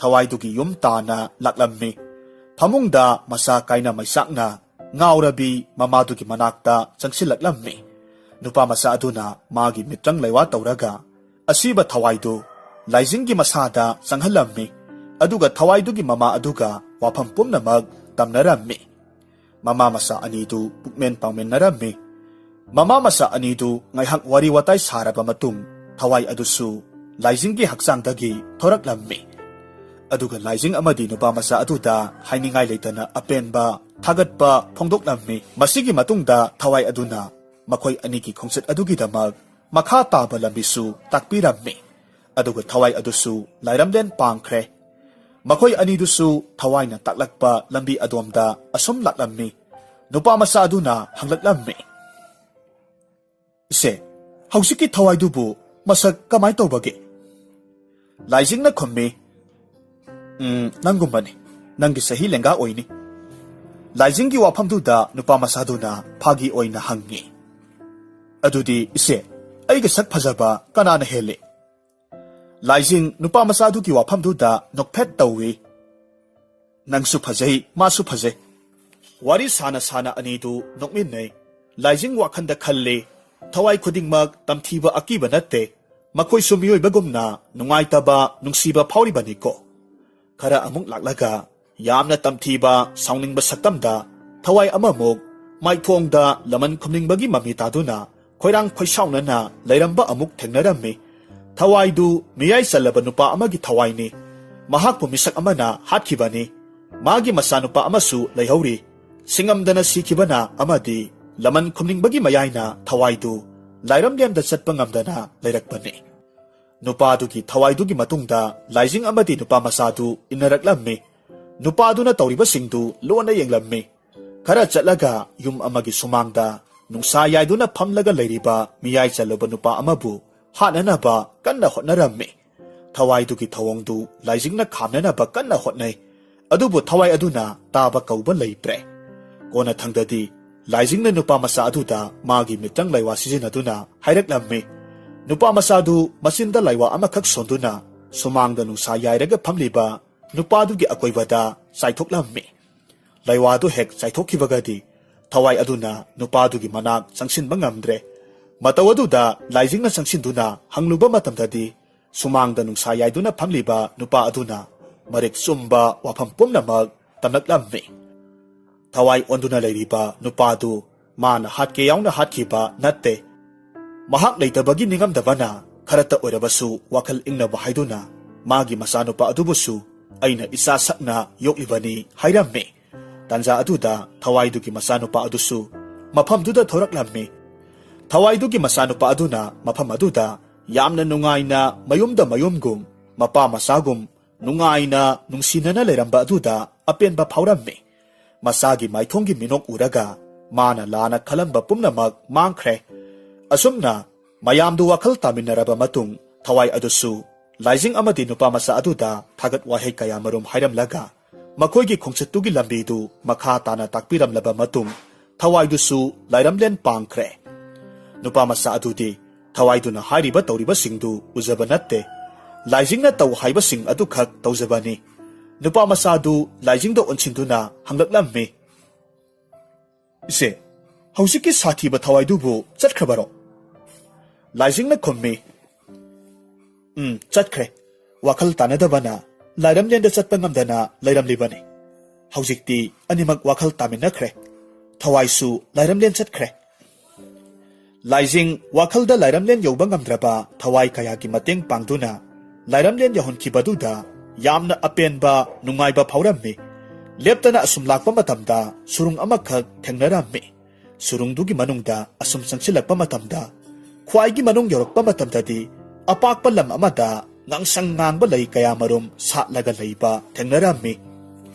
ꯊꯋꯥꯏꯗꯨꯒꯤ ꯌꯨꯝ ꯇꯥꯅ ꯂꯥꯛꯂꯝꯃꯤ꯫ ꯐꯃꯨꯡꯗ ꯃꯁꯥ ꯀꯥꯏꯅ ꯃꯩꯆꯥꯛꯅ ꯉꯥꯎꯔꯕꯤ ꯃꯃꯥꯗꯨꯒꯤ ꯃꯅꯥꯛꯇ ꯆꯪꯁꯤꯜꯂꯛꯂꯝꯃꯤ꯫ ꯅꯨꯄꯥ ꯃꯆꯥ ꯑꯗꯨꯅ ꯃꯥꯒꯤ ꯃꯤꯇ꯭ꯔꯪ ꯂꯩꯋꯥ ꯇꯧꯔꯒ ꯑꯁꯤꯕ ꯊꯋꯥꯏꯗꯨ ꯂꯥꯏꯖꯤꯡꯒꯤ ꯃꯁꯥꯗ ꯆꯪꯍꯜꯂꯝꯃꯤ꯫ ꯑꯗꯨꯒ ꯊꯋꯥꯏꯗꯨꯒꯤ ꯃꯃꯥ ꯑꯗꯨꯒ ꯋꯥꯐꯝ ꯄꯨꯝꯅꯃꯛ ꯇꯝꯅꯔꯝꯃꯤ꯫ ꯃꯃꯥ ꯃꯆꯥ ꯑꯅꯤꯗꯨ ꯄꯨꯛꯃꯦꯟ ꯄꯥꯡꯃꯤꯟꯅꯔꯝꯃꯤ꯫ ꯃꯃꯥ ꯃꯆꯥ ꯑꯅꯤꯗꯨ ꯉꯥꯏꯍꯥꯛ ꯋꯥꯔꯤ ꯋꯥꯇꯥꯏ ꯁꯥꯔꯕ ꯃꯇꯨꯡ ꯊꯋꯥꯏ ꯑꯗꯨꯁꯨ ꯂꯥꯏꯖꯤꯡꯒꯤ ꯍꯛꯆꯥꯡꯗꯒꯤ ꯊꯣꯔꯛꯂꯝꯃꯤ꯫ ꯑꯗꯨꯒ ꯂꯥꯏꯖꯤꯡ ꯑꯃꯗꯤ ꯅꯨꯄꯥ ꯃꯆꯥ ꯑꯗꯨꯗ ꯍꯥꯏꯅꯤꯡꯉꯥꯏ ꯂꯩꯇꯅ ꯑꯄꯦꯟꯕ ꯊꯥꯒꯠꯄ ꯐꯣꯡꯗꯣꯛꯂꯝꯃꯤ꯫ ꯃꯁꯤꯒꯤ ꯃꯇꯨꯡꯗ ꯊꯋꯥꯏ ꯑꯗꯨꯅ ꯃꯈꯣꯏ ꯑꯅꯤꯒꯤ ꯈꯣꯡꯆꯠ ꯑꯗꯨꯒꯤꯗꯃꯛ ꯃꯈꯥ ꯇꯥꯕ ꯂꯝꯕꯤꯁꯨ ꯇꯥꯛꯄꯤꯔꯝꯃꯤ꯫ ꯑꯗꯨꯒ ꯊꯋꯥꯏ ꯑꯗꯨꯁꯨ ꯂꯥꯏꯔꯝꯂꯦꯟ ꯄꯥꯡꯈ꯭ꯔꯦ꯫ ꯃꯈꯣꯏ ꯑꯅꯤꯗꯨꯁꯨ ꯊꯋꯥꯏꯅ ꯇꯥꯛꯂꯛꯄ ꯂꯝꯕꯤ ꯑꯗꯣꯝꯗ ꯑꯁꯨꯝ ꯂꯥꯛꯂꯝꯃꯤ꯫ ꯅꯨꯄꯥ ꯃꯆꯥ ꯑꯗꯨꯅ ꯍꯪꯂꯛꯂꯝꯃꯤ, "ꯏꯆꯦ, ꯍꯧꯖꯤꯛꯀꯤ ꯊꯋꯥꯏꯗꯨꯕꯨ ꯃꯁꯛ ꯀꯃꯥꯏ ꯇꯧꯕꯒꯦ?" ꯂꯥꯏꯖꯤꯡꯅ ꯈꯨꯝꯃꯤ, "ꯎꯝ, ꯅꯪꯒꯨꯝꯕꯅꯤ꯫ ꯅꯪꯒꯤ ꯆꯍꯤ ꯂꯦꯡꯒꯥ ꯑꯣꯏꯅꯤ꯫" ꯂꯥꯏꯖꯤꯡꯒꯤ ꯋꯥꯐꯝꯗꯨꯗ ꯅꯨꯄꯥ ꯃꯆꯥꯗꯨꯅ ꯐꯥꯒꯤ ꯑꯣꯏꯅ ꯍꯪꯉꯤ, "ꯑꯗꯨꯗꯤ ꯏꯆꯦ, ꯑꯩꯒ ꯁꯛ ꯐꯖꯕ ꯀꯅꯥꯅ ꯍꯦꯜꯂꯤ?" ꯂꯥꯏꯖꯤꯡ ꯅꯨꯄꯥ ꯃꯆꯥꯗꯨꯒꯤ ꯋꯥꯐꯝꯗꯨꯗ ꯅꯣꯛꯐꯦꯠ ꯇꯧꯏ, "ꯅꯪꯁꯨ ꯐꯖꯩ, ꯃꯥꯁꯨ ꯐꯖꯩ꯫" ꯋꯥꯔꯤ ꯁꯥꯅ ꯁꯥꯅ ꯑꯅꯤꯗꯨ ꯅꯣꯛꯃꯤꯟꯅꯩ꯫ ꯂꯥꯏꯖꯤꯡ ꯋꯥꯈꯟꯗ ꯈꯜꯂꯤ, "ꯊꯋꯥꯏ ꯈꯨꯗꯤꯡꯃꯛ ꯇꯝꯊꯤꯕ ꯑꯀꯤꯕ ꯅꯠꯇꯦ꯫ ꯃꯈꯣꯏꯁꯨ ꯃꯤꯑꯣꯏꯕꯒꯨꯝꯅ ꯅꯨꯡꯉꯥꯏꯇꯕ, ꯅꯨꯡꯁꯤꯕ ꯐꯥꯎꯔꯤꯕꯅꯤꯀꯣ꯫" ꯈꯔ ꯑꯃꯨꯛ ꯂꯥꯛꯂꯒ ꯌꯥꯝꯅ ꯇꯝꯊꯤꯕ, ꯁꯥꯎꯅꯤꯡꯕ ꯁꯛꯇꯝꯗ ꯊꯋꯥꯏ ꯑꯃꯃꯨꯛ ꯃꯥꯏꯊꯣꯡꯗ ꯂꯃꯟ ꯈꯨꯝꯅꯤꯡꯕꯒꯤ ꯃꯃꯤ ꯇꯥꯗꯨꯅ ꯈꯣꯏꯔꯥꯡ ꯈꯣꯏꯁꯥꯎꯅꯅ ꯂꯩꯔꯝꯕ ꯑꯃꯨꯛ ꯊꯦꯡꯅꯔꯝꯃꯤ꯫ ꯊꯋꯥꯏꯗꯨ ꯃꯤꯌꯥꯏ ꯆꯜꯂꯕ ꯅꯨꯄꯥ ꯑꯃꯒꯤ ꯊꯋꯥꯏꯅꯤ꯫ ꯃꯍꯥꯛꯄꯨ ꯃꯤꯁꯛ ꯑꯃꯅ ꯍꯥꯠꯈꯤꯕꯅꯤ꯫ ꯃꯥꯒꯤ ꯃꯆꯥꯅꯨꯄꯥ ꯑꯃꯁꯨ ꯂꯩꯍꯧꯔꯤ꯫ ꯁꯤꯡꯉꯝꯗꯅ ꯁꯤꯈꯤꯕꯅ ꯑꯃꯗꯤ ꯂꯃꯟ ꯈꯨꯝꯅꯤꯡꯕꯒꯤ ꯃꯌꯥꯏꯅ ꯊꯋꯥꯏꯗꯨ ꯂꯥꯏꯔꯝꯂꯦꯟꯗ ꯆꯠꯄ ꯉꯝꯗꯅ ꯂꯩꯔꯛꯄꯅꯤ꯫ ꯅꯨꯄꯥꯗꯨꯒꯤ ꯊꯋꯥꯏꯗꯨꯒꯤ ꯃꯇꯨꯡꯗ ꯂꯥꯏꯖꯤꯡ ꯑꯃꯗꯤ ꯅꯨꯄꯥ ꯃꯆꯥꯗꯨ ꯏꯟꯅꯔꯛꯂꯝꯃꯤ꯫ ꯅꯨꯄꯥꯗꯨꯅ ꯇꯧꯔꯤꯕꯁꯤꯡꯗꯨ ꯂꯣꯟꯅ ꯌꯦꯡꯂꯝꯃꯤ꯫ ꯈꯔ ꯆꯠꯂꯒ ꯌꯨꯝ ꯑꯃꯒꯤ ꯁꯨꯃꯥꯡꯗ ꯅꯨꯡꯁꯥ ꯌꯥꯏꯗꯨꯅ ꯐꯝꯂꯒ ꯂꯩꯔꯤꯕ ꯃꯤꯌꯥꯏ ꯆꯜꯂꯕ ꯅꯨꯄꯥ ꯑꯃꯕꯨ ꯍꯥꯠꯅꯅꯕ ꯀꯟꯅ ꯍꯣꯠꯅꯔꯝꯃꯤ꯫ ꯊꯋꯥꯏꯗꯨꯒꯤ ꯊꯧꯑꯣꯡꯗꯨ ꯂꯥꯏꯖꯤꯡꯅ ꯈꯥꯝꯅꯅꯕ ꯀꯟꯅ ꯍꯣꯠꯅꯩ꯫ ꯑꯗꯨꯕꯨ ꯊꯋꯥꯏ ꯑꯗꯨꯅ ꯇꯥꯕ ꯀꯧꯕ ꯂꯩꯇ꯭ꯔꯦ꯫ ꯀꯣꯟꯅꯊꯪꯗꯗꯤ ꯂꯥꯏꯖꯤꯡꯅ ꯅꯨꯄꯥ ꯃꯆꯥ ꯑꯗꯨꯗ ꯃꯥꯒꯤ ꯃꯤꯇ꯭ꯔꯪ ꯂꯥꯏꯋꯥ ꯁꯤꯖꯤꯟꯅꯗꯨꯅ ꯍꯥꯏꯔꯛꯂꯝꯃꯤ꯫ ꯅꯨꯄꯥ ꯃꯆꯥꯗꯨ ꯃꯆꯤꯟꯗ ꯂꯥꯏꯋꯥ ꯑꯃꯈꯛ ꯁꯣꯟꯗꯨꯅ ꯁꯨꯃꯥꯡꯗ ꯅꯨꯡꯁꯥ ꯌꯥꯏꯔꯒ ꯐꯝꯂꯤꯕ ꯅꯨꯄꯥꯗꯨꯒꯤ ꯑꯀꯣꯏꯕꯗ ꯆꯥꯏꯊꯣꯛꯂꯝꯃꯤ꯫ ꯂꯥꯏꯋꯥꯗꯨ ꯍꯦꯛ ꯆꯥꯏꯊꯣꯛꯈꯤꯕꯒꯗꯤ ꯊꯋꯥꯏ ꯑꯗꯨꯅ ꯅꯨꯄꯥꯗꯨꯒꯤ ꯃꯅꯥꯛ ꯆꯪꯁꯤꯟꯕ ꯉꯝꯗ꯭ꯔꯦ꯫ ꯃꯇꯧ ꯑꯗꯨꯗ ꯂꯥꯏꯖꯤꯡꯅ ꯆꯪꯁꯤꯟꯗꯨꯅ ꯍꯪꯂꯨꯕ ꯃꯇꯝꯗꯗꯤ ꯁꯨꯃꯥꯡꯗ ꯅꯨꯡꯁꯥ ꯌꯥꯏꯗꯨꯅ ꯐꯝꯂꯤꯕ ꯅꯨꯄꯥ ꯑꯗꯨꯅ ꯃꯔꯤꯛ ꯆꯨꯝꯕ ꯋꯥꯐꯝ ꯄꯨꯝꯅꯃꯛ ꯇꯝꯂꯛꯂꯝꯃꯤ꯫ ꯊꯋꯥꯏ ꯑꯣꯟꯗꯨꯅ ꯂꯩꯔꯤꯕ ꯅꯨꯄꯥꯗꯨ ꯃꯥꯅ ꯍꯥꯠꯀꯦ ꯌꯥꯎꯅ ꯍꯥꯠꯈꯤꯕ ꯅꯠꯇꯦ꯫ ꯃꯍꯥꯛ ꯂꯩꯇꯕꯒꯤ ꯅꯤꯡꯉꯝꯗꯕꯅ ꯈꯔꯇ ꯑꯣꯏꯔꯕꯁꯨ ꯋꯥꯈꯜ ꯏꯪꯅꯕ ꯍꯥꯏꯗꯨꯅ ꯃꯥꯒꯤ ꯃꯆꯥꯅꯨꯄꯥ ꯑꯗꯨꯕꯨꯁꯨ "ꯑꯩꯅ ꯏꯆꯥ ꯁꯛꯅ ꯌꯣꯛꯂꯤꯕꯅꯤ" ꯍꯥꯏꯔꯝꯃꯤ꯫ ꯇꯥꯟꯖꯥ ꯑꯗꯨꯗ ꯊꯋꯥꯏꯗꯨꯒꯤ ꯃꯆꯥꯅꯨꯄꯥ ꯑꯗꯨꯁꯨ ꯃꯐꯝꯗꯨꯗ ꯊꯣꯔꯛꯂꯝꯃꯤ꯫ ꯊꯋꯥꯏꯗꯨꯒꯤ ꯃꯆꯥꯅꯨꯄꯥ ꯑꯗꯨꯅ ꯃꯐꯝ ꯑꯗꯨꯗ ꯌꯥꯝꯅ ꯅꯨꯡꯉꯥꯏꯅ ꯃꯌꯨꯝꯗ ꯃꯌꯨꯝꯒꯨꯝ, ꯃꯄꯥ ꯃꯆꯥꯒꯨꯝ ꯅꯨꯡꯉꯥꯏꯅ ꯅꯨꯡꯁꯤꯅꯅ ꯂꯩꯔꯝꯕ ꯑꯗꯨꯗ ꯑꯄꯦꯟꯕ ꯐꯥꯎꯔꯝꯃꯤ꯫ ꯃꯆꯥꯒꯤ ꯃꯥꯏꯊꯣꯡꯒꯤ ꯃꯤꯅꯣꯛ ꯎꯔꯒ ꯃꯥꯅ ꯂꯥꯟꯅ ꯈꯜꯂꯝꯕ ꯄꯨꯝꯅꯃꯛ ꯃꯥꯡꯈ꯭ꯔꯦ꯫ ꯑꯁꯨꯝꯅ ꯃꯌꯥꯝꯗꯨ ꯋꯥꯈꯜ ꯇꯥꯃꯤꯟꯅꯔꯕ ꯃꯇꯨꯡ ꯊꯋꯥꯏ ꯑꯗꯨꯁꯨ ꯂꯥꯏꯖꯤꯡ ꯑꯃꯗꯤ ꯅꯨꯄꯥ ꯃꯆꯥ ꯑꯗꯨꯗ ꯊꯥꯒꯠ ꯋꯥꯍꯩ ꯀꯌꯥꯃꯔꯨꯝ ꯍꯥꯏꯔꯝꯂꯒ ꯃꯈꯣꯏꯒꯤ ꯈꯣꯡꯆꯠꯇꯨꯒꯤ ꯂꯝꯕꯤꯗꯨ ꯃꯈꯥ ꯇꯥꯅ ꯇꯥꯛꯄꯤꯔꯝꯂꯕ ꯃꯇꯨꯡ ꯊꯋꯥꯏꯗꯨꯁꯨ ꯂꯥꯏꯔꯝꯂꯦꯟ ꯄꯥꯡꯈ꯭ꯔꯦ꯫ ꯅꯨꯄꯥ ꯃꯆꯥ ꯑꯗꯨꯗꯤ ꯊꯋꯥꯏꯗꯨꯅ ꯍꯥꯏꯔꯤꯕ ꯇꯧꯔꯤꯕꯁꯤꯡꯗꯨ ꯎꯖꯕ ꯅꯠꯇꯦ꯫ ꯂꯥꯏꯖꯤꯡꯅ ꯇꯧ ꯍꯥꯏꯕꯁꯤꯡ ꯑꯗꯨꯈꯛ ꯇꯧꯖꯕꯅꯤ꯫ ꯅꯨꯄꯥ ꯃꯆꯥꯗꯨ ꯂꯥꯏꯖꯤꯡꯗ ꯑꯣꯟꯁꯤꯟꯗꯨꯅ ꯍꯪꯂꯛꯂꯝꯃꯤ, "ꯏꯆꯦ, ꯍꯧꯖꯤꯛꯀꯤ ꯁꯥꯊꯤꯕ ꯊꯋꯥꯏꯗꯨꯕꯨ ꯆꯠꯈ꯭ꯔꯕꯔꯣ?" ꯂꯥꯏꯖꯤꯡꯅ ꯈꯨꯝꯃꯤ, "ꯎꯝ, ꯆꯠꯈ꯭ꯔꯦ꯫ ꯋꯥꯈꯜ ꯇꯥꯅꯗꯕꯅ ꯂꯥꯏꯔꯝꯂꯦꯟꯗ ꯆꯠꯄ ꯉꯝꯗꯅ ꯂꯩꯔꯝꯂꯤꯕꯅꯤ꯫ ꯍꯧꯖꯤꯛꯇꯤ ꯑꯅꯤꯃꯛ ꯋꯥꯈꯜ ꯇꯥꯃꯤꯟꯅꯈ꯭ꯔꯦ꯫ ꯊꯋꯥꯏꯁꯨ ꯂꯥꯏꯔꯝꯂꯦꯟ ꯆꯠꯈ꯭ꯔꯦ꯫" ꯂꯥꯏꯖꯤꯡ ꯋꯥꯈꯜꯗ ꯂꯥꯏꯔꯝꯂꯦꯟ ꯌꯧꯕ ꯉꯝꯗ꯭ꯔꯕ ꯊꯋꯥꯏ ꯀꯌꯥꯒꯤ ꯃꯇꯦꯡ ꯄꯥꯡꯗꯨꯅ ꯂꯥꯏꯔꯝꯂꯦꯟ ꯌꯧꯍꯟꯈꯤꯕꯗꯨꯗ ꯌꯥꯝꯅ ꯑꯄꯦꯟꯕ, ꯅꯨꯡꯉꯥꯏꯕ ꯐꯥꯎꯔꯝꯃꯤ꯫ ꯂꯦꯞꯇꯅ ꯑꯁꯨꯝ ꯂꯥꯛꯄ ꯃꯇꯝꯗ ꯁꯨꯔꯨꯡ ꯑꯃꯈꯛ ꯊꯦꯡꯅꯔꯝꯃꯤ꯫ ꯁꯨꯔꯨꯡꯗꯨꯒꯤ ꯃꯅꯨꯡꯗ ꯑꯁꯨꯝ ꯆꯪꯁꯤꯜꯂꯛꯄ ꯃꯇꯝꯗ, ꯈ꯭ꯋꯥꯏꯒꯤ ꯃꯅꯨꯡ ꯌꯧꯔꯛꯄ ꯃꯇꯝꯗꯗꯤ ꯑꯄꯥꯛꯄ ꯂꯝ ꯑꯃꯗ ꯉꯥꯡꯁꯪ ꯉꯥꯡꯕ ꯂꯩ ꯀꯌꯥꯃꯔꯨꯝ ꯁꯥꯠꯂꯒ ꯂꯩꯕ ꯊꯦꯡꯅꯔꯝꯃꯤ꯫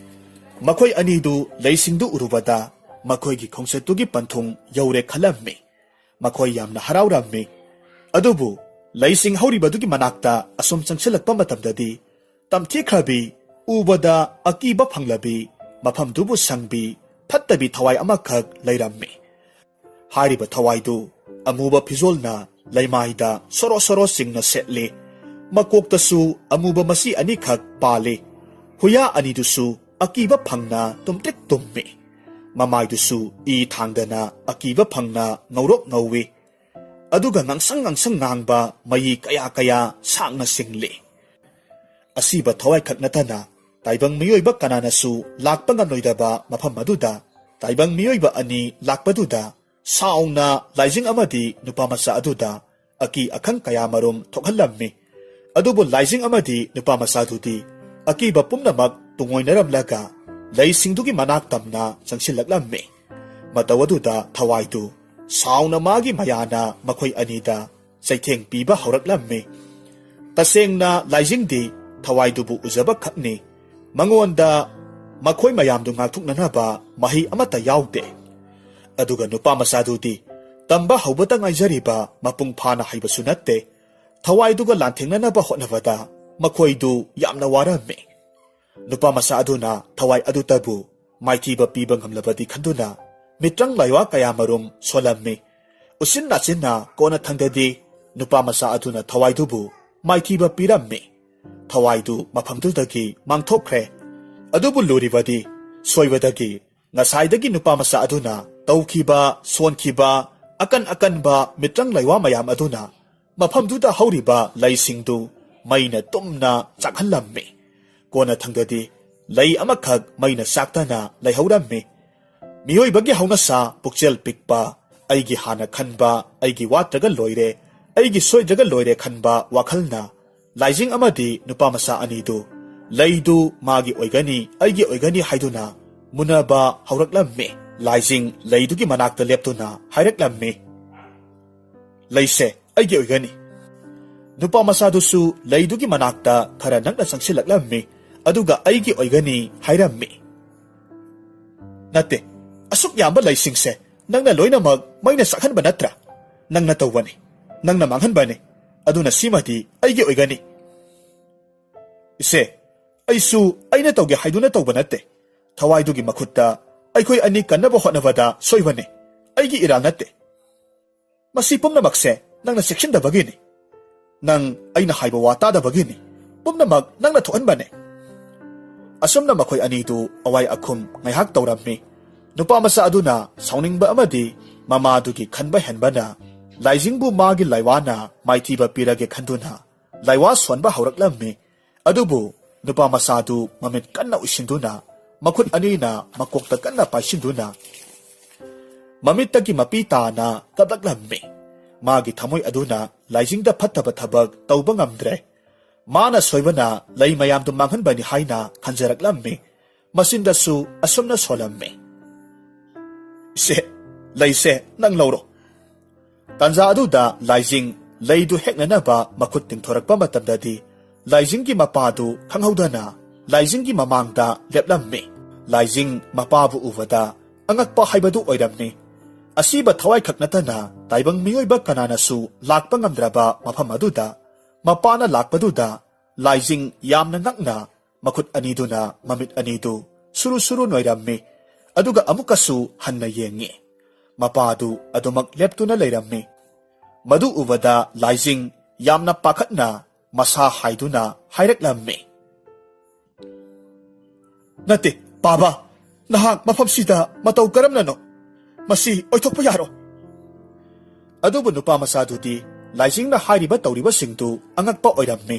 ꯃꯈꯣꯏ ꯑꯅꯤꯗꯨ ꯂꯩꯁꯤꯡꯗꯨ ꯎꯔꯨꯕꯗ ꯃꯈꯣꯏꯒꯤ ꯈꯣꯡꯆꯠꯇꯨꯒꯤ ꯄꯟꯊꯨꯡ ꯌꯧꯔꯦ ꯈꯜꯂꯝꯃꯤ꯫ ꯃꯈꯣꯏ ꯌꯥꯝꯅ ꯍꯔꯥꯎꯔꯝꯃꯤ꯫ ꯑꯗꯨꯕꯨ ꯂꯩꯁꯤꯡ ꯍꯧꯔꯤꯕꯗꯨꯒꯤ ꯃꯅꯥꯛꯇ ꯑꯁꯨꯝ ꯆꯪꯁꯤꯜꯂꯛꯄ ꯃꯇꯝꯗꯗꯤ, ꯇꯝꯊꯤꯈ꯭ꯔꯕꯤ, ꯎꯕꯗ ꯑꯀꯤꯕ ꯐꯪꯂꯕꯤ, ꯃꯐꯝꯗꯨꯕꯨ ꯁꯪꯕꯤ, ꯐꯠꯇꯕꯤ ꯊꯋꯥꯏ ꯑꯃꯈꯛ ꯂꯩꯔꯝꯃꯤ꯫ ꯍꯥꯏꯔꯤꯕ ꯊꯋꯥꯏꯗꯨ ꯑꯃꯨꯕ ꯐꯤꯖꯣꯜꯅ ꯂꯩꯃꯥꯏꯗ ꯁꯣꯔꯣ ꯁꯣꯔꯣ ꯆꯤꯡꯅ ꯁꯦꯠꯂꯤ꯫ ꯃꯀꯣꯛꯇꯁꯨ ꯑꯃꯨꯕ ꯃꯆꯤ ꯑꯅꯤꯈꯛ ꯄꯥꯜꯂꯤ꯫ ꯍꯨꯌꯥ ꯑꯅꯤꯗꯨꯁꯨ ꯑꯀꯤꯕ ꯐꯪꯅ ꯇꯨꯝꯇ꯭ꯔꯤꯛ ꯇꯨꯝꯃꯤ꯫ ꯃꯃꯥꯏꯗꯨꯁꯨ ꯏ ꯊꯥꯡꯗꯅ ꯑꯀꯤꯕ ꯐꯪꯅ ꯉꯧꯔꯣꯛ ꯉꯧꯏ꯫ ꯑꯗꯨꯒ ꯉꯥꯡꯁꯪ ꯉꯥꯡꯁꯪ ꯉꯥꯡꯕ ꯃꯌꯤ ꯀꯌꯥ ꯀꯌꯥ ꯁꯥꯡꯅ ꯆꯤꯡꯂꯤ꯫ ꯑꯁꯤꯕ ꯊꯋꯥꯏꯈꯛ ꯅꯠꯇꯅ ꯇꯥꯏꯕꯪ ꯃꯤꯑꯣꯏꯕ ꯀꯅꯥꯅꯁꯨ ꯂꯥꯛꯄ ꯉꯝꯂꯣꯏꯗꯕ ꯃꯐꯝ ꯑꯗꯨꯗ ꯇꯥꯏꯕꯪ ꯃꯤꯑꯣꯏꯕ ꯑꯅꯤ ꯂꯥꯛꯄꯗꯨꯗ ꯁꯥꯎꯅ ꯂꯥꯏꯖꯤꯡ ꯑꯃꯗꯤ ꯅꯨꯄꯥ ꯃꯆꯥ ꯑꯗꯨꯗ ꯑꯀꯤ ꯑꯈꯪ ꯀꯌꯥ ꯃꯔꯨꯝ ꯊꯣꯛꯍꯜꯂꯝꯃꯤ꯫ ꯑꯗꯨꯕꯨ ꯂꯥꯏꯖꯤꯡ ꯑꯃꯗꯤ ꯅꯨꯄꯥ ꯃꯆꯥꯗꯨꯗꯤ ꯑꯀꯤꯕ ꯄꯨꯝꯅꯃꯛ ꯇꯨꯡꯑꯣꯏꯅꯔꯝꯂꯒ ꯂꯩꯁꯤꯡꯗꯨꯒꯤ ꯃꯅꯥꯛ ꯇꯝꯅ ꯆꯪꯁꯤꯜꯂꯛꯂꯝꯃꯤ꯫ ꯃꯇꯧ ꯑꯗꯨꯗ ꯊꯋꯥꯏꯗꯨ ꯁꯥꯎꯅ ꯃꯥꯒꯤ ꯃꯌꯥꯅ ꯃꯈꯣꯏ ꯑꯅꯤꯗ ꯆꯩꯊꯦꯡ ꯄꯤꯕ ꯍꯧꯔꯛꯂꯝꯃꯤ꯫ ꯇꯁꯦꯡꯅ ꯂꯥꯏꯖꯤꯡꯗꯤ ꯊꯋꯥꯏꯗꯨꯕꯨ ꯎꯖꯕ ꯈꯛꯅꯤ꯫ ꯃꯉꯣꯟꯗ ꯃꯈꯣꯏ ꯃꯌꯥꯝꯗꯨ ꯉꯥꯛꯊꯣꯛꯅꯅꯕ ꯃꯍꯩ ꯑꯃꯠꯇ ꯌꯥꯎꯗꯦ꯫ ꯑꯗꯨꯒ ꯅꯨꯄꯥ ꯃꯆꯥꯗꯨꯗꯤ ꯇꯝꯕ ꯍꯧꯕꯇ ꯉꯥꯏꯖꯔꯤꯕ ꯃꯄꯨꯡ ꯐꯥꯅ ꯍꯩꯕꯁꯨ ꯅꯠꯇꯦ꯫ ꯊꯋꯥꯏꯗꯨꯒ ꯂꯥꯟꯊꯦꯡꯅꯅꯕ ꯍꯣꯠꯅꯕꯗ ꯃꯈꯣꯏꯗꯨ ꯌꯥꯝꯅ ꯋꯥꯔꯝꯃꯤ꯫ ꯅꯨꯄꯥ ꯃꯆꯥ ꯑꯗꯨꯅ ꯊꯋꯥꯏ ꯑꯗꯨꯇꯕꯨ ꯃꯥꯏꯊꯤꯕ ꯄꯤꯕ ꯉꯝꯂꯕꯗꯤ ꯈꯟꯗꯨꯅ ꯃꯤꯇ꯭ꯔꯪ ꯂꯥꯏꯋꯥ ꯀꯌꯥ ꯃꯔꯨꯝ ꯁꯣꯜꯂꯝꯃꯤ꯫ ꯎꯆꯤꯟ ꯅꯥꯆꯤꯟꯅ ꯀꯣꯟꯅ ꯊꯪꯗꯗꯤ ꯅꯨꯄꯥ ꯃꯆꯥ ꯑꯗꯨꯅ ꯊꯋꯥꯏꯗꯨꯕꯨ ꯃꯥꯏꯊꯤꯕ ꯄꯤꯔꯝꯃꯤ꯫ ꯊꯋꯥꯏꯗꯨ ꯃꯐꯝꯗꯨꯗꯒꯤ ꯃꯥꯡꯊꯣꯛꯈ꯭ꯔꯦ꯫ ꯑꯗꯨꯕꯨ ꯂꯨꯔꯤꯕꯗꯤ ꯁꯣꯏꯕꯗꯒꯤ ꯉꯁꯥꯏꯗꯒꯤ ꯅꯨꯄꯥ ꯃꯆꯥ ꯑꯗꯨꯅ ꯇꯧꯈꯤꯕ, ꯁꯣꯟꯈꯤꯕ, ꯑꯀꯟ ꯑꯀꯟꯕ ꯃꯤꯇ꯭ꯔꯪ ꯂꯩꯋꯥ ꯃꯌꯥꯝ ꯑꯗꯨꯅ ꯃꯐꯝꯗꯨꯗ ꯍꯧꯔꯤꯕ ꯂꯩꯁꯤꯡꯗꯨ ꯃꯩꯅ ꯇꯨꯝꯅ ꯆꯥꯛꯍꯜꯂꯝꯃꯤ꯫ ꯀꯣꯟꯅ ꯊꯪꯗꯗꯤ ꯂꯩ ꯑꯃꯈꯛ ꯃꯩꯅ ꯆꯥꯛꯇꯅ ꯂꯩꯍꯧꯔꯝꯃꯤ꯫ ꯃꯤꯑꯣꯏꯕꯒꯤ ꯍꯧꯅꯁꯥ ꯄꯨꯛꯆꯦꯜ ꯄꯤꯛꯄ, ꯑꯩꯒꯤ ꯍꯥꯟꯅ ꯈꯟꯕ, ꯑꯩꯒꯤ ꯋꯥꯠꯇ꯭ꯔꯒ ꯂꯣꯏꯔꯦ, ꯑꯩꯒꯤ ꯁꯣꯏꯗ꯭ꯔꯒ ꯂꯣꯏꯔꯦ ꯈꯟꯕ ꯋꯥꯈꯜꯅ ꯂꯥꯏꯖꯤꯡ ꯑꯃꯗꯤ ꯅꯨꯄꯥ ꯃꯆꯥ ꯑꯅꯤꯗꯨ ꯂꯩꯗꯨ ꯃꯥꯒꯤ ꯑꯣꯏꯒꯅꯤ, ꯑꯩꯒꯤ ꯑꯣꯏꯒꯅꯤ ꯍꯥꯏꯗꯨꯅ ꯃꯨꯟꯅꯕ ꯍꯧꯔꯛꯂꯝꯃꯤ꯫ ꯂꯥꯏꯖꯤꯡ ꯂꯩꯗꯨꯒꯤ ꯃꯅꯥꯛꯇ ꯂꯦꯞꯇꯨꯅ ꯍꯥꯏꯔꯛꯂꯝꯃꯤ, "ꯂꯩꯁꯦ ꯑꯩꯒꯤ ꯑꯣꯏꯒꯅꯤ꯫" ꯅꯨꯄꯥ ꯃꯆꯥꯗꯨꯁꯨ ꯂꯩꯗꯨꯒꯤ ꯃꯅꯥꯛꯇ ꯈꯔ ꯅꯛꯅ ꯆꯪꯁꯤꯜꯂꯛꯂꯝꯃꯤ, ꯑꯗꯨꯒ "ꯑꯩꯒꯤ ꯑꯣꯏꯒꯅꯤ" ꯍꯥꯏꯔꯝꯃꯤ꯫ "ꯅꯠꯇꯦ, ꯑꯁꯨꯛ ꯌꯥꯝꯕ ꯂꯩꯁꯤꯡꯁꯦ ꯅꯪꯅ ꯂꯣꯏꯅꯃꯛ ꯃꯩꯅ ꯆꯥꯛꯍꯟꯕ ꯅꯠꯇ꯭ꯔꯥ? ꯅꯪꯅ ꯇꯧꯕꯅꯤ, ꯅꯪꯅ ꯃꯥꯡꯍꯟꯕꯅꯤ꯫ ꯑꯗꯨꯅ ꯁꯤꯃꯗꯤ ꯑꯩꯒꯤ ꯑꯣꯏꯒꯅꯤ꯫ "ꯏꯆꯦ, ꯑꯩꯁꯨ ꯑꯩꯅ ꯇꯧꯒꯦ ꯍꯥꯏꯗꯨꯅ ꯇꯧꯕ ꯅꯠꯇꯦ꯫ ꯊꯋꯥꯏꯗꯨꯒꯤ ꯃꯈꯨꯠꯇ ꯑꯩꯈꯣꯏ ꯑꯅꯤ ꯀꯟꯅꯕ ꯍꯣꯠꯅꯕꯗ ꯁꯣꯏꯕꯅꯤ꯫ ꯑꯩꯒꯤ ꯏꯔꯥꯜ ꯅꯠꯇꯦ꯫ ꯃꯁꯤ ꯄꯨꯝꯅꯃꯛꯁꯦ ꯅꯪꯅ ꯆꯦꯛꯁꯤꯟꯗꯕꯒꯤꯅꯤ꯫ ꯅꯪ ꯑꯩꯅ ꯍꯥꯏꯕ ꯋꯥ ꯇꯥꯗꯕꯒꯤꯅꯤ꯫ ꯄꯨꯝꯅꯃꯛ ꯅꯪꯅ ꯊꯣꯛꯍꯟꯕꯅꯦ꯫" ꯑꯁꯨꯝꯅ ꯃꯈꯣꯏ ꯑꯅꯤꯗꯨ ꯑꯋꯥꯏ ꯑꯈꯨꯝ ꯉꯥꯏꯍꯥꯛ ꯇꯧꯔꯝꯃꯤ꯫ ꯅꯨꯄꯥ ꯃꯆꯥ ꯑꯗꯨꯅ ꯁꯥꯎꯅꯤꯡꯕ ꯑꯃꯗꯤ ꯃꯃꯥꯗꯨꯒꯤ ꯈꯟꯕ ꯍꯦꯟꯕꯅ ꯂꯥꯏꯖꯤꯡꯕꯨ ꯃꯥꯒꯤ ꯂꯥꯏꯋꯥꯅ ꯃꯥꯏꯊꯤꯕ ꯄꯤꯔꯒꯦ ꯈꯟꯗꯨꯅ ꯂꯥꯏꯋꯥ ꯁꯣꯟꯕ ꯍꯧꯔꯛꯂꯝꯃꯤ꯫ ꯑꯗꯨꯕꯨ ꯅꯨꯄꯥ ꯃꯆꯥꯗꯨ ꯃꯃꯤꯠ ꯀꯟꯅ ꯎꯏꯁꯤꯟꯗꯨꯅ, ꯃꯈꯨꯠ ꯑꯅꯤꯅ ꯃꯀꯣꯛꯇ ꯀꯟꯅ ꯄꯥꯏꯁꯤꯟꯗꯨꯅ, ꯃꯃꯤꯠꯇꯒꯤ ꯃꯄꯤ ꯇꯥꯅ ꯀꯞꯂꯛꯂꯝꯃꯤ꯫ ꯃꯥꯒꯤ ꯊꯃꯣꯏ ꯑꯗꯨꯅ ꯂꯥꯏꯖꯤꯡꯗ ꯐꯠꯇꯕ ꯊꯕꯛ ꯇꯧꯕ ꯉꯝꯗ꯭ꯔꯦ꯫ ꯃꯥꯅ ꯁꯣꯏꯕꯅ ꯂꯩ ꯃꯌꯥꯝꯗꯨ ꯃꯥꯡꯍꯟꯕꯅꯤ ꯍꯥꯏꯅ ꯈꯟꯖꯔꯛꯂꯝꯃꯤ꯫ ꯃꯆꯤꯟꯗꯁꯨ ꯑꯁꯨꯝꯅ ꯁꯣꯜꯂꯝꯃꯤ, "ꯁꯦ, ꯂꯩꯁꯦ ꯅꯪ ꯂꯧꯔꯣ꯫" ꯇꯥꯟꯖꯥ ꯑꯗꯨꯗ ꯂꯥꯏꯖꯤꯡ ꯂꯩꯗꯨ ꯍꯦꯛꯅꯅꯕ ꯃꯈꯨꯠ ꯇꯤꯡꯊꯣꯔꯛꯄ ꯃꯇꯝꯗꯗꯤ, ꯂꯥꯏꯖꯤꯡꯒꯤ ꯃꯄꯥꯗꯨ ꯈꯪꯍꯧꯗꯅ ꯂꯥꯏꯖꯤꯡꯒꯤ ꯃꯃꯥꯡꯗ ꯂꯦꯞꯂꯝꯃꯤ꯫ ꯂꯥꯏꯖꯤꯡ ꯃꯄꯥꯕꯨ ꯎꯕꯗ ꯑꯉꯛꯄ ꯍꯥꯏꯕꯗꯨ ꯑꯣꯏꯔꯝꯃꯤ꯫ ꯑꯁꯤꯕ ꯊꯋꯥꯏꯈꯛ ꯅꯠꯇꯅ ꯇꯥꯏꯕꯪ ꯃꯤꯑꯣꯏꯕ ꯀꯅꯥꯅꯁꯨ ꯂꯥꯛꯄ ꯉꯝꯗ꯭ꯔꯕ ꯃꯐꯝ ꯑꯗꯨꯗ ꯃꯄꯥꯅ ꯂꯥꯛꯄꯗꯨꯗ ꯂꯥꯏꯖꯤꯡ ꯌꯥꯝꯅ ꯉꯛꯅ ꯃꯈꯨꯠ ꯑꯅꯤꯗꯨꯅ ꯃꯃꯤꯠ ꯑꯅꯤꯗꯨ ꯁꯨꯔꯨ ꯁꯨꯔꯨ ꯅꯣꯏꯔꯝꯃꯤ꯫ ꯑꯗꯨꯒ ꯑꯃꯨꯛꯀꯁꯨ ꯍꯟꯅ ꯌꯦꯡꯉꯤ꯫ ꯃꯄꯥꯗꯨ ꯑꯗꯨꯃꯛ ꯂꯦꯞꯇꯨꯅ ꯂꯩꯔꯝꯃꯤ꯫ ꯃꯗꯨ ꯎꯕꯗ ꯂꯥꯏꯖꯤꯡ ꯌꯥꯝꯅ ꯄꯥꯈꯠꯅ ꯃꯁꯥ ꯍꯥꯏꯗꯨꯅ ꯍꯥꯏꯔꯛꯂꯝꯃꯤ, "ꯅꯠꯇꯦ, ꯄꯥꯕ, ꯅꯍꯥꯛ ꯃꯐꯝꯁꯤꯗ ꯃꯇꯧ ꯀꯔꯝꯅꯅꯣ? ꯃꯁꯤ ꯑꯣꯏꯊꯣꯛꯄ ꯌꯥꯔꯣꯏ꯫" ꯑꯗꯨꯕꯨ ꯅꯨꯄꯥ ꯃꯆꯥꯗꯨꯗꯤ ꯂꯥꯏꯖꯤꯡꯅ ꯍꯥꯏꯔꯤꯕ ꯇꯧꯔꯤꯕꯁꯤꯡꯗꯨ ꯑꯉꯛꯄ ꯑꯣꯏꯔꯝꯃꯤ꯫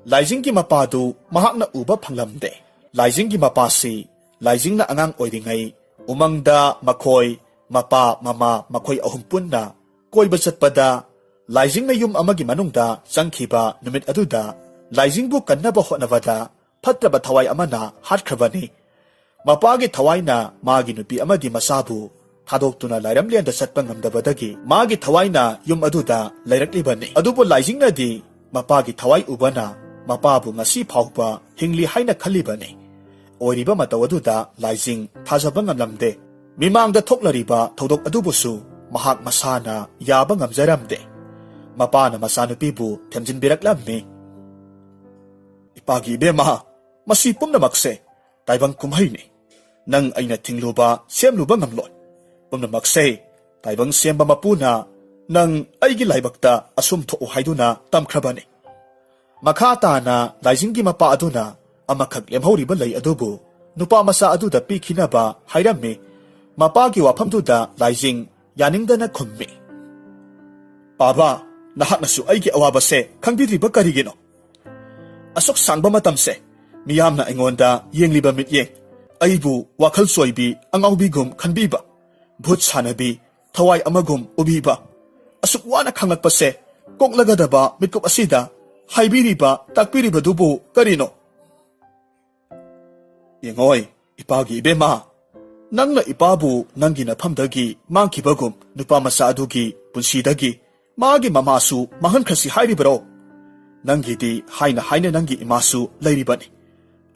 ꯂꯥꯏꯖꯤꯡꯒꯤ ꯃꯄꯥꯗꯨ ꯃꯍꯥꯛꯅ ꯎꯕ ꯐꯪꯂꯝꯗꯦ꯫ ꯂꯥꯏꯖꯤꯡꯒꯤ ꯃꯄꯥꯁꯤ ꯂꯥꯏꯖꯤꯡꯅ ꯑꯉꯥꯡ ꯑꯣꯏꯔꯤꯉꯩ ꯎꯃꯪꯗ ꯃꯈꯣꯏ, ꯃꯄꯥ, ꯃꯃꯥ, ꯃꯈꯣꯏ ꯑꯍꯨꯝ ꯄꯨꯟꯅ ꯀꯣꯏꯕ ꯆꯠꯄꯗ, ꯂꯥꯏꯖꯤꯡꯅ ꯌꯨꯝ ꯑꯃꯒꯤ ꯃꯅꯨꯡꯗ ꯆꯪꯈꯤꯕ ꯅꯨꯃꯤꯠ ꯑꯗꯨꯗ ꯂꯥꯏꯖꯤꯡꯕꯨ ꯀꯟꯅꯕ ꯍꯣꯠꯅꯕꯗ ꯐꯠꯇ꯭ꯔꯕ ꯊꯋꯥꯏ ꯑꯃꯅ ꯍꯥꯠꯈ꯭ꯔꯕꯅꯤ꯫ ꯃꯄꯥꯒꯤ ꯊꯋꯥꯏꯅ ꯃꯥꯒꯤ ꯅꯨꯄꯤ ꯑꯃꯗꯤ ꯃꯆꯥꯕꯨ ꯊꯥꯗꯣꯛꯇꯨꯅ ꯂꯥꯏꯔꯝꯂꯦꯟꯗ ꯆꯠꯄ ꯉꯝꯗꯕꯗꯒꯤ ꯃꯥꯒꯤ ꯊꯋꯥꯏꯅ ꯌꯨꯝ ꯑꯗꯨꯗ ꯂꯩꯔꯛꯂꯤꯕꯅꯤ꯫ ꯑꯗꯨꯕꯨ ꯂꯥꯏꯖꯤꯡꯅꯗꯤ ꯃꯄꯥꯒꯤ ꯊꯋꯥꯏ ꯎꯕꯅ ꯃꯄꯥꯕꯨ ꯉꯁꯤ ꯐꯥꯎꯕ ꯍꯤꯡꯂꯤ ꯍꯥꯏꯅ ꯈꯜꯂꯤꯕꯅꯤ꯫ ꯑꯣꯏꯔꯤꯕ ꯃꯇꯧ ꯑꯗꯨꯗ ꯂꯥꯏꯖꯤꯡ ꯊꯥꯖꯕ ꯉꯝꯂꯝꯗꯦ꯫ ꯃꯤꯃꯥꯡꯗ ꯊꯣꯛꯂꯔꯤꯕ ꯊꯧꯗꯣꯛ ꯑꯗꯨꯕꯨꯁꯨ ꯃꯍꯥꯛ ꯃꯁꯥꯅ ꯌꯥꯕ ꯉꯝꯖꯔꯝꯗꯦ꯫ ꯃꯄꯥꯅ ꯃꯆꯥꯅꯨꯄꯤꯕꯨ ꯊꯦꯝꯖꯤꯟꯕꯤꯔꯛꯂꯝꯃꯤ꯫ "ꯏꯄꯥꯒꯤ ꯏꯕꯦꯝꯃ, ꯃꯁꯤ ꯄꯨꯝꯅꯃꯛꯁꯦ ꯇꯥꯏꯕꯪ ꯀꯨꯝꯍꯩꯅꯤ꯫ ꯅꯪ ꯑꯩꯅ ꯊꯤꯡꯂꯨꯕ, ꯁꯦꯝꯂꯨꯕ ꯉꯝꯂꯣꯏ꯫ ꯄꯨꯝꯅꯃꯛꯁꯦ ꯇꯥꯏꯕꯪ ꯁꯦꯝꯕ ꯃꯄꯨꯅ ꯅꯪ ꯑꯩꯒꯤ ꯂꯥꯏꯕꯛꯇ ꯑꯁꯨꯝ ꯊꯣꯛꯎ ꯍꯥꯏꯗꯨꯅ ꯇꯝꯈ꯭ꯔꯕꯅꯤ꯫" ꯃꯈꯥ ꯇꯥꯅ ꯂꯥꯏꯖꯤꯡꯒꯤ ꯃꯄꯥ ꯑꯗꯨꯅ ꯑꯃꯈꯛ ꯂꯦꯝꯍꯧꯔꯤꯕ ꯂꯩ ꯑꯗꯨꯕꯨ ꯅꯨꯄꯥ ꯃꯆꯥ ꯑꯗꯨꯗ ꯄꯤꯈꯤꯅꯕ ꯍꯥꯏꯔꯝꯃꯤ꯫ ꯃꯄꯥꯒꯤ ꯋꯥꯐꯝꯗꯨꯗ ꯂꯥꯏꯖꯤꯡ ꯌꯥꯅꯤꯡꯗꯅ ꯈꯨꯝꯃꯤ, "ꯄꯥꯕ, ꯅꯍꯥꯛꯅꯁꯨ ꯑꯩꯒꯤ ꯑꯋꯥꯕꯁꯦ ꯈꯪꯕꯤꯗ꯭ꯔꯤꯕ ꯀꯔꯤꯒꯤꯅꯣ? ꯑꯁꯨꯛ ꯁꯥꯡꯕ ꯃꯇꯝꯁꯦ ꯃꯤꯌꯥꯝꯅ ꯑꯩꯉꯣꯟꯗ ꯌꯦꯡꯂꯤꯕ ꯃꯤꯠꯌꯦꯡ, ꯑꯩꯕꯨ ꯋꯥꯈꯜ ꯆꯣꯏꯕꯤ ꯑꯉꯥꯎꯕꯤꯒꯨꯝ ꯈꯟꯕꯤꯕ, ꯚꯨꯠ ꯁꯥꯟꯅꯕꯤ ꯊꯋꯥꯏ ꯑꯃꯒꯨꯝ ꯎꯕꯤꯕ, ꯑꯁꯨꯛ ꯋꯥꯅ ꯈꯥꯡꯂꯛꯄꯁꯦ ꯀꯣꯛꯂꯒꯗꯕ ꯃꯤꯀꯨꯞ ꯑꯁꯤꯗ ꯍꯥꯏꯕꯤꯔꯤꯕ, ꯇꯥꯛꯄꯤꯔꯤꯕꯗꯨꯕꯨ ꯀꯔꯤꯅꯣ?" "ꯌꯦꯡꯉꯣꯏ, ꯏꯄꯥꯒꯤ ꯏꯕꯦꯝꯃ, ꯅꯪꯅ ꯏꯄꯥꯕꯨ ꯅꯪꯒꯤ ꯅꯐꯝꯗꯒꯤ ꯃꯥꯡꯈꯤꯕꯒꯨꯝ ꯅꯨꯄꯥ ꯃꯆꯥ ꯑꯗꯨꯒꯤ ꯄꯨꯟꯁꯤꯗꯒꯤ ꯃꯥꯒꯤ ꯃꯃꯥꯁꯨ ꯃꯥꯡꯍꯟꯈ꯭ꯔꯁꯤ ꯍꯥꯏꯔꯤꯕꯔꯣ? ꯅꯪꯒꯤꯗꯤ ꯍꯥꯏꯅ ꯍꯥꯏꯅ ꯅꯪꯒꯤ ꯏꯃꯥꯁꯨ ꯂꯩꯔꯤꯕꯅꯤ꯫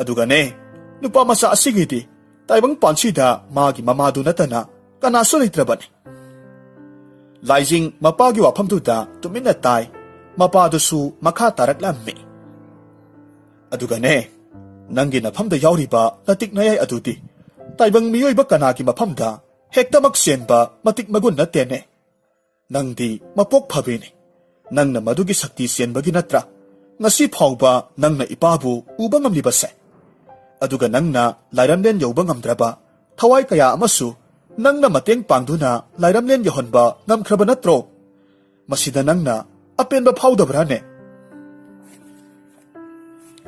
ꯑꯗꯨꯒꯅꯦ, ꯅꯨꯄꯥ ꯃꯆꯥ ꯑꯁꯤꯒꯤꯗꯤ ꯇꯥꯏꯕꯪ ꯄꯥꯟꯁꯤꯗ ꯃꯥꯒꯤ ꯃꯃꯥꯗꯨ ꯅꯠꯇꯅ ꯀꯅꯥꯁꯨ ꯂꯩꯇ꯭ꯔꯕꯅꯤ꯫" ꯂꯥꯏꯖꯤꯡ ꯃꯄꯥꯒꯤ ꯋꯥꯐꯝꯗꯨꯗ ꯇꯨꯃꯤꯟꯅ ꯇꯥꯏ꯫ ꯃꯄꯥꯗꯨꯁꯨ ꯃꯈꯥ ꯇꯥꯔꯛꯂꯝꯃꯤ, "ꯑꯗꯨꯒꯅꯦ, ꯅꯪꯒꯤ ꯅꯐꯝꯗ ꯌꯥꯎꯔꯤꯕ ꯅꯇꯤꯛ ꯅꯌꯥꯏ ꯑꯗꯨꯗꯤ ꯇꯥꯏꯕꯪ ꯃꯤꯑꯣꯏꯕ ꯀꯅꯥꯒꯤ ꯃꯐꯝꯗ ꯍꯦꯛꯇꯃꯛ ꯆꯦꯟꯕ ꯃꯇꯤꯛ ꯃꯒꯨꯟ ꯅꯠꯇꯦꯅꯦ꯫ ꯅꯪꯗꯤ ꯃꯄꯣꯛ ꯐꯕꯤꯅꯤ꯫ ꯅꯪꯅ ꯃꯗꯨꯒꯤ ꯁꯛꯇꯤ ꯆꯦꯟꯕꯒꯤ ꯅꯠꯇ꯭ꯔꯥ ꯉꯁꯤ ꯐꯥꯎꯕ ꯅꯪꯅ ꯏꯄꯥꯕꯨ ꯎꯕ ꯉꯝꯂꯤꯕꯁꯦ? ꯑꯗꯨꯒ ꯅꯪꯅ ꯂꯥꯏꯔꯝꯂꯦꯟ ꯌꯧꯕ ꯉꯝꯗ꯭ꯔꯕ ꯊꯋꯥꯏ ꯀꯌꯥ ꯑꯃꯁꯨ ꯅꯪꯅ ꯃꯇꯦꯡ ꯄꯥꯡꯗꯨꯅ ꯂꯥꯏꯔꯝꯂꯦꯟ ꯌꯧꯍꯟꯕ ꯉꯝꯈ꯭ꯔꯕ ꯅꯠꯇ꯭ꯔꯣ? ꯃꯁꯤꯗ ꯅꯪꯅ ꯑꯄꯦꯟꯕ ꯐꯥꯎꯗꯕ꯭ꯔꯥꯅꯦ?"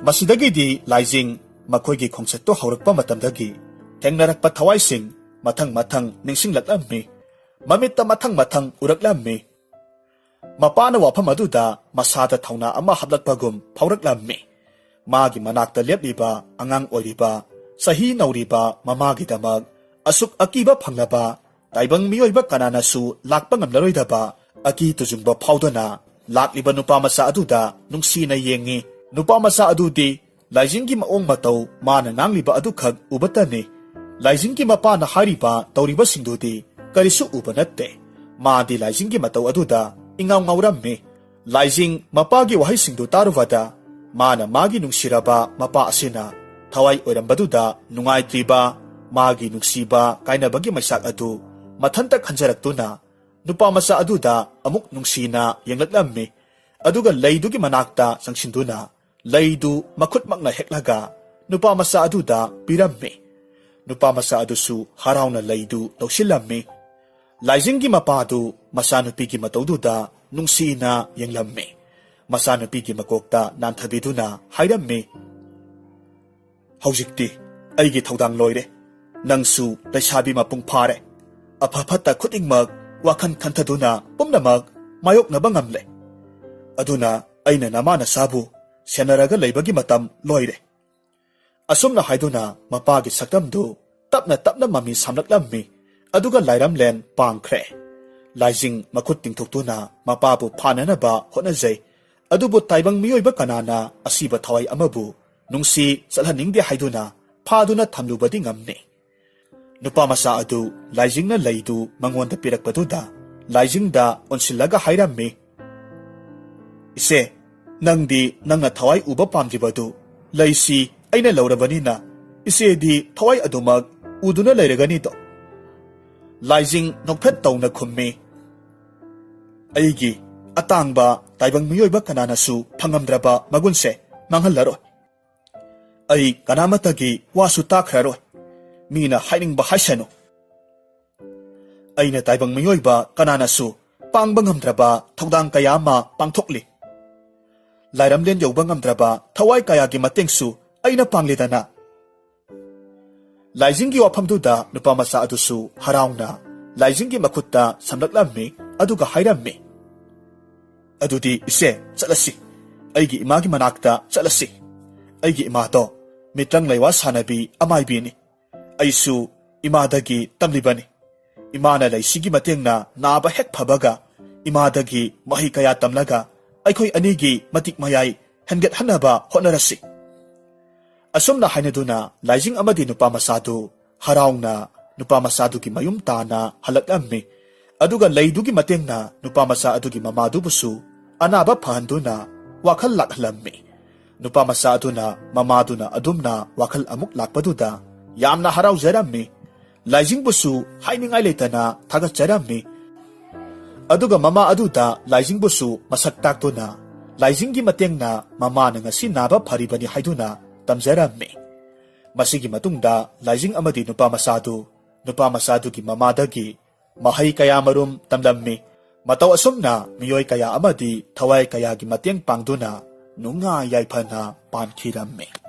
ꯃꯁꯤꯗꯒꯤꯗꯤ ꯂꯥꯏꯖꯤꯡ ꯃꯈꯣꯏꯒꯤ ꯈꯣꯡꯆꯠꯇꯨ ꯍꯧꯔꯛꯄ ꯃꯇꯝꯗꯒꯤ ꯊꯦꯡꯅꯔꯛꯄ ꯊꯋꯥꯏꯁꯤꯡ ꯃꯊꯪ ꯃꯊꯪ ꯅꯤꯡꯁꯤꯡꯂꯛꯂꯝꯃꯤ꯫ ꯃꯃꯤꯠꯇ ꯃꯊꯪ ꯃꯊꯪ ꯎꯔꯛꯂꯝꯃꯤ꯫ ꯃꯄꯥꯅ ꯋꯥꯐꯝ ꯑꯗꯨꯗ ꯃꯁꯥꯗ ꯊꯧꯅꯥ ꯑꯃ ꯍꯥꯞꯂꯛꯄꯒꯨꯝ ꯐꯥꯎꯔꯛꯂꯝꯃꯤ꯫ ꯃꯥꯒꯤ ꯃꯅꯥꯛꯇ ꯂꯦꯞꯂꯤꯕ ꯑꯉꯥꯡ ꯑꯣꯏꯔꯤꯕ, ꯆꯍꯤ ꯅꯧꯔꯤꯕ ꯃꯃꯥꯒꯤꯗꯃꯛ ꯑꯁꯨꯛ ꯑꯀꯤꯕ ꯐꯪꯂꯕ ꯇꯥꯏꯕꯪ ꯃꯤꯑꯣꯏꯕ ꯀꯅꯥꯅꯁꯨ ꯂꯥꯛꯄ ꯉꯝꯂꯔꯣꯏꯗꯕ ꯑꯀꯤ ꯇꯨꯖꯨꯡꯕ ꯐꯥꯎꯗꯅ ꯂꯥꯛꯂꯤꯕ ꯅꯨꯄꯥ ꯃꯆꯥ ꯑꯗꯨꯗ ꯅꯨꯡꯁꯤꯅ ꯌꯦꯡꯉꯤ꯫ ꯅꯨꯄꯥ ꯃꯆꯥ ꯑꯗꯨꯗꯤ ꯂꯥꯏꯖꯤꯡꯒꯤ ꯃꯑꯣꯡ ꯃꯇꯧ, ꯃꯥꯅ ꯉꯥꯡꯂꯤꯕ ꯑꯗꯨꯈꯛ ꯎꯕꯇꯅꯤ꯫ ꯂꯥꯏꯖꯤꯡꯒꯤ ꯃꯄꯥꯅ ꯍꯥꯏꯔꯤꯕ ꯇꯧꯔꯤꯕꯁꯤꯡꯗꯨꯗꯤ ꯀꯔꯤꯁꯨ ꯎꯕ ꯅꯠꯇꯦ꯫ ꯃꯥꯗꯤ ꯂꯥꯏꯖꯤꯡꯒꯤ ꯃꯇꯧ ꯑꯗꯨꯗ ꯏꯉꯥꯎ ꯉꯥꯎꯔꯝꯃꯤ꯫ ꯂꯥꯏꯖꯤꯡ ꯃꯄꯥꯒꯤ ꯋꯥꯍꯩꯁꯤꯡꯗꯨ ꯇꯥꯔꯨꯕꯗ, ꯃꯥꯅ ꯃꯥꯒꯤ ꯅꯨꯡꯁꯤꯔꯕ ꯃꯄꯥ ꯑꯁꯤꯅ ꯊꯋꯥꯏ ꯑꯣꯏꯔꯝꯕꯗꯨꯗ ꯅꯨꯡꯉꯥꯏꯇ꯭ꯔꯤꯕ, ꯃꯥꯒꯤ ꯅꯨꯡꯁꯤꯕ ꯀꯥꯏꯅꯕꯒꯤ ꯃꯩꯁꯥꯛ ꯑꯗꯨ ꯃꯊꯟꯇ ꯈꯟꯖꯔꯛꯇꯨꯅ, ꯅꯨꯄꯥ ꯃꯆꯥ ꯑꯗꯨꯗ ꯑꯃꯨꯛ ꯅꯨꯡꯁꯤꯅ ꯌꯦꯡꯂꯛꯂꯝꯃꯤ꯫ ꯑꯗꯨꯒ ꯂꯩꯗꯨꯒꯤ ꯃꯅꯥꯛꯇ ꯆꯪꯁꯤꯟꯗꯨꯅ ꯂꯩꯗꯨ ꯃꯈꯨꯠꯃꯛꯅ ꯍꯦꯛꯂꯒ ꯅꯨꯄꯥ ꯃꯆꯥ ꯑꯗꯨꯗ ꯄꯤꯔꯝꯃꯤ꯫ ꯅꯨꯄꯥ ꯃꯆꯥ ꯑꯗꯨꯁꯨ ꯍꯔꯥꯎꯅ ꯂꯩꯗꯨ ꯂꯧꯁꯤꯜꯂꯝꯃꯤ꯫ ꯂꯥꯏꯖꯤꯡꯒꯤ ꯃꯄꯥꯗꯨ ꯃꯆꯥꯅꯨꯄꯤꯒꯤ ꯃꯇꯧꯗꯨꯗ ꯅꯨꯡꯁꯤꯅ ꯌꯦꯡꯂꯝꯃꯤ꯫ ꯃꯆꯥꯅꯨꯄꯤꯒꯤ ꯃꯀꯣꯛꯇ ꯅꯥꯟꯊꯕꯤꯗꯨꯅ ꯍꯥꯏꯔꯝꯃꯤ, "ꯍꯧꯖꯤꯛꯇꯤ ꯑꯩꯒꯤ ꯊꯧꯗꯥꯡ ꯂꯣꯏꯔꯦ꯫ ꯅꯪꯁꯨ ꯂꯩꯁꯥꯕꯤ ꯃꯄꯨꯡ ꯐꯥꯔꯦ꯫ ꯑꯐ ꯐꯠꯇ ꯈꯨꯗꯤꯡꯃꯛ ꯋꯥꯈꯜ ꯈꯟꯊꯗꯨꯅ ꯄꯨꯝꯅꯃꯛ ꯃꯥꯌꯣꯛꯅꯕ ꯉꯝꯂꯦ꯫ ꯑꯗꯨꯅ ꯑꯩꯅ ꯅꯃꯥ ꯅꯆꯥꯕꯨ ꯁꯦꯟꯅꯔꯒ ꯂꯩꯕꯒꯤ ꯃꯇꯝ ꯂꯣꯏꯔꯦ"꯫ ꯑꯁꯨꯝꯅ ꯍꯥꯏꯗꯨꯅ ꯃꯄꯥꯒꯤ ꯁꯛꯇꯝꯗꯨ ꯇꯞꯅ ꯇꯞꯅ ꯃꯃꯤ ꯁꯥꯝꯂꯛꯂꯝꯃꯤ꯫ ꯑꯗꯨꯒ ꯂꯥꯏꯔꯝꯂꯦꯟ ꯄꯥꯡꯈ꯭ꯔꯦ꯫ ꯂꯥꯏꯖꯤꯡ ꯃꯈꯨꯠ ꯇꯤꯡꯊꯣꯛꯇꯨꯅ ꯃꯄꯥꯕꯨ ꯐꯥꯅꯅꯕ ꯍꯣꯠꯅꯖꯩ꯫ ꯑꯗꯨꯕꯨ ꯇꯥꯏꯕꯪ ꯃꯤꯑꯣꯏꯕ ꯀꯅꯥꯅ ꯑꯁꯤꯕ ꯊꯋꯥꯏ ꯑꯃꯕꯨ ꯅꯨꯡꯁꯤ ꯆꯠꯍꯟꯅꯤꯡꯗꯦ ꯍꯥꯏꯗꯨꯅ ꯐꯥꯗꯨꯅ ꯊꯝꯂꯨꯕꯗꯤ ꯉꯝꯅꯤ? ꯅꯨꯄꯥ ꯃꯆꯥ ꯑꯗꯨ ꯂꯥꯏꯖꯤꯡꯅ ꯂꯩꯗꯨ ꯃꯉꯣꯟꯗ ꯄꯤꯔꯛꯄꯗꯨꯗ ꯂꯥꯏꯖꯤꯡꯗ ꯑꯣꯟꯁꯤꯜꯂꯒ ꯍꯥꯏꯔꯝꯃꯤ, "ꯏꯆꯦ, ꯅꯪꯗꯤ ꯅꯪꯅ ꯊꯋꯥꯏ ꯎꯕ ꯄꯥꯝꯗ꯭ꯔꯤꯕꯗꯨ ꯂꯩꯁꯤ ꯑꯩꯅ ꯂꯧꯔꯕꯅꯤꯅ, ꯏꯆꯦꯗꯤ ꯊꯋꯥꯏ ꯑꯗꯨꯃꯛ ꯎꯗꯨꯅ ꯂꯩꯔꯒꯅꯤꯗꯣ?" ꯂꯥꯏꯖꯤꯡ ꯅꯣꯛꯐꯦꯠ ꯇꯧꯅ ꯈꯨꯝꯃꯤ, "ꯑꯩꯒꯤ ꯑꯇꯥꯡꯕ ꯇꯥꯏꯕꯪ ꯃꯤꯑꯣꯏꯕ ꯀꯅꯥꯅꯁꯨ ꯐꯪꯉꯝꯗ꯭ꯔꯕ ꯃꯒꯨꯟꯁꯦ ꯃꯥꯡꯍꯜꯂꯔꯣꯏ꯫ ꯑꯩ ꯀꯅꯥꯃꯠꯇꯒꯤ ꯋꯥꯁꯨ ꯇꯥꯈ꯭ꯔꯔꯣꯏ꯫ ꯃꯤꯅ ꯍꯥꯏꯅꯤꯡꯕ ꯍꯥꯏꯁꯅꯨ꯫ ꯑꯩꯅ ꯇꯥꯏꯕꯪ ꯃꯤꯑꯣꯏꯕ ꯀꯅꯥꯅꯁꯨ ꯄꯥꯡꯕ ꯉꯝꯗ꯭ꯔꯕ ꯊꯧꯗꯥꯡ ꯀꯌꯥ ꯑꯃ ꯄꯥꯡꯊꯣꯛꯂꯤ꯫ ꯂꯥꯏꯔꯝꯂꯦꯟ ꯌꯧꯕ ꯉꯝꯗ꯭ꯔꯕ ꯊꯋꯥꯏ ꯀꯌꯥꯒꯤ ꯃꯇꯦꯡꯁꯨ ꯑꯩꯅ ꯄꯥꯡꯂꯤꯗꯅ"꯫ ꯂꯥꯏꯖꯤꯡꯒꯤ ꯋꯥꯐꯝꯗꯨꯗ ꯅꯨꯄꯥ ꯃꯆꯥ ꯑꯗꯨꯁꯨ ꯍꯔꯥꯎꯅ ꯂꯥꯏꯖꯤꯡꯒꯤ ꯃꯈꯨꯠꯇ ꯁꯝꯂꯛꯂꯝꯃꯤ꯫ ꯑꯗꯨꯒ ꯍꯥꯏꯔꯝꯃꯤ, "ꯑꯗꯨꯗꯤ ꯏꯆꯦ, ꯆꯠꯂꯁꯤ꯫ ꯑꯩꯒꯤ ꯏꯃꯥꯒꯤ ꯃꯅꯥꯛꯇ ꯆꯠꯂꯁꯤ꯫ ꯑꯩꯒꯤ ꯏꯃꯥꯗꯣ ꯃꯤꯇ꯭ꯔꯪ ꯂꯩꯋꯥ ꯁꯥꯟꯅꯕꯤ ꯑꯃꯥꯏꯕꯤꯅꯤ꯫ ꯑꯩꯁꯨ ꯏꯃꯥꯗꯒꯤ ꯇꯝꯂꯤꯕꯅꯤ꯫ ꯏꯃꯥꯅ ꯂꯩꯁꯤꯒꯤ ꯃꯇꯦꯡꯅ ꯅꯥꯕ ꯍꯦꯛ ꯐꯕꯒ ꯏꯃꯥꯗꯒꯤ ꯃꯍꯩ ꯀꯌꯥ ꯇꯝꯂꯒ ꯑꯩꯈꯣꯏ ꯑꯅꯤꯒꯤ ꯃꯇꯤꯛ ꯃꯌꯥꯏ ꯍꯦꯟꯒꯠꯍꯟꯅꯕ ꯍꯣꯠꯅꯔꯁꯤ"꯫ ꯑꯁꯨꯝꯅ ꯍꯥꯏꯅꯗꯨꯅ ꯂꯥꯏꯖꯤꯡ ꯑꯃꯗꯤ ꯅꯨꯄꯥ ꯃꯆꯥꯗꯨ ꯍꯔꯥꯎꯅ ꯅꯨꯄꯥ ꯃꯆꯥꯗꯨꯒꯤ ꯃꯌꯨꯝ ꯇꯥꯅ ꯍꯜꯂꯛꯂꯝꯃꯤ꯫ ꯑꯗꯨꯒ ꯂꯩꯗꯨꯒꯤ ꯃꯇꯦꯡꯅ ꯅꯨꯄꯥ ꯃꯆꯥ ꯑꯗꯨꯒꯤ ꯃꯃꯥꯗꯨꯕꯨꯁꯨ ꯑꯅꯥꯕ ꯐꯍꯟꯗꯨꯅ ꯋꯥꯈꯜ ꯂꯥꯛꯍꯜꯂꯝꯃꯤ꯫ ꯅꯨꯄꯥ ꯃꯆꯥ ꯑꯗꯨꯅ ꯃꯃꯥꯗꯨꯅ ꯑꯗꯨꯝꯅ ꯋꯥꯈꯜ ꯑꯃꯨꯛ ꯂꯥꯛꯄꯗꯨꯗ ꯌꯥꯝꯅ ꯍꯔꯥꯎꯖꯔꯝꯃꯤ꯫ ꯂꯥꯏꯖꯤꯡꯕꯨꯁꯨ ꯍꯥꯏꯅꯤꯡꯉꯥꯏ ꯂꯩꯇꯅ ꯊꯥꯒꯠꯆꯔꯝꯃꯤ꯫ ꯑꯗꯨꯒ ꯃꯃꯥ ꯑꯗꯨꯗ ꯂꯥꯏꯖꯤꯡꯕꯨꯁꯨ ꯃꯁꯛ ꯇꯥꯛꯇꯨꯅ ꯂꯥꯏꯖꯤꯡꯒꯤ ꯃꯇꯦꯡꯅ ꯃꯃꯥꯅ ꯉꯁꯤ ꯅꯥꯕ ꯐꯔꯤꯕꯅꯤ ꯍꯥꯏꯗꯨꯅ ꯇꯝꯖꯔꯝꯃꯤ꯫ ꯃꯁꯤꯒꯤ ꯃꯇꯨꯡꯗ ꯂꯥꯏꯖꯤꯡ ꯑꯃꯗꯤ ꯅꯨꯄꯥ ꯃꯆꯥꯗꯨ, ꯅꯨꯄꯥ ꯃꯆꯥꯗꯨꯒꯤ ꯃꯃꯥꯗꯒꯤ ꯃꯍꯩ ꯀꯌꯥ ꯃꯔꯨꯝ ꯇꯝꯂꯝꯃꯤ꯫ ꯃꯇꯧ ꯑꯁꯨꯝꯅ ꯃꯤꯑꯣꯏ ꯀꯌꯥ ꯑꯃꯗꯤ ꯊꯋꯥꯏ ꯀꯌꯥꯒꯤ ꯃꯇꯦꯡ ꯄꯥꯡꯗꯨꯅ ꯅꯨꯡꯉꯥꯏ ꯌꯥꯏꯐꯅ ꯄꯥꯟꯈꯤꯔꯝꯃꯤ꯫